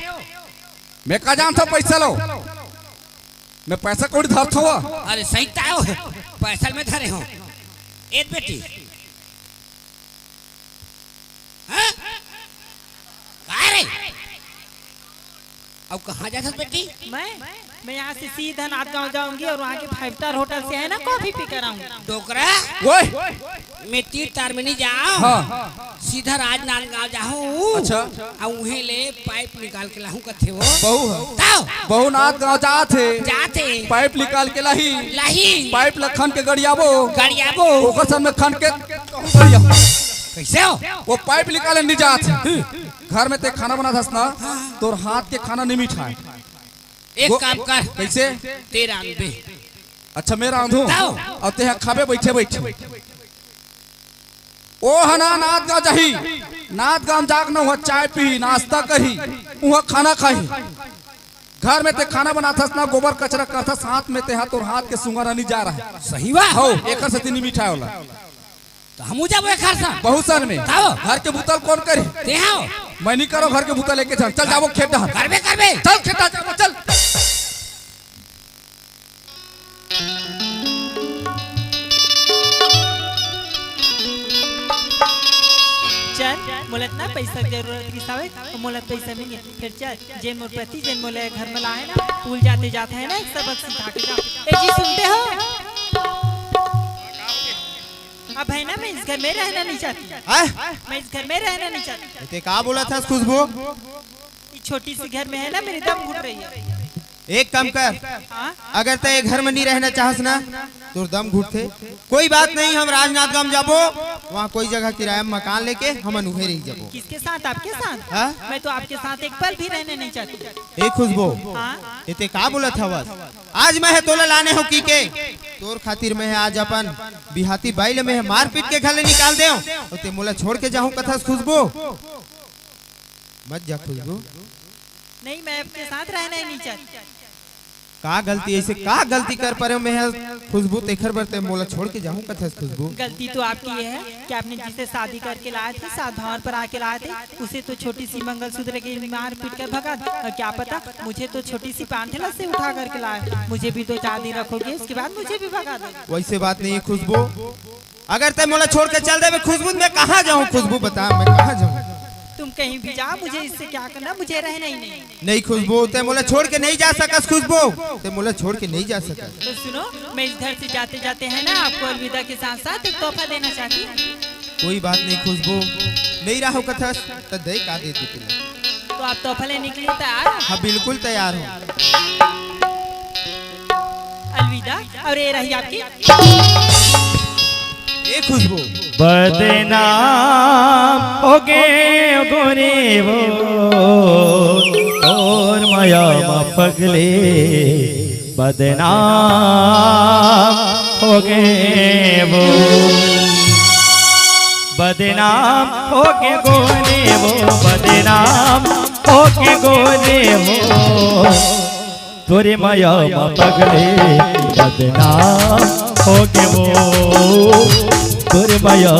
मैं का जानथों पैसा लो? मैं पैसा कौड़ी धरथों? अरे सही त हो, पैसा मैं धरे हों। ए बेटी, हाँ? का रे? अब कहाँ जाथस बेटी? मैं मैं यहाँ से सीधा नांदगांव जाऊंगी और वहाँ के फाइव स्टार होटल से है ना, कॉफी पी कर आऊंगी। डोकरा, ओए, मैं तीर तार में नहीं जाऊँ। हाँ। सीधा राजनांदगांव जाऊँ। अच्छा। और वहीं ले पाइप निकाल के लाहूँ कथे वो। बहू ह। ताओ। बहू नांदगांव जात हे। जात हे। पाइप निकाल के लाही। लाही। पाइप ल खन के गड़ियाबो। गड़ियाबो। ओकर संग में खन के कहूँ गड़ियाबो। कैसे हो? वो पाइप निकाले नहीं जात हे। घर में ते खाना बनाथस ना, तोर हाथ के खाना नहीं मिठाय। एक वो काम कर। कैसे? ते रांधबे। अच्छा, मैं रांधूं? ताओ। अउ ते ह खाबे बइठे बइठे। ओ ह ना नांदगांव जाही, नांदगांव जाके ना उहाँ चाय पीही, नाश्ता करही, उहाँ खाना खाही। घर में ते खाना बनाथस ना, गोबर कचरा करथस, हाथ में ते ह तोर हाथ के सुंगरा नहीं जा रहा हे। सही बात। हो, एकर सेती नहीं मिठाय ओला। त हमू जाबो एकर संग। बहुत सन में। ताओ। घर के बुता ल कोन करही? ते हो। मैं नहीं करों घर के बुता ल एको झन। चल जाबो खेत डहर। करबे, करबे। चल खेत डहर जाबो, चल। चल, मोला इतना पैसा के जरूरत रिहिस हवे, त मोला पैसा मिल गे। फेर चल, जेन मोर पति, जेन मोला घर में लाए ना, स्कूल जाते जाते है ना, एक सबक सिखा के जाओ। ए जी, सुनते हो? अब है ना, मैं इस घर में रहना नहीं चाहती। हैं? मैं इस घर में रहना नहीं चाहती। ते का बोलथस खुशबू? ये छोटी सी घर में है ना, मेरी दम घुट रही है। एक काम कर, हाँ? अगर ते ये घर में नहीं रहना चाहस ना, तोर दम घुटथे। कोई बात नहीं, हम राजनांदगांव जाबो, वहाँ कोई जगह किराया में मकान लेके हमन उहें रही जाबो। किसके साथ? आपके साथ? हाँ? मैं तो आपके साथ एक पल भी रहना नहीं चाहती। ए खुशबू, हाँ? ए ते का बोलत हवस? आज मैं ह तोला लाने हों कहिके, तोर खातिर मैं ह आज अपन बिहाती बाई ल मैं ह मारपीट के घर ले निकाल देंव, अउ ते मोला छोड़ के जाहूं कथस खुशबू। मत जा खुशबू। नहीं, मैं आपके साथ रहना ही नहीं चाहती। का गलती, ऐसे का गलती कर परेंव मैं ह खुशबू, तेखर बर ते मोला छोड़ के जाहूं कथस खुशबू? गलती तो आपकी ये है कि आपने जिसे शादी करके लाए थे, सात भंवर पर आके लाए थे, उसे तो छोटी सी मंगलसूत्र के मार पीट कर भगा दिया। और क्या पता, मुझे तो छोटी सी पांथेला से उठा करके लाए। मुझे भी दो चार दिन रखोगे, उसके बाद मुझे भी भगा दोगे। वैसे बात नहीं है खुशबू, अगर ते मोला छोड़ के चल देबे खुशबू, मैं कहाँ जाऊँ खुशबू, बता मैं कहाँ जाऊँ? तुम कहीं भी जाओ, मुझे इससे क्या करना, मुझे रहना ही नहीं। नहीं खुशबू, ते मोला छोड़ के नहीं जा सकस खुशबू, ते मोला छोड़ के नहीं जा सकस। तो सुनो, मैं इस घर से जाते जाते है ना, आपको अलविदा के साथ साथ एक तोहफा देना चाहती हूँ। कोई बात नहीं खुशबू, नहीं रहो कथस, त दे का दे दे तुला। तो आप तोहफा लेने के लिए तैयार हो? हाँ, बिल्कुल तैयार हूँ। अलविदा। और ये रही आपकी। ए खुशबू। बदनाम हो गे गोरी वो, तोर मया म पगले बदनाम हो गे वो, बदनाम हो गे गोरी वो, बदनाम हो गे गोरी वो। तोरे मया म पगले बदनाम हो गे वो, तोरे मया म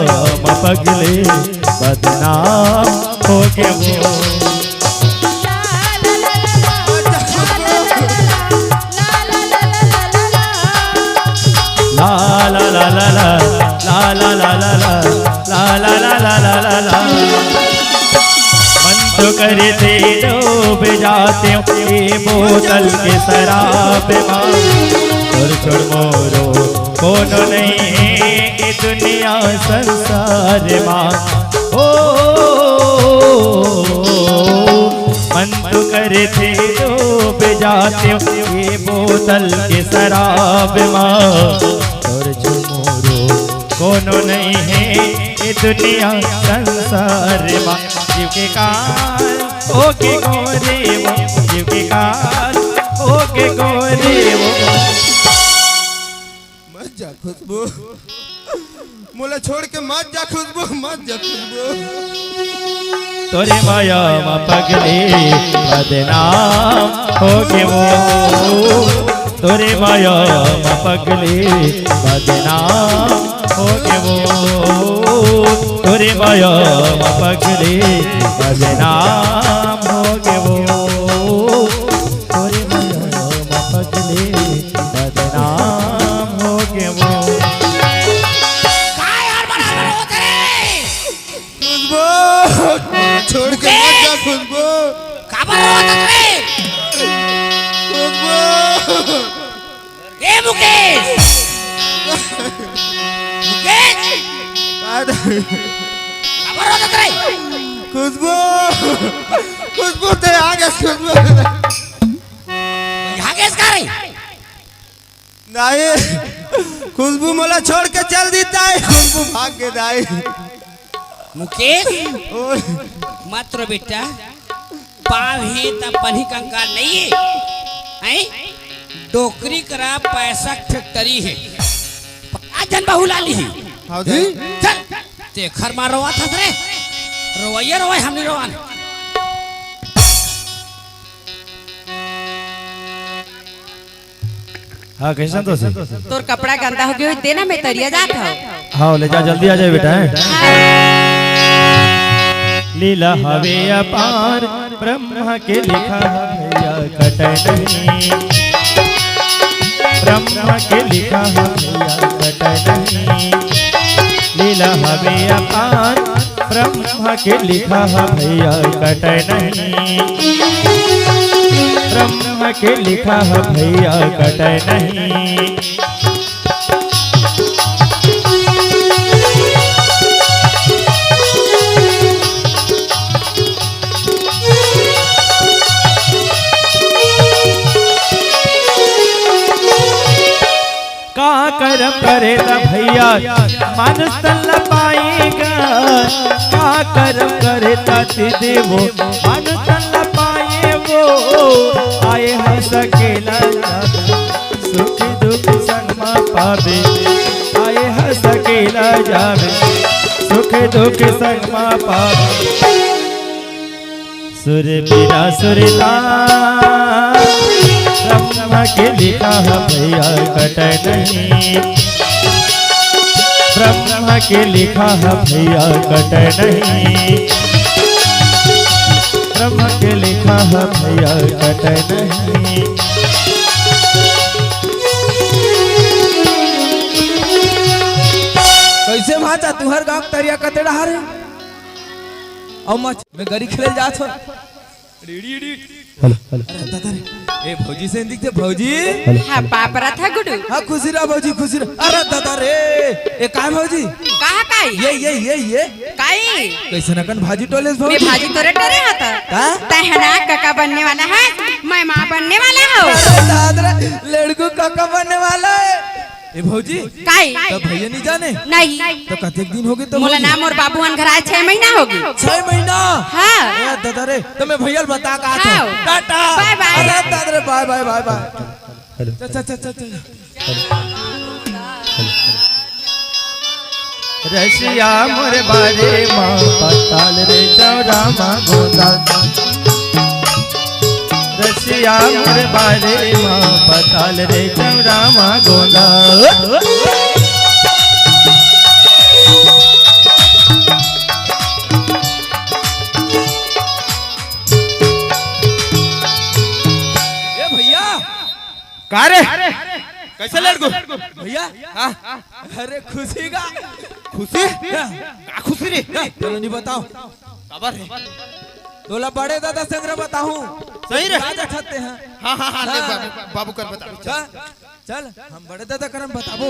पगले बदनाम हो गे वो। ला ला ला ला ला, ला ला ला ला ला, ला ला ला ला ला ला ला। मन तो करे थे डूब जाते हो ये बोतल के शराब मा। छोड़ छोड़ मोरो कोनो नहीं है ये दुनिया संसार मा। ओ मन तो करे थे डूब जाते हो ये बोतल के शराब मा। छोड़ छोड़ मोरो कोनो नहीं है ये दुनिया संसार मा। जीव के काल हो गे गोरी वो, जीव के काल हो गे गोरी वो। मत जा खुशबू, मोला छोड़ के मत जा खुशबू, मत जा खुशबू। तोरे मया म पगले बदनाम हो गे वो। तोरे मया म पगली बदनाम होगे वो, तोरे मया म पगली बदनाम होगे वो, तोरे मया म पगली बदनाम होगे वो। काय यार बड़ा बड़ा होत रे? खुशबू, छोड़ के मत जा खुशबू। काबर रोवत हस रे? खुशबू। ए मुकेश। मुकेश। काबर रोवत हस रे? खुशबू, खुशबू ते आ गेस खुशबू। आ गेस का रे? नहीं, खुशबू मोला छोड़ के चल दी दाई, खुशबू भाग गे दाई। मुकेश, ओए। मत रो बेटा, पाँव हे त पनही कंकाल नहीं हे, हैं? डोकरी करा पैसा फैक्ट्री हे, पका जन बहुला ली। हाँ, हैं? चल, तेखर मार रोवा था रे, रोवैया रोवे, हम नहीं रोवान। हाँ, कइसन तो से? तोर कपड़ा गंदा हो गयो, दे ना, मैं तरिया जात हव। हाँ, ले जा, जल्दी आ जाए बेटा, हैं? हाँ। लीला हवे अपार, ब्रह्मा के लिखा भैया कटे नहीं। ब्रह्मा के लिखा भैया कटे नहीं। लीला हवे अपार, ब्रह्मा के लिखा ह भैया कटे नहीं, ब्रह्मा के लिखा ह भैया कटे नहीं। का करम करे त भैया मानुष तन ल पाएगा, का करम करे त ते देवो मानुष तन ल पाए वो। आए हस अकेला जाबे, सुख दुख संग म पाबे, आए हस अकेला जाबे, सुख दुख संग म पाबे। सुर बिना सुरता ब्रह्म के लिखा ह भैया कटे नहीं, ब्रह्म के लिखा ह भैया कटे नहीं, ब्रह्म के लिखा ह भैया कटे नहीं। कइसे भाचा तुहर गाँव तरिया कते डहार हे? अउ मच में गरी खेले जात हो। Hello, hello. अरे दादा रे, ए भौजी से दिखते भौजी। हेलो, हाँ, हेलो। पाप रहा था गुडू। हाँ, खुशी रहा भौजी, खुशी रहा। अरे दादा रे, ए काय भौजी? कहाँ काई? ये, ये, ये, ये। काई? कइसन अकन भाजी टोलेस मैं भौजी? भाजी तोरे टोरे हता। का? तहना काका बनने वाला है, मैं माँ बनने वाला हूँ। अरे दादा रे, लड़कू काका बनने वाला है। ए भौजी, काई? त भैया नहीं जाने? नहीं। त कतेक दिन होगे त मोला भौजी? ना मोर बाबू मन घर आए छह महीना होगे। छह महीना? हाँ। ए दादा रे, त मैं भैया ल बता का हाँ। टाटा। बाय बाय। अरे दादा रे, बाय बाय, बाय बाय। हेलो। चल, चल, चल, चल, चल। रसिया मोर बारे मा पताल रे चौरा मा गोंदा। रसिया मोर बारे मा पताल रे चौरा मा गोंदा। ए भैया। का रे? कइसे लड़कू? भैया। हाँ। अरे खुशी का। खुशी? हाँ। का खुशी रे? हाँ, चलो नहीं बताओ। काबर रे? तोला बड़े दादा संग बताहूँ। सही रे? राजा छत्ते हैं। हाँ, हाँ, हाँ, ले हाँ। बाबू, बाबू कर बता। चल, चल, हम बड़े दादा करम बताबो।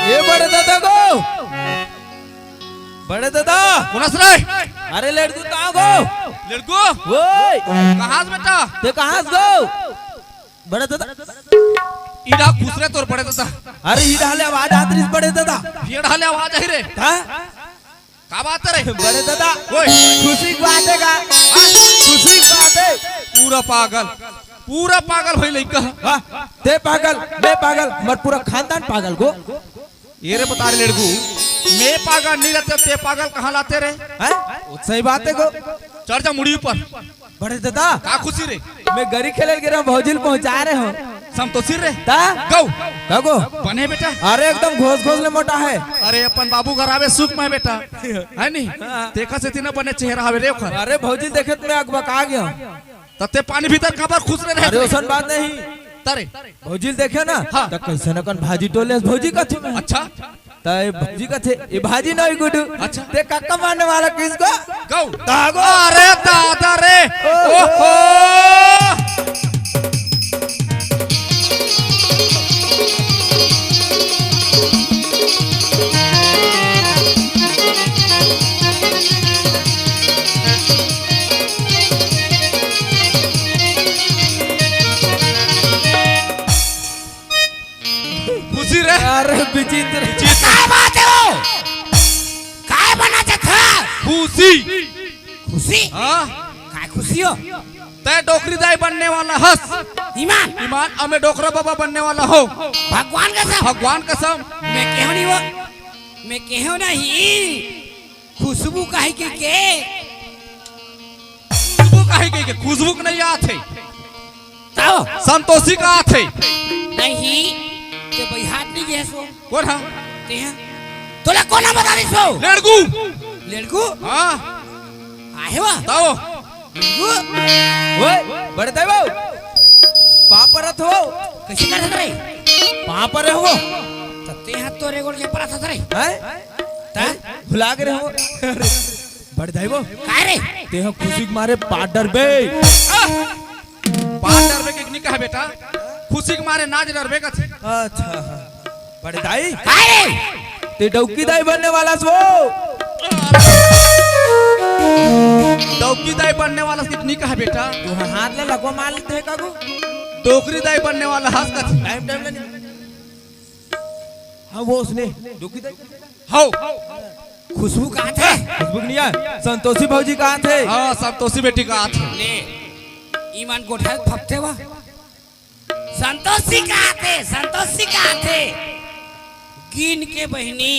ए बड़े दादा गो, बड़े दादा। कोन हस रे? अरे लड़कू कहाँ गो? लड़कू? ओए। कहाँ हस बेटा? ते कहाँ हस गो? बड़े दादा। इड़ा खुसरे तोर बड़े ददा। अरे, इड़ा ले आवाज आत रहिस बड़े ददा। इड़ा ले आवाज आही रे। हाँ? का बात रे? बड़े ददा। ओए। खुशी के बात हे का? हाँ? खुशी के बात हे। पूरा पागल, पूरा पागल होई लइका। हाँ, ते पागल, मैं पागल, हमर पूरा खानदान पागल गो। ए रे बता रे लेड़गू, मैं पागल नहीं रहते, ते पागल कहाँ लाते रे? हैं? सही बात हे गो। चढ़ जा मुड़ी ऊपर। बड़े ददा। का खुशी रे? मैं गरी खेले गे रहेंव, भौजी ल पहुंचा रहे हों। संतोषी रे। ता? गौ। का गो? बने बेटा। अरे एकदम घोस घोस ले मोटा हे। अरे अपन बाबू घर आवे सुख में बेटा। हे नी? हाँ। देखा से तीना बने चेहरा हवे रे ओखर। अरे भौजी ल देखे त मैं अकबका गेंव। त ते पानी भीतर काबर खुसरे रहे? अरे ओसन बात नहीं। तरे। भौजी ल देखे ना, हाँ। त कइसन अकन भाजी टोले हस भौजी कथे मैं। अच्छा। त ए भौजी कथे, ए भाजी नहीं गुडू। अच्छा। ते कक्का मारने वाला किसको? गौ। तागो। अरे दादा रे। ओहो। ओहो। खुशी रे। अरे विचित्र। विचित्र। काय बात हे वो? काय बनात हस? खुशी। खुशी? हाँ। काय खुशी हो? तैं डोकरी दाई बनने वाला हस। ईमान। ईमान, अउ मैं डोकरा बाबा बनने वाला हों। भगवान कसम। भगवान कसम। मैं केहेंव नहीं वो। मैं केहेंव नहीं। खुशबू काहे के के? खुशबू काहे के के? खुशबू के नहीं आत हे। ताओ। संतोषी के आत हे। नहीं, ते बइहात नहीं गेस वो। कोन हा? ते हा। तोला कोन हा बता दिस वो? लेड़गू। लेड़गू? हाँ। आहे वा। ताओ। लेड़गू। ओए, बड़े दाई वो। पाँव परत हों। कइसे करत रे? पाँव परे हों। त ते हा तोरे गोड़ के परत हस रे। हैं? त? भुला गे रहेंव। बड़े दाई वो। काय रे? ते हा खुशी के मारे पाट डरबे। आह! पाट डरबे के नहीं कहा बेटा, खुशी के मारे नाच डरबे कथे। अच्छा, हाँ। बड़े दाई। काय रे? ते डौकी दाई बनने वाला हस वो। डौकी दाई बनने वाला हस के नहीं कहा बेटा। तू हाथ ले लगवा मार लेते है काकू। डोकरी दाई बनने वाला हस कथे। टाइम, टाइम ले। हाँ, वो उसने। डौकी दाई। हौ। खुशबू के आत हे? खुशबू के नहीं आय, संतोषी भौजी के आत हे। हाँ, संतोषी बेटी के आत हे। ले, ईमान गोठा फपथे वा। संतोषी के आत हे, संतोषी के आत हे। गिन के बहिनी,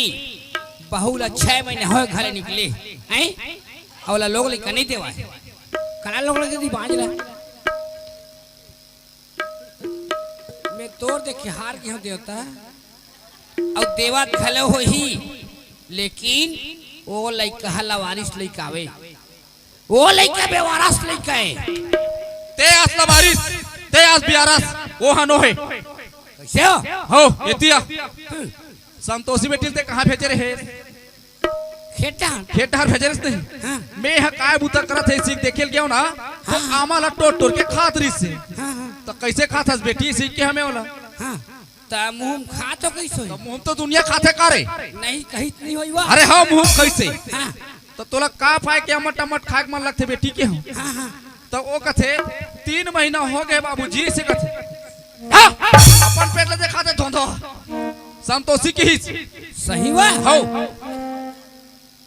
बहू ला छह महीना होय घर ले निकले, हैं? अउ ओला लोग लइका नहीं देवाय। करा लोग लइका दी बांझ ला। मैं तोर देखे हार गेंव देवता, अउ देवत घलो होही, लेकिन ओ लइका ह लवारिस लइका आवे, ओ लइका बेवारस लइका हे। ते अस लवारिस, ते अस बेवारस, ओ ह नो हे। कइसे हो? हो, एती आ। संतोषी बेटी ल ते कहाँ भेजे रहे? खेत डहर। खेत डहर भेजे रहिस नहीं। हाँ। मैं ह काय बुता करत हे, इसी के देखे ल गेंव ना, त हाँ, हाँ। आमा ला टोर टोर के खात रहिस हे। हाँ, हाँ। त कइसे खात हस बेटी, इसी के हमें ओला। हाँ। त मुंह म खात हो कइसे होही? त मुंह म तो दुनिया खाथे का रे? नहीं, कहित नहीं होही वा। अरे हाँ, मुंह म कइसे? हाँ। त तोला का पाय के अमट अमट खाय के मन लगथे बेटी के हो? हाँ, हाँ। त ओ कथे, "तीन महीना हो गे बाबूजी," से कथे। हाँ, अपन पेट ल देखा दे धोंधो। संतोषी किहिस। सही वा? हौ।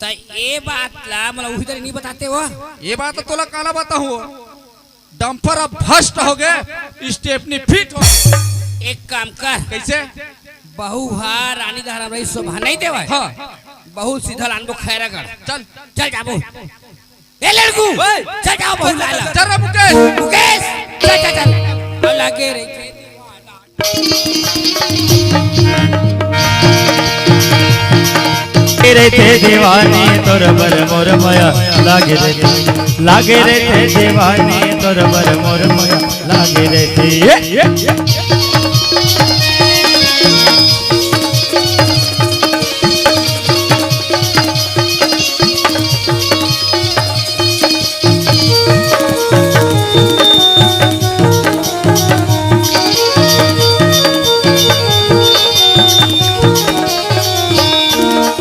त ए बात ला मोला उही तरी नहीं बताते हो। ए बात तोला काला बताहूँ? डंपर अब भ्रष्ट हो गे, स्टेपनी फिट हो गे। एक काम कर। कइसे? बहू हा रानी दहरा रही शोभा नहीं देवय। हाँ। बहू सीधा लानबो खैरागढ़। चल। चल जाबो। ए लड़कू, ओए! चल जाओ बहू लाला। चल रे मुकेश। मुकेश, चल, चल, चल। अब लागे रे। लागे रहिथे दीवानी तोर बर मोर मया, लागे रहिथे, लागे रहिथे दीवानी तोर बर मोर मया, लागे रहिथे।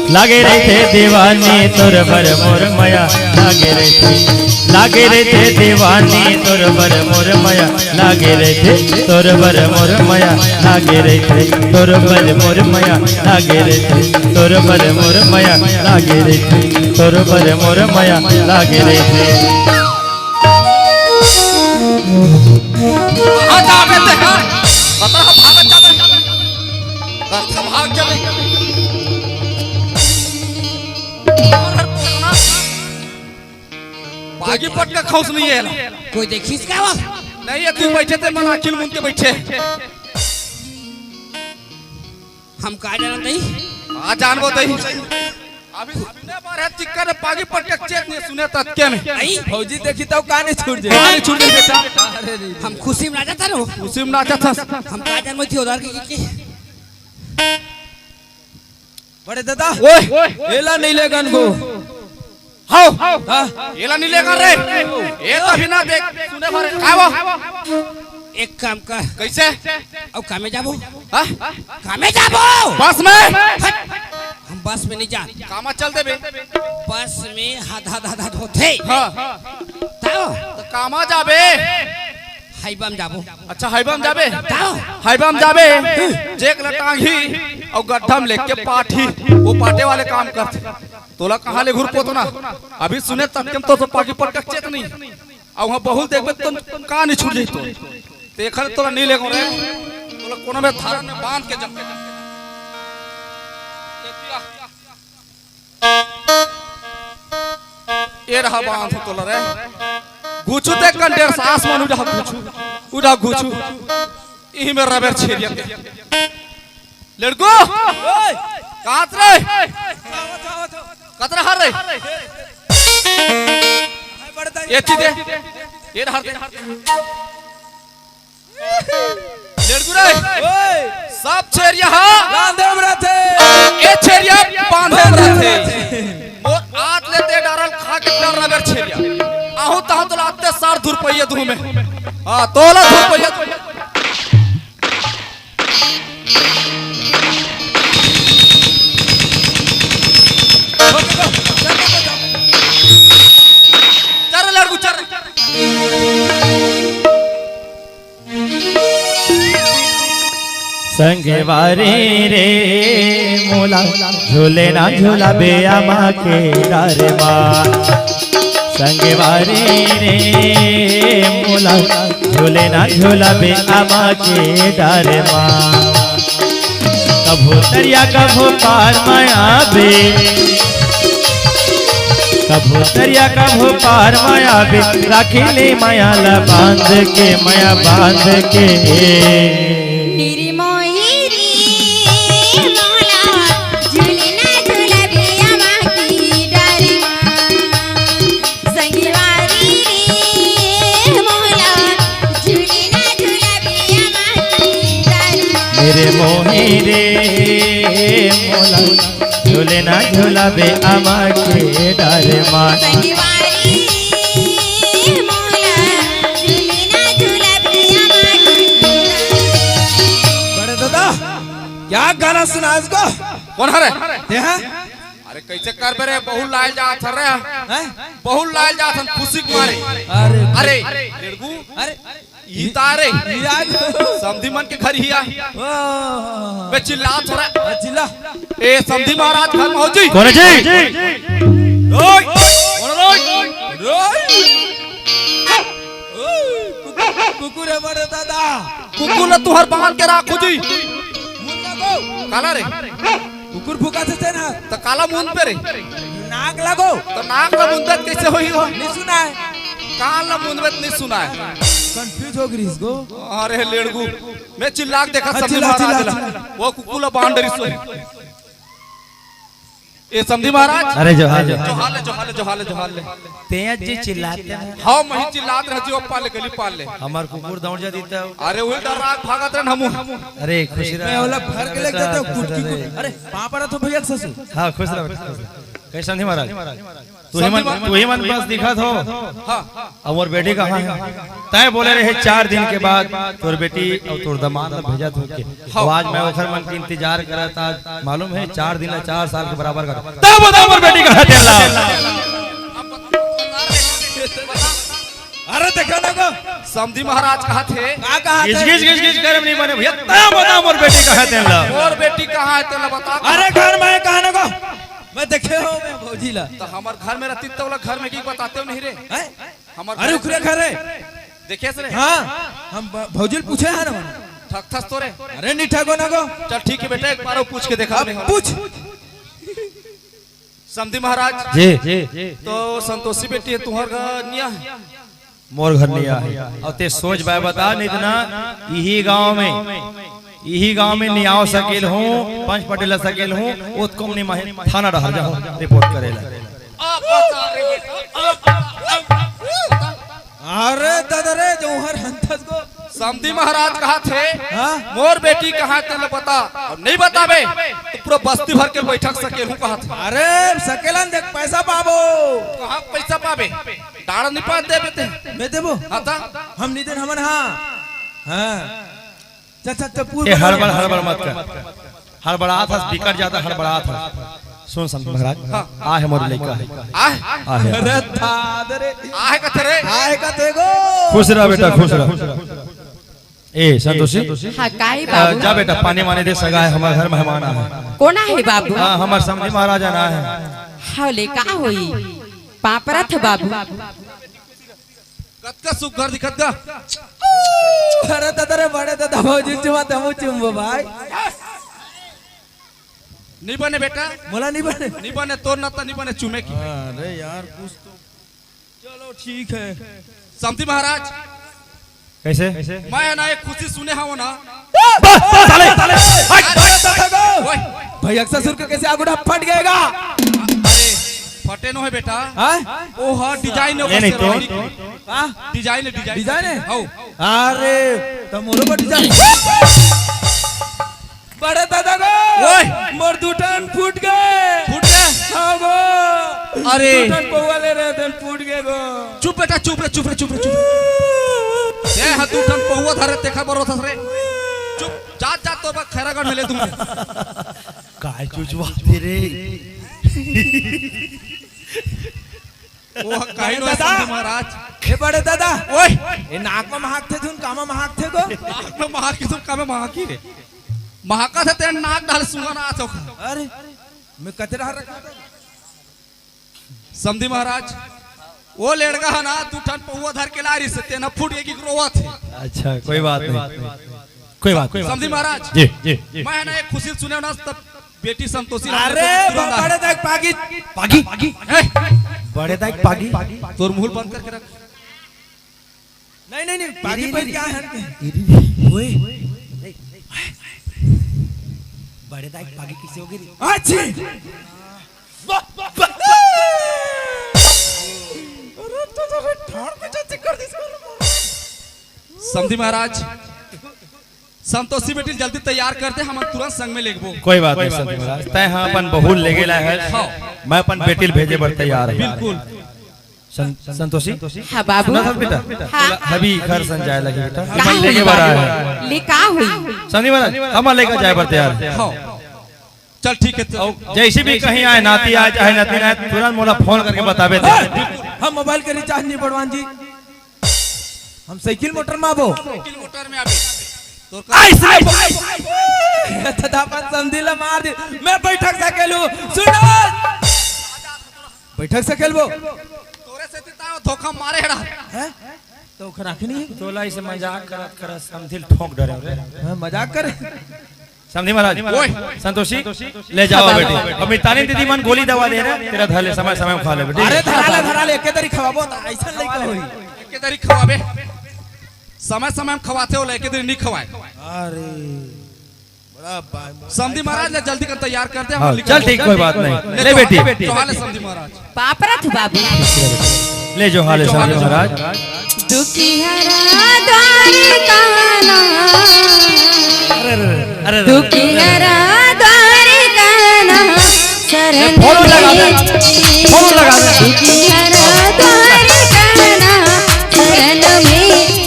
लागे रहिथे दीवानी तोर बर मोर मया, लागे रहिथे, लागे रहिथे दीवानी तोर बर मोर मया, लागे रहिथे तोर बर मोर मया, लागे रहिथे तोर बर मोर मया, लागे रहिथे तोर बर मोर मया, लागे रहिथे तोर बर मोर मया, लागे रहिथे। कहाँ जाबे ते हा? कतरा भागत जाबे? कतरा भाग जाबे? पागी पटका खौस नहीं है ना। कोई देखिस का वो? नहीं, ये तू बैठे थे, मन अखिल मुन के बैठे। हम का जानत नहीं? का जानबो तही? अभी सुने बर हे, चिक्का ने पागी पटक चेत नहीं सुने ततके में। आई? भौजी देखी तब का नहीं छूट जाए? का नहीं छूट जाए बेटा? अरे रे रे। हम खुशी में नाचत हन। खुशी में नाचत हस। हम का जानबो थी उधार की, की, की? बड़े दादा, ओए, एला नहीं लेगन गो। हाव। हाँ। एला नहीं लेगन रे। ए तो बिना देख, सुने भरे। का वो? एक काम कर। कैसे? अब कामे जाबो? हाँ? कामे जाबो? बस में? हट। हम बस में नहीं जान। कामा चल देबे। बस में हद, हद, हद, हद होथे। हाँ। ताओ। तो कामा जाबे? हाईबा म जाबो। अच्छा, हाईबा म जाबे? ताओ। हाईबा म जाबे? जेक ल टांगही अउ गड्ढा म लेके पाटही, वो पाटे वाले काम करथे। तोला कहाँ ले घुर पोतना? अभी सुने तक के तो, तो पागी पटक चेत नहीं। अब वहाँ बहुत देखबे तो का नहीं छूट जाई तो। तेखर तोला नहीं लेगो रे। तोला कोनो में धारा में बांध के जम। ए रहा बांध तोला रे। घुचू ते कंडेर सास मन उड़ा घुचू। उड़ा घुचू। इही में रबर छेरिया के। लड़को। ओए। कात रे। कतरा हर रे। ये चीज दे। ये हर दे। लड़गुराई। ओए। सब छेरिया हा। बांधे में रथे। ए छेरिया बांधे में रथे। मोर आत ले ते डारल खा के डर रबर छेरिया। आहू तहू तोला आते सार धुरपैया धूमे। हाँ, तोला धुरपैया। चल लड़गू, चल। संगवारी रे मोला झूले ना झूलाबे आमा के डारे मा। संगवारी रे मोला झूले ना झूलाबे आमा के डारे मा। कभू तरिया कभू पार मा आबे, कभू तरिया कभू पार मा आबे, राखी ले मया ला बांध के, मया बांध के। मेरी मोहिरी मोला झुलना झुलबिया मा की डरमा। संगवारी रे मोला झुलना झुलबिया मा की डरमा। मेरे मोही रे मोला झूले ना झूलाबे आमा के डारे मा। संगवारी मोला झूले ना झूलाबे आमा के। बड़े दादा, क्या गाना सुना इसको? कौन हरे? ते हैं? अरे कैसे करबे रे, बहुत लाल जात हरे। हैं? बहुत लाल जात हन खुशी के मारे। अरे। अरे, लड़गू। अरे। ई तारे। ई आज। समधी मन के घर ही आ। ओ। बे चिल्ला थोड़ा। आ, चिल्ला। ए समधी महाराज घर में हो जी। कौन है जी? रोय। कौन रोय? रोय। ओए, कुकुर, कुकुर है बड़े दादा। कुकुर ने तुहर बांध के राखो जी। मुन्ना बो। काला रे। कुकुर भूका से ना। तो काला मुंह पे रे। नाक लगो। तो नाक ला मुंदत कैसे होई हो? नहीं सुना है। कान ला मुंदत नहीं सुना है। कंफ्यूज हो गई इसको। अरे लेड़गू, मैं चिल्ला के देखा हाँ, समधी चिल्ला, महाराज चिल्ला, ला। चिल्ला। वो कुकुर ला बांध डरी सोई। ए समधी महाराज। अरे जोहार ले। जोहार ले, जोहार ले, जोहार ले, जोहार ले। तें जे चिल्लात हे। हाँ, मैं ही चिल्लात रह जी, पाले गली पाले। हमार कुकुर दौड़ जाती तब। अरे वो डर रात भागत रहन हमू। अरे खुश रह। मैं ओला भर के लेके जाता हूँ, कुटकी कुटकी। अरे पाँव पड़त हों भैया के ससुर। हाँ, खुश रह, खुश रह। कैसे समधी महाराज? तू ही मन, समधी तू ही मन बस दिखत हो। हाँ। अब मोर बेटी कहाँ है? तैं बोले रहे चार दिन के बाद तोर बेटी अउ तोर दामाद ला भेजत हों के। हाँ। तो आज मैं ओखर मन के इंतजार करत, आज मालूम हे, चार दिन ला चार साल के बराबर कर। तैं बता मोर बेटी कहाँ हे तेन ला? अरे देखा ना गो, समधी महाराज कहा थे। का कहा थे? गिज, गिज, गिज, गिज करे में नहीं बने भैया। तैं बता मोर बेटी कहाँ हे तेन ला? मोर बेटी कहाँ हे तेन ला बता। अरे घर में कहा ना गो, मैं देखे हों मैं भौजी ला। तो हमर घर में रहती तो ओला घर में की बताते हो नहीं रे? हैं? हमर अरे घर ओकरे घर हे। देखे से रे? हाँ, हम ब-, भौजी ल पूछे हे ना। ठकथस तो रे। अरे नहीं ठगो ना गो। चल ठीक हे बेटा, एक बार अउ पूछ के देखा अब नहीं हो। पूछ। समधी महाराज। जी। तो संतोषी बेटी हे, तुंहर घर निया हे? मोर घर निया हे। अउ तैं सोच बाय बता, नहीं तो ना इही गांव में, इही गांव में नियाव सकेल हों, पंच पटेल सकेल हों, ओतको नहीं मैं थाना डहर जाहूं रिपोर्ट करे ला। अरे दादा रे, जो हर हंथस को। समधी महाराज कहा थे, हाँ? मोर बेटी कहाँ हे तेन ला बता, अउ नहीं बताबे तो पूरा बस्ती भर के बैठक सकेल हों कहा थे। अरे सकेलन देख, पैसा पाबो। कहाँ पैसा पाबे? डाड़ा नहीं पान देबे ते। मैं देबो। हाँ ता? हम नहीं देन हमन, हाँ। हाँ। चल, चल, चल, पूरा ए, हड़बड़, हड़बड़ मत कर। हड़बड़ात हस, बिकट ज्यादा हड़बड़ात हस। सुन समधी महाराज, हाँ। आ हे मोर लइका हे। आ हे? आ हे। अरे दादा रे। आ हे कथे रे। आ हे कथे गो। खुश रह बेटा, खुश रह। ए, संतोषी। हाँ, का हे अ, बाबू? जा बेटा, पानी वानी दे, सगा हे, हमर घर मेहमान आ हे। कोन आ हे बाबू? हाँ, हमर समधी महाराज आना हे। हाँ, ले का होई? पाँव परत हों बाबू। कतका सुग्घर दिखत गा। अरे दादा रे, बड़े दादा भौजी चुमा तमू चुमबो भाई। नहीं बने बेटा। मोला नहीं बने। नहीं बने, तोर ना तो नहीं बने चुमे की। अरे यार, कुछ तो। चलो ठीक हे। समधी महाराज। कैसे? मैं ना एक खुशी सुने हवं ना। बस, बस, साले, साले, हट। अरे दादा गो। ओए। भैया ससुर के कैसे आगू फट गएगा? अरे, फटे नो हे बेटा। हाँ? ओ हाँ, design हे, ये नहीं तो। Design हे, design। Design हे? हाँ। अरे, तो मोरो को design। बड़े दादा गो, ओए। मोर दू ठन फूट गे। फूट गे? हाँ गो। अरे। दू ठन पौवा ले रहे थे, फूट गे गो। चुप बेटा, चुप रे, चुप रे, चुप रे, चुप रे। ए, हाँ, दू ठन पौवा धरे, तेखा बरो थस रे। चुप, जात, जात तो बा खैरागढ़ में ले दूंगा। काय चुचवा तेरे। ओ, कहीं नो दादा। समधी महाराज। ए बड़े दादा। ओए। ए नाक में महाक थे धुन, कामा महाक थे गो। नाक में महाक की धुन, कामा महाक की रे। महाका थे तेन नाक डाल सुंगा ना आथो। अरे, मैं कचरा रखा था। समधी महाराज, ओ लेड़गा हे ना, दू ठन पौवा धर के ला रहिस, तेन फूट गे कि रोवत हे। अच्छा, कोई बात नहीं। कोई बात नहीं। समधी महाराज, जी, जी। मैं ना एक खुशी सुने ना, तब बेटी संतोषी अरे, तुरंत आ। बड़े दाई पागी। पागी? ए! बड़े दाई पागी। तोर मुंह बंद करके रख। नहीं, नहीं, नहीं, पागी इरी, पर इरी। क्या है? इरी, इरी। ओए। बड़े दाई पागी किसे हो गई रे? अच्छी। अरे, तो, तो, तो, ठाड़ के चाची कर दी इसको। समधी महाराज, संतोषी बेटी ल जल्दी तैयार कर दे, हमन तुरंत संग में लेगबो। कोई बात नहीं, संतोषी महाराज। तैं ह अपन बहू ल लेगे ला हे। हाँ। मैं अपन बेटी ल भेजे बर तैयार हूँ। बिल्कुल। सं-, संतोषी? हाँ, बाबू। सुनत हस बेटा? हाँ। अभी घर सन जाए लगी बेटा। का हमन लेगे बर आए हन। ले का हुई? संतोषी महाराज, हमन लेके जाए बर तैयार हन। हाँ। चल ठीक है, तो अउ जैसे भी कहीं आए, नाती आए चाहे नाती आए, तुरंत मोला फोन करके बताबे ते। हाँ, बिल्कुल। हम मोबाइल के रिचार्ज नहीं बढ़वान जी। हम साइकिल मोटर में आबो। साइकिल मोटर में आबे। तोर का ऐसे बोल। दादा अपन समधी ला मार दी। मैं बैठक सकेलू। सुनो। बैठक सकेलबो। तोरे से तिता धोखा मारे हड़ा। हैं? तो ओखर आँखें नहीं है? तोला इसे मजाक करत करत समधी ल ठोक डरे रे। हाँ, मजाक करे। समधी महाराज, ओए। संतोषी, ले जाओ बेटी। अब मितानी दीदी मन गोली दवा दे रहे, तेरा धर ले, समय समय में खा ले बेटी। अरे धरा ले, धरा ले, एके दरी खवाबो त ऐसा लइका होई। एके दरी खवाबे। समय समय में खवाथे हो, एके दरी नहीं खवाए। अरे, बड़ा बाय। समधी महाराज ले जल्दी कर तैयार कर दे, हम हाँ, निकल चल ठीक, कोई बात नहीं। ले ले बेटी। जोहार ले समधी महाराज। पाँव परत हों बाबू। ले जोहार ले समधी महाराज। दुखी हरा द्वारिका ना। अरे, अरे, अरे, अरे, अरे। दुखी हरा द्वारिका ना, शरण फोन लगा दे। में। फोन लगा दे। दुखी हरा द्वारिका ना, शरण में।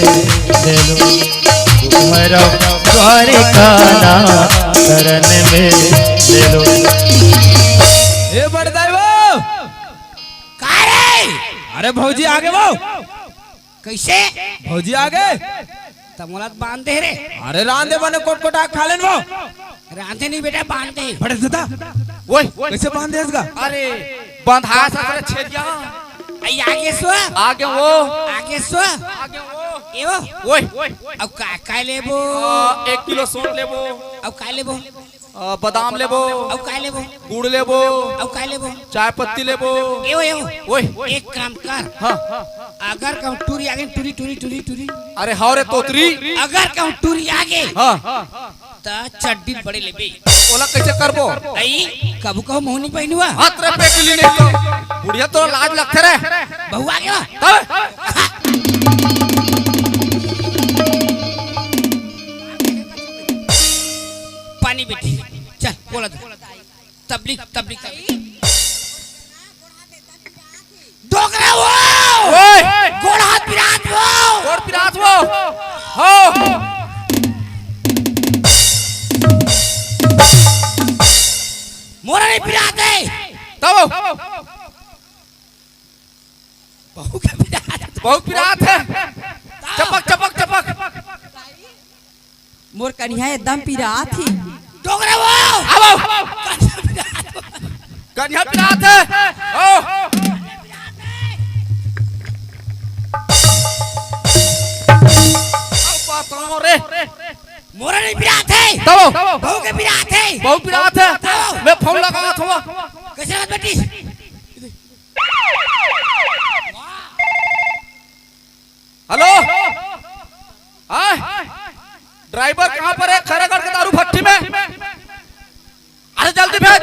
ले लो, भैरव द्वारिका नाथ शरण में ले लो। ए बड़दाई वो, का रे? अरे भौजी आगे वो। कइसे? भौजी आगे। त मोला त बांध दे रे। अरे रांधे बने कोटकोटा खा लेन वो। रांधे नहीं बेटा, बांध दे। बड़े दादा, ओए, कइसे बांध दे इसका? अरे बंधा ससुर छेरिया। आई आगे सो। आगे वो। आगे सो। आगे वो। ए वो। ओए। अब का, का लेबो? आ, एक किलो सोंठ लेबो। अब का लेबो? आ, बादाम लेबो। अब का लेबो? गुड़ लेबो। अब का लेबो? चाय पत्ती लेबो। ए वो, ए वो। ओए। एक काम कर। हाँ। अगर कहूँ टूरी आगे, टूरी, टूरी, टूरी, टूरी। अरे हाँ रे तोतरी। अगर कहूँ टूरी आगे। हाँ। त चड्डी बड़े लेबे। ओला कइसे करबो? अई, कभू कभू मोहनी पहिनुआ। हाथ रे पेट ली नहीं तो। बुढ़िया तोला लाज लगथे रे। बहू आगे हो। तब? पानी बेटी। चल, बोला दे। तबलीग, तबलीग, तबलीग। डोकरा वो! ओए! गोड़ हाथ पिरात वो! गोड़ पिरात वो! हो! मोरा नहीं पिरात हे। तब? बहू के पिरात। बहू पिरात हे। तब? चपक, चपक, चपक। मोर कनिहा एकदम पिरात ही। डोकरा वो! आबो! कनिहा पिरात हे। ओ! अब बात सुनो रे। मोरा नहीं पिरात हे। तब? बहू के पिरात हे। बहू पिरात हे। तब? मैं फोन लगावत हूँ। कइसे बात बेटी? हेलो, हाँ, ड्राइवर कहाँ पर है? खैरागढ़ के दारू भट्टी में। अरे जल्दी भेज,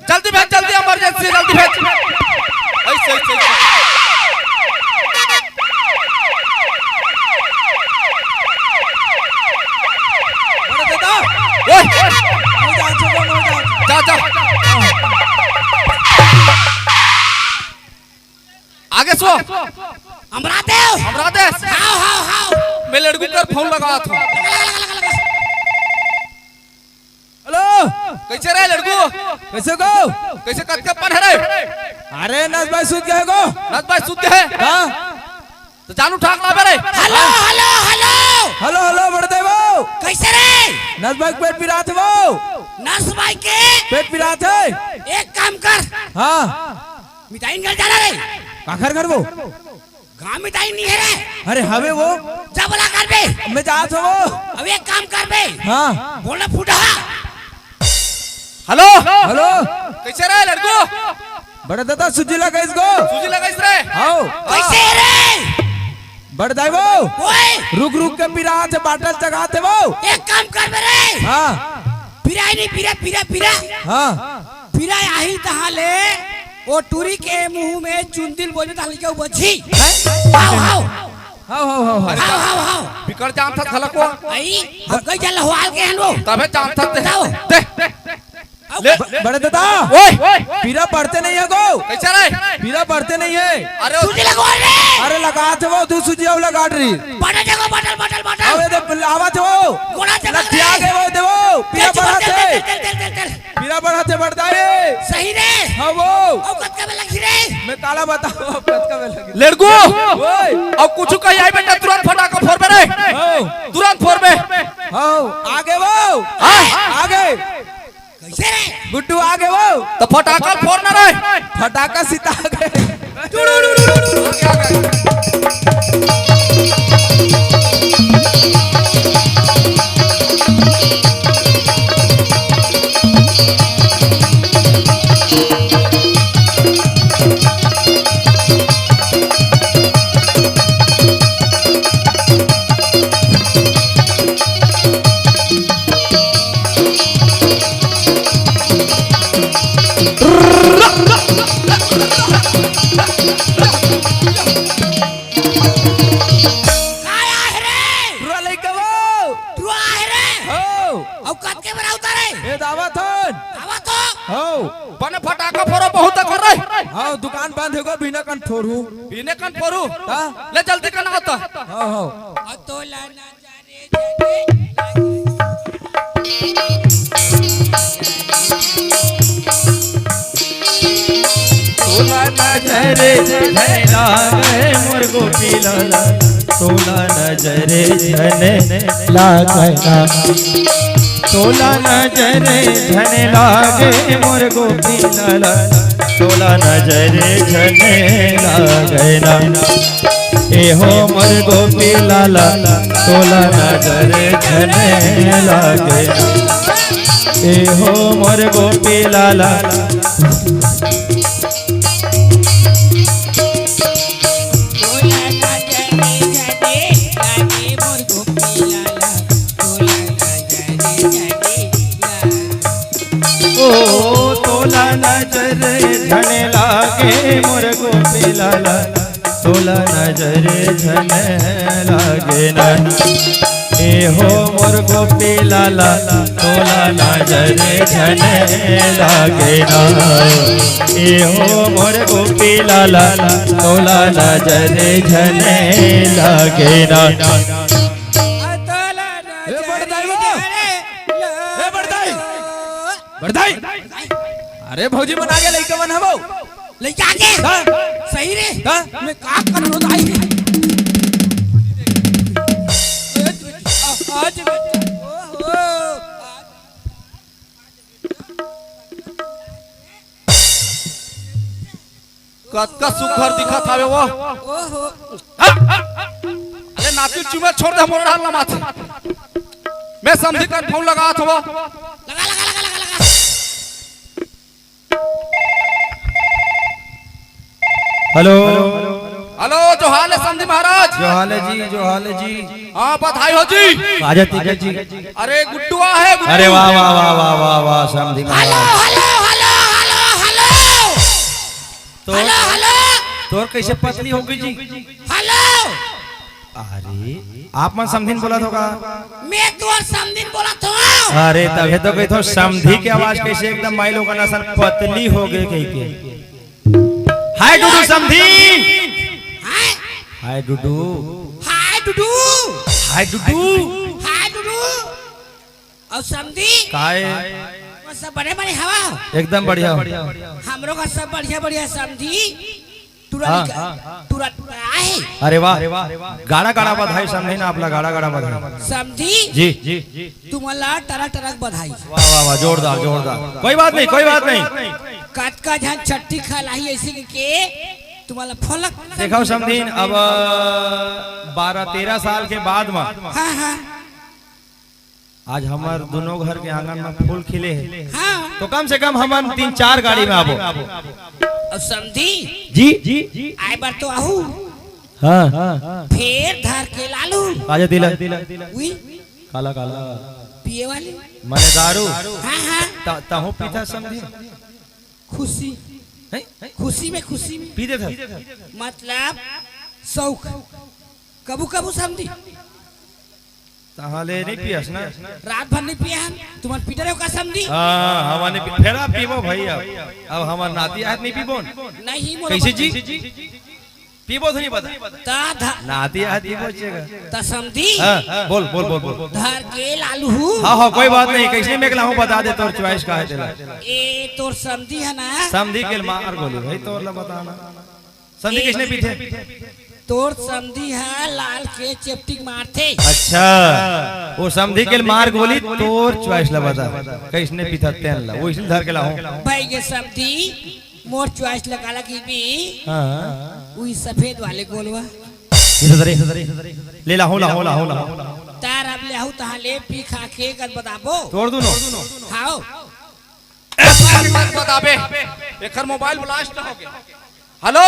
जल्दी भेज, जल्दी, इमरजेंसी, जल्दी भेज। ऐसे, ऐसे, ऐसे। बड़े दादा, ओए, जा, जा। आगे सो। अमरा देव। अमरा देव। हाव, हाव, हाव। मैं लड़कू कर फोन लगावत हूँ। लगा, लगा, लगा, लगा। हेलो। कइसे रे लड़कू? कइसे हो? कइसे कतका पन हे रे? अरे नस भाई सुत गे हे गो। नस भाई सुत गे हे? हाँ। त जानू ठाक लाबे रे। Hello, hello, hello. Hello, hello, बड़े दाई वो। कइसे रे? नस भाई पेट पिरात हे वो। नस भाई के? पेट पिरात हे। एक काम कर। हाँ। मिताइन घर जाना रे। काखर घर वो? गाँव मिताइन नहीं हे रे। अरे हवे वो। जा बोला कर बे। मैं जात हूँ वो। अब एक काम कर बे। हाँ। बोलना फूटा। हेलो। हेलो। कइसे रे लड़कू? बड़े दादा सुजी लगाइस गो। सुजी लगाइस रे। हाँ। कइसे रे? बड़े दाई वो। ओए। रुक रुक के पिरात हे, बाटल चघात हे वो। एक काम कर बे रे। हाँ। पिराई नहीं, पिरा, पिरा, पिरा। हाँ। पिराई आही तहाँ ले, ओ टूरी के मुँह में चुंदिल बोलबे तहाँ ले के बची। हैं? हाव, हाव। हाव, हाव, हाव, हाव। हाव, हाव, हाव। बिकट जानथस घलक वो। अई, हम कई जन लहवाल के हन वो। तभे जानथस ते। बताओ। ते। ले। ब-, बड़े दादा। ओए। पीरा पड़ते नहीं हे गो। कइसे रे? पीरा पड़ते नहीं हे। अरे सुजी लगवा रे। अरे लगात हे वो, दू सुजी अउ लगात रही। बटल देखो, बटल, बटल, बटल। अबे दे, आवत हे वो। गोड़ा चमक लग गया रे। के वो, दे वो। पीरा चल, चल, पड़त हे। चल, चल, चल, चल, चल। पीरा बढ़त हे बड़े दाई। सही रे। हाँ वो। अउ कतका में लगही रे? मैं काला बतावँव, अब कतका में लगही। लड़कू। ओए। अब कुछ कही आही बेटा, तुरंत फटाका फोरबे रे। हाँ। तुरंत फोरबे। हाँ, आगे वो। हाँ। आगे। कइसे रे? गुड्डू आगे वो। त फटाका फोरना रे। फटाका सीता आगे। काय आहे रे? टुरा लइका वो। टुरा आहे रे। हो। अउ कतके बरा उतारे? ए दावत हन। दावत हो। हो। बने फटाका फोरो बहुत कर रे। हाँ, दुकान बंद हे गो, बिना कन फोरू। बिना कन फोरू? हाँ। ले जल्दी करना होता। हाँ, हाँ। तोला नजरे झने लागे। तोला नजरे झने लागे मोर गोपी लाला, तोला नजरे झने लागे ना। तोला नजरे झने लागे मोर गोपी लाला, तोला नजरे झने लागे ना। ए हो मोर गोपी लाला, तोला नजरे झने लागे ना। ए हो मोर गोपी लाला। तोला नजरे झने लागे मोर गोपी लाला, तोला नजरे झने लागे। ओ तोला नजर झने लागे मोर गोपी लाला, तोला नजर झने लागे ना। ए हो मोर गोपी लाला, तोला नजर झने लागे ना। ए हो मोर गोपी लाला, तोला नजर झने लागे ना। ए बड़दाई हो। ए बड़दाई। बड़दाई। अरे भौजी मन आगे लइका मन हवो। लइका आगे? हाँ। सही रे। हाँ। मैं का कर रो दाई? आज ओहो। कतका सुघर दिखत हावे वो। ओहो। अरे नाती चुमे छोड़ दे मोर डाल ना माथे। मैं समधी कर फोन लगात हवो। लगा, लगा, लगा, लगा, लगा। हेलो। हेलो, जोहार ले समधी महाराज। जोहार ले जी, जोहार ले जी। हाँ, बधाई हो जी। आजा टिकट जी। अरे गुड्डू आहे, गुड्डू। अरे वाह, वाह, वाह, समधी महाराज। Hello, hello, hello, hello, hello. तोर, हेलो, हेलो। तोर कैसे पतली हो गई जी? हेलो। अरे, आप मन समधिन बोलत हो का? मैं तोर समधिन बोलत हूँ। अरे, तभे तो कही तो समधी के आवाज कैसे एकदम माई लोगन असन पतली हो गई कही के। हाय डुडू समधी। हाय। हाय डुडू। हाय डुडू। हाय डुडू। हाय डुडू। अउ समधी? काय? वो सब बड़े बड़े हवा? एकदम बढ़िया। हमरो का सब बढ़िया बढ़िया समधी। तुरंत हाँ। निकल, तुरंत आए। अरे वाह। गाड़ा गाड़ा बधाई समधी ना आपला, गाड़ा गाड़ा बधाई। समधी? जी। तुमला टरक टरक बधाई। वाह, वाह, वाह, जोरदार, जोरदार। कोई बात नहीं, कोई बात नहीं। कतका झन छट्ठी खा लाही ऐसे के तुमला फलक। देखो समधी, अब बारह तेरह साल के बाद में हाँ, हाँ। आज हमर दोनों घर के आंगन में फूल खिले हे। हाँ। तो कम से कम हमन तीन चार गाड़ी में आबो। अउ समधी? जी। आए बर तो आहू। हाँ। फेर धर के लालू। आजा दिला। उई। काला, काला। पिए वाली। मने दारू। हाँ, हाँ। त-, तहूँ पीथा समधी? खुशी। हैं? खुशी में, खुशी में। पी देथा? मतलब, शौक। कभू, कभू समधी। तहां ले नहीं पियस ना? रात भर नहीं पिए हन, तुमन पीटे रहो का समधी? हाँ, हमन नहीं पी-, फेर आप पीबो भाई अब। अब हमर नाती आज नहीं पीबो न। नहीं, मोर कैसे जी? पीबो तो नहीं बता। ता धा- नाती आज पीबो चेगा। ता समधी? हाँ, बोल, बोल, बोल, बोल। धर के लालू हूँ। हाँ, हाँ, कोई बात नहीं, कैसे मैं लाहूँ बता दे तोर choice का है तेला। ए, तोर समधी है ना? समधी के मार गोली भाई, तोर ला बताना। समधी ए, किसने पीथे? तोर समधी ह लाल के चेपटिक मारथे। अच्छा, वो समधी के मार गोली तोर choice ला बता। किसने पीथा तेन ला, वो इसलिए धर के लाहूं। भाई ये समधी मोर choice ला काला की भी। हाँ। उही सफेद वाले गोलवा। इधर, इधर, इधर। ले लाहूं, लाहूं, लाहूं, लाहूं। तार अब ले आहू तहां ले पी खा के गद बताबो। तोर दुनो। हाओ। बताबे, एकर mobile blast हो गया। हेलो।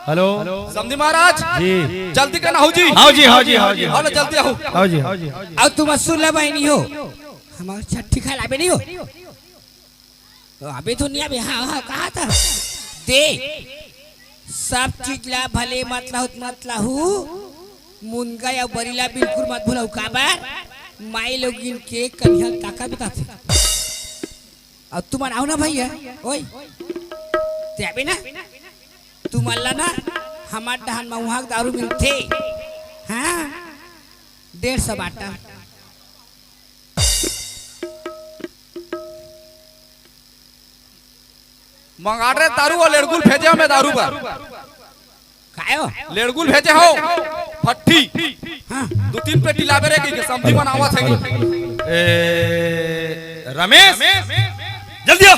हेलो। समधी महाराज। जी। जल्दी करना हो जी। हाओ जी, हाओ जी, हाओ जी। हेलो, जल्दी आओ। हाओ जी, हाओ जी। अब तुम सुन ले बहनी हो, हमार छट्ठी खाए लाबे नहीं हो। तो अबे तो नहीं अबे, हाँ, हाँ, कहा था? दे। सब चीज ला भले मत लाहू, मत लाहू। मुनगा या बरीला बिल्कुल मत भूलाऊ। काबर? माई लोगिन के कनिहा ताका बिताथे। अउ तुमन आओ ना भैया, ओए, ते आबे ना, तुमन ला ना, हमर डहन म उहाँ के दारू मिलथे, हाँ, डेढ़ सौ बाटा। मंगा रे दारू अउ लेड़गुल भेजे हमें दारू बर। कायो? लेड़गुल भेजे हो, फट्ठी। हाँ। दू तीन पेटी लाबे रे, कि समधी मन आवत हे। ए, रमेश, जल्दी आ।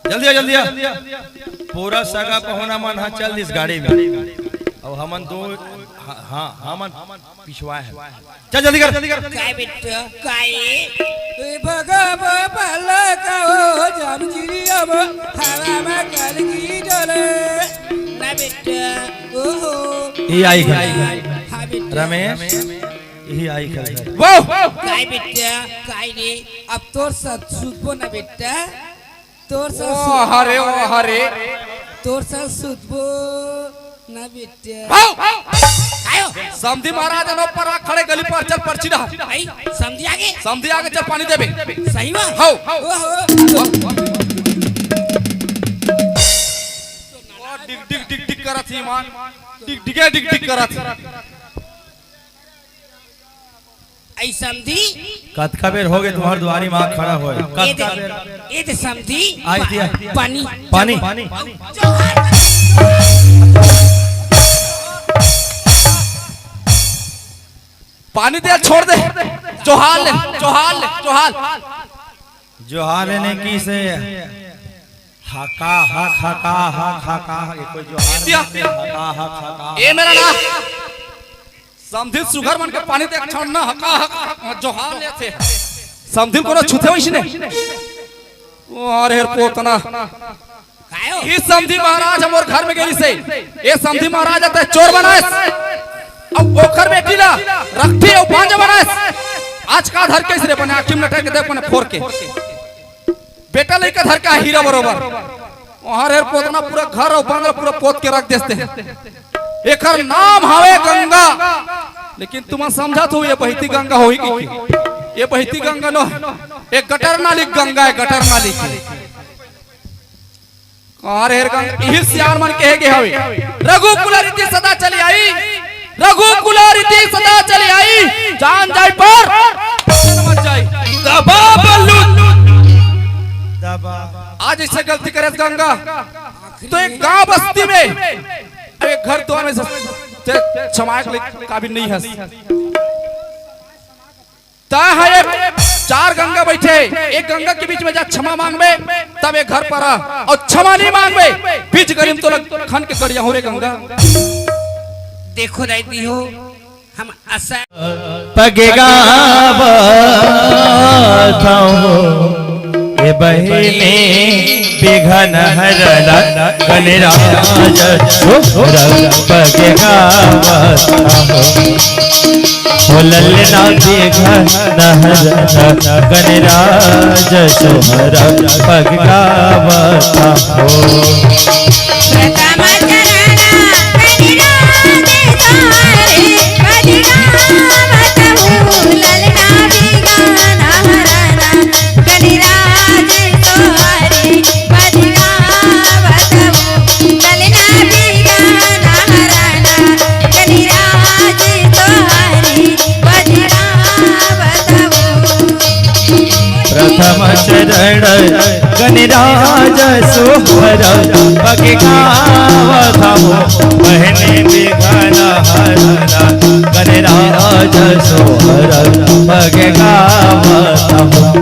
जल्दी आ, जल्दी आ। पूरा सगा पहुना मन हा चल दिस गाड़ी में। अउ हमन दो, हाँ, हाँ, हमन पिछवाए हैं। चल जल्दी कर। काय बेटा, काय? ए बगा बाबा लगा ओ जाम चिड़िया म, हवा में कल की डोले। ना बेटा, ओहो। ये आई घर। हाँ बेटा। रमेश, यही आई घर। वो। काय बेटा, काय रे? अब तोर साथ सुतबो ना बेटा। तोर साथ ओ सुत- हरे, ओ हरे। तोर साथ सुतबो ना बेटा। हाउ। कायो? समधी महाराज अनो पर आ खड़े गली पर चल पर्ची डहा। भाई, समधी आगे? समधी आगे चल पानी देबे। सही में? हाउ। ओहो। ओ डिग डिग डिग डिग करत ही मान। डिग डिगे डिग डिग करत ही। आई समधी। कतका बेर हो गए तुम्हार दुआरी माँ खड़ा होए? ए दे, कतका बेर? ए दे समधी। आई दिया। पानी। पानी। पानी दे, छोड़ दे। जोहार ले, जोहार ले, जोहार। जोहार लेने की से हका हक, हका हक, हका हक, ये कोई जोहार दिया। नहीं है, हका हक, हका हक। ए मेरा ना। समधी सुघर मन के पानी दे, छोड़ ना, हका हक, हक, जोहार लेथे। समधी कोनो छुथे वइसने। ओ, अरे हेर पोतना। कायो? ई समधी महाराज हमर घर में गेली से। ए समधी महाराज, तैं चोर बनाएस। अब ओकर बेटी ला रखठी अउ बांझा बनाएस। आज का धर के इसरे बने आँखी में लटक के देख बने फोर के। बेटा लइका धर के हीरा बरोबर। ओहर हेर पोतना पूरा घर अउ बांध ला पूरा पोत के रख देस ते। एकर नाम हवे गंगा। लेकिन तुमन समझत हो ये बहती गंगा होही कि? ये बहती गंगा नो, एक गटर नाली गंगा हे, गटर नाली। अरे हेर गंगा, इही सियान मन कहे गे हवे, रघुकुल रीति सदा चली आई, रघुकुल रीति सदा चली आई, जान जाई पर मत जाई। दबा बल्लू। दबा। आज अइसे गलती करेस गंगा, तो एक गांव बस्ती में, एक घर दुआर में से, से छमाए के लिए काबिल नहीं हस। तैं ह एक चार गंगा बइठे, एक गंगा के बीच में जा छमा मांगबे, तब एक घर पर आ, अउ छमा नहीं मांगबे, बीच गली में तोला खन के गड़िया हो रे गंगा। देखो दाई दी हो, हम असा पग गावत हूँ, ए बहिनी बिघन हरन गणराज तोहर पग गावत हूँ। हो ललना बिघन हरन गणराज तोहर पग गावत हूँ। प्रथम चरण गणराज तोहरे पग गावत हूँ, ललना बिघन हरन गणराज तोहरे पग गावत हूँ, ललना बिघन हरन गणराज तोहरे पग गावत हूँ। प्रथम चरण गणराज तोहर पग गावत हूँ, बहिनी बिघन हरन गणराज तोहर पग गावत हूँ,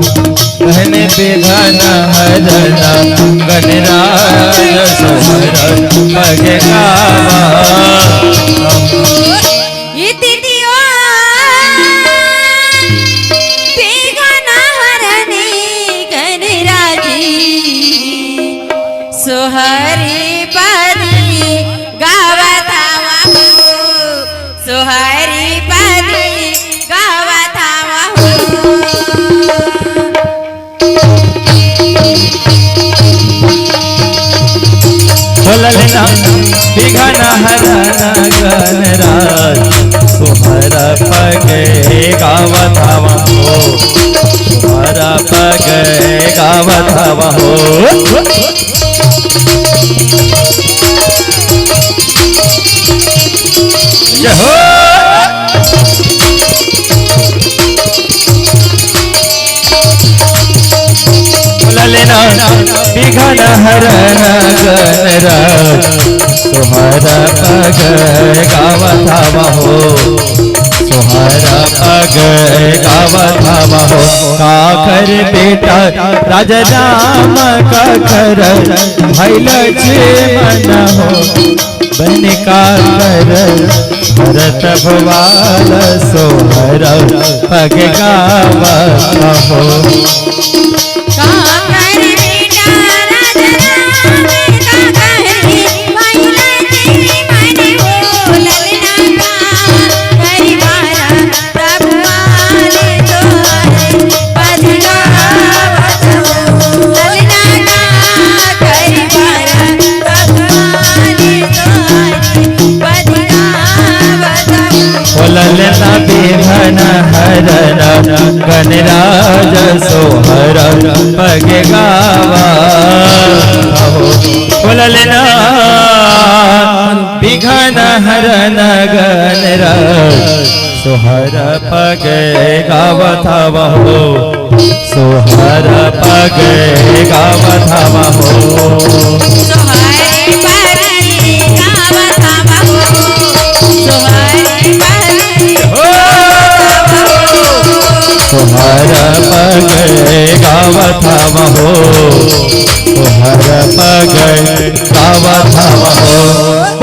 बहिनी बिघन हरन गणराज तोहर पग गावत हूँ। इति दियो बिघन हरनी गणराजी, सोहरी पद गावत हवहु, सोहरी पद गावत हवहु। हो ललना बिघन हरन गणराज, तोहर पग गावत हवहु, तोहर पग गावत हवहु। जय हो। विघन हरन गणराज, सोहर पग गावत हवँ हो, सोहर पग गावत हवँ हो। काकर बेटा राजा राम, काकर भाई लक्ष्मण हो, बन काकर भरत भुआल, सोहर पग गावत हवँ हो। काकर बेटा राजा राम, काकर भाई लक्ष्मण हो, ललना काकर बारा तब वाले तोहरे पद गावत हो। ललना काकर बारा तब वाले तोहरे पद गावत हो। ओ ललना विघन हरन गणराज, सोहर पग गावत हवँ। ओ ललना विघन हरन गणराज, सोहर पग गावत हवँ हो, सोहर पग गावत हवँ हो। सोहर पग गावत हवँ हो, सोहर पग हो। सोहर पग गावत हवँ हो, सोहर पग गावत हवँ हो।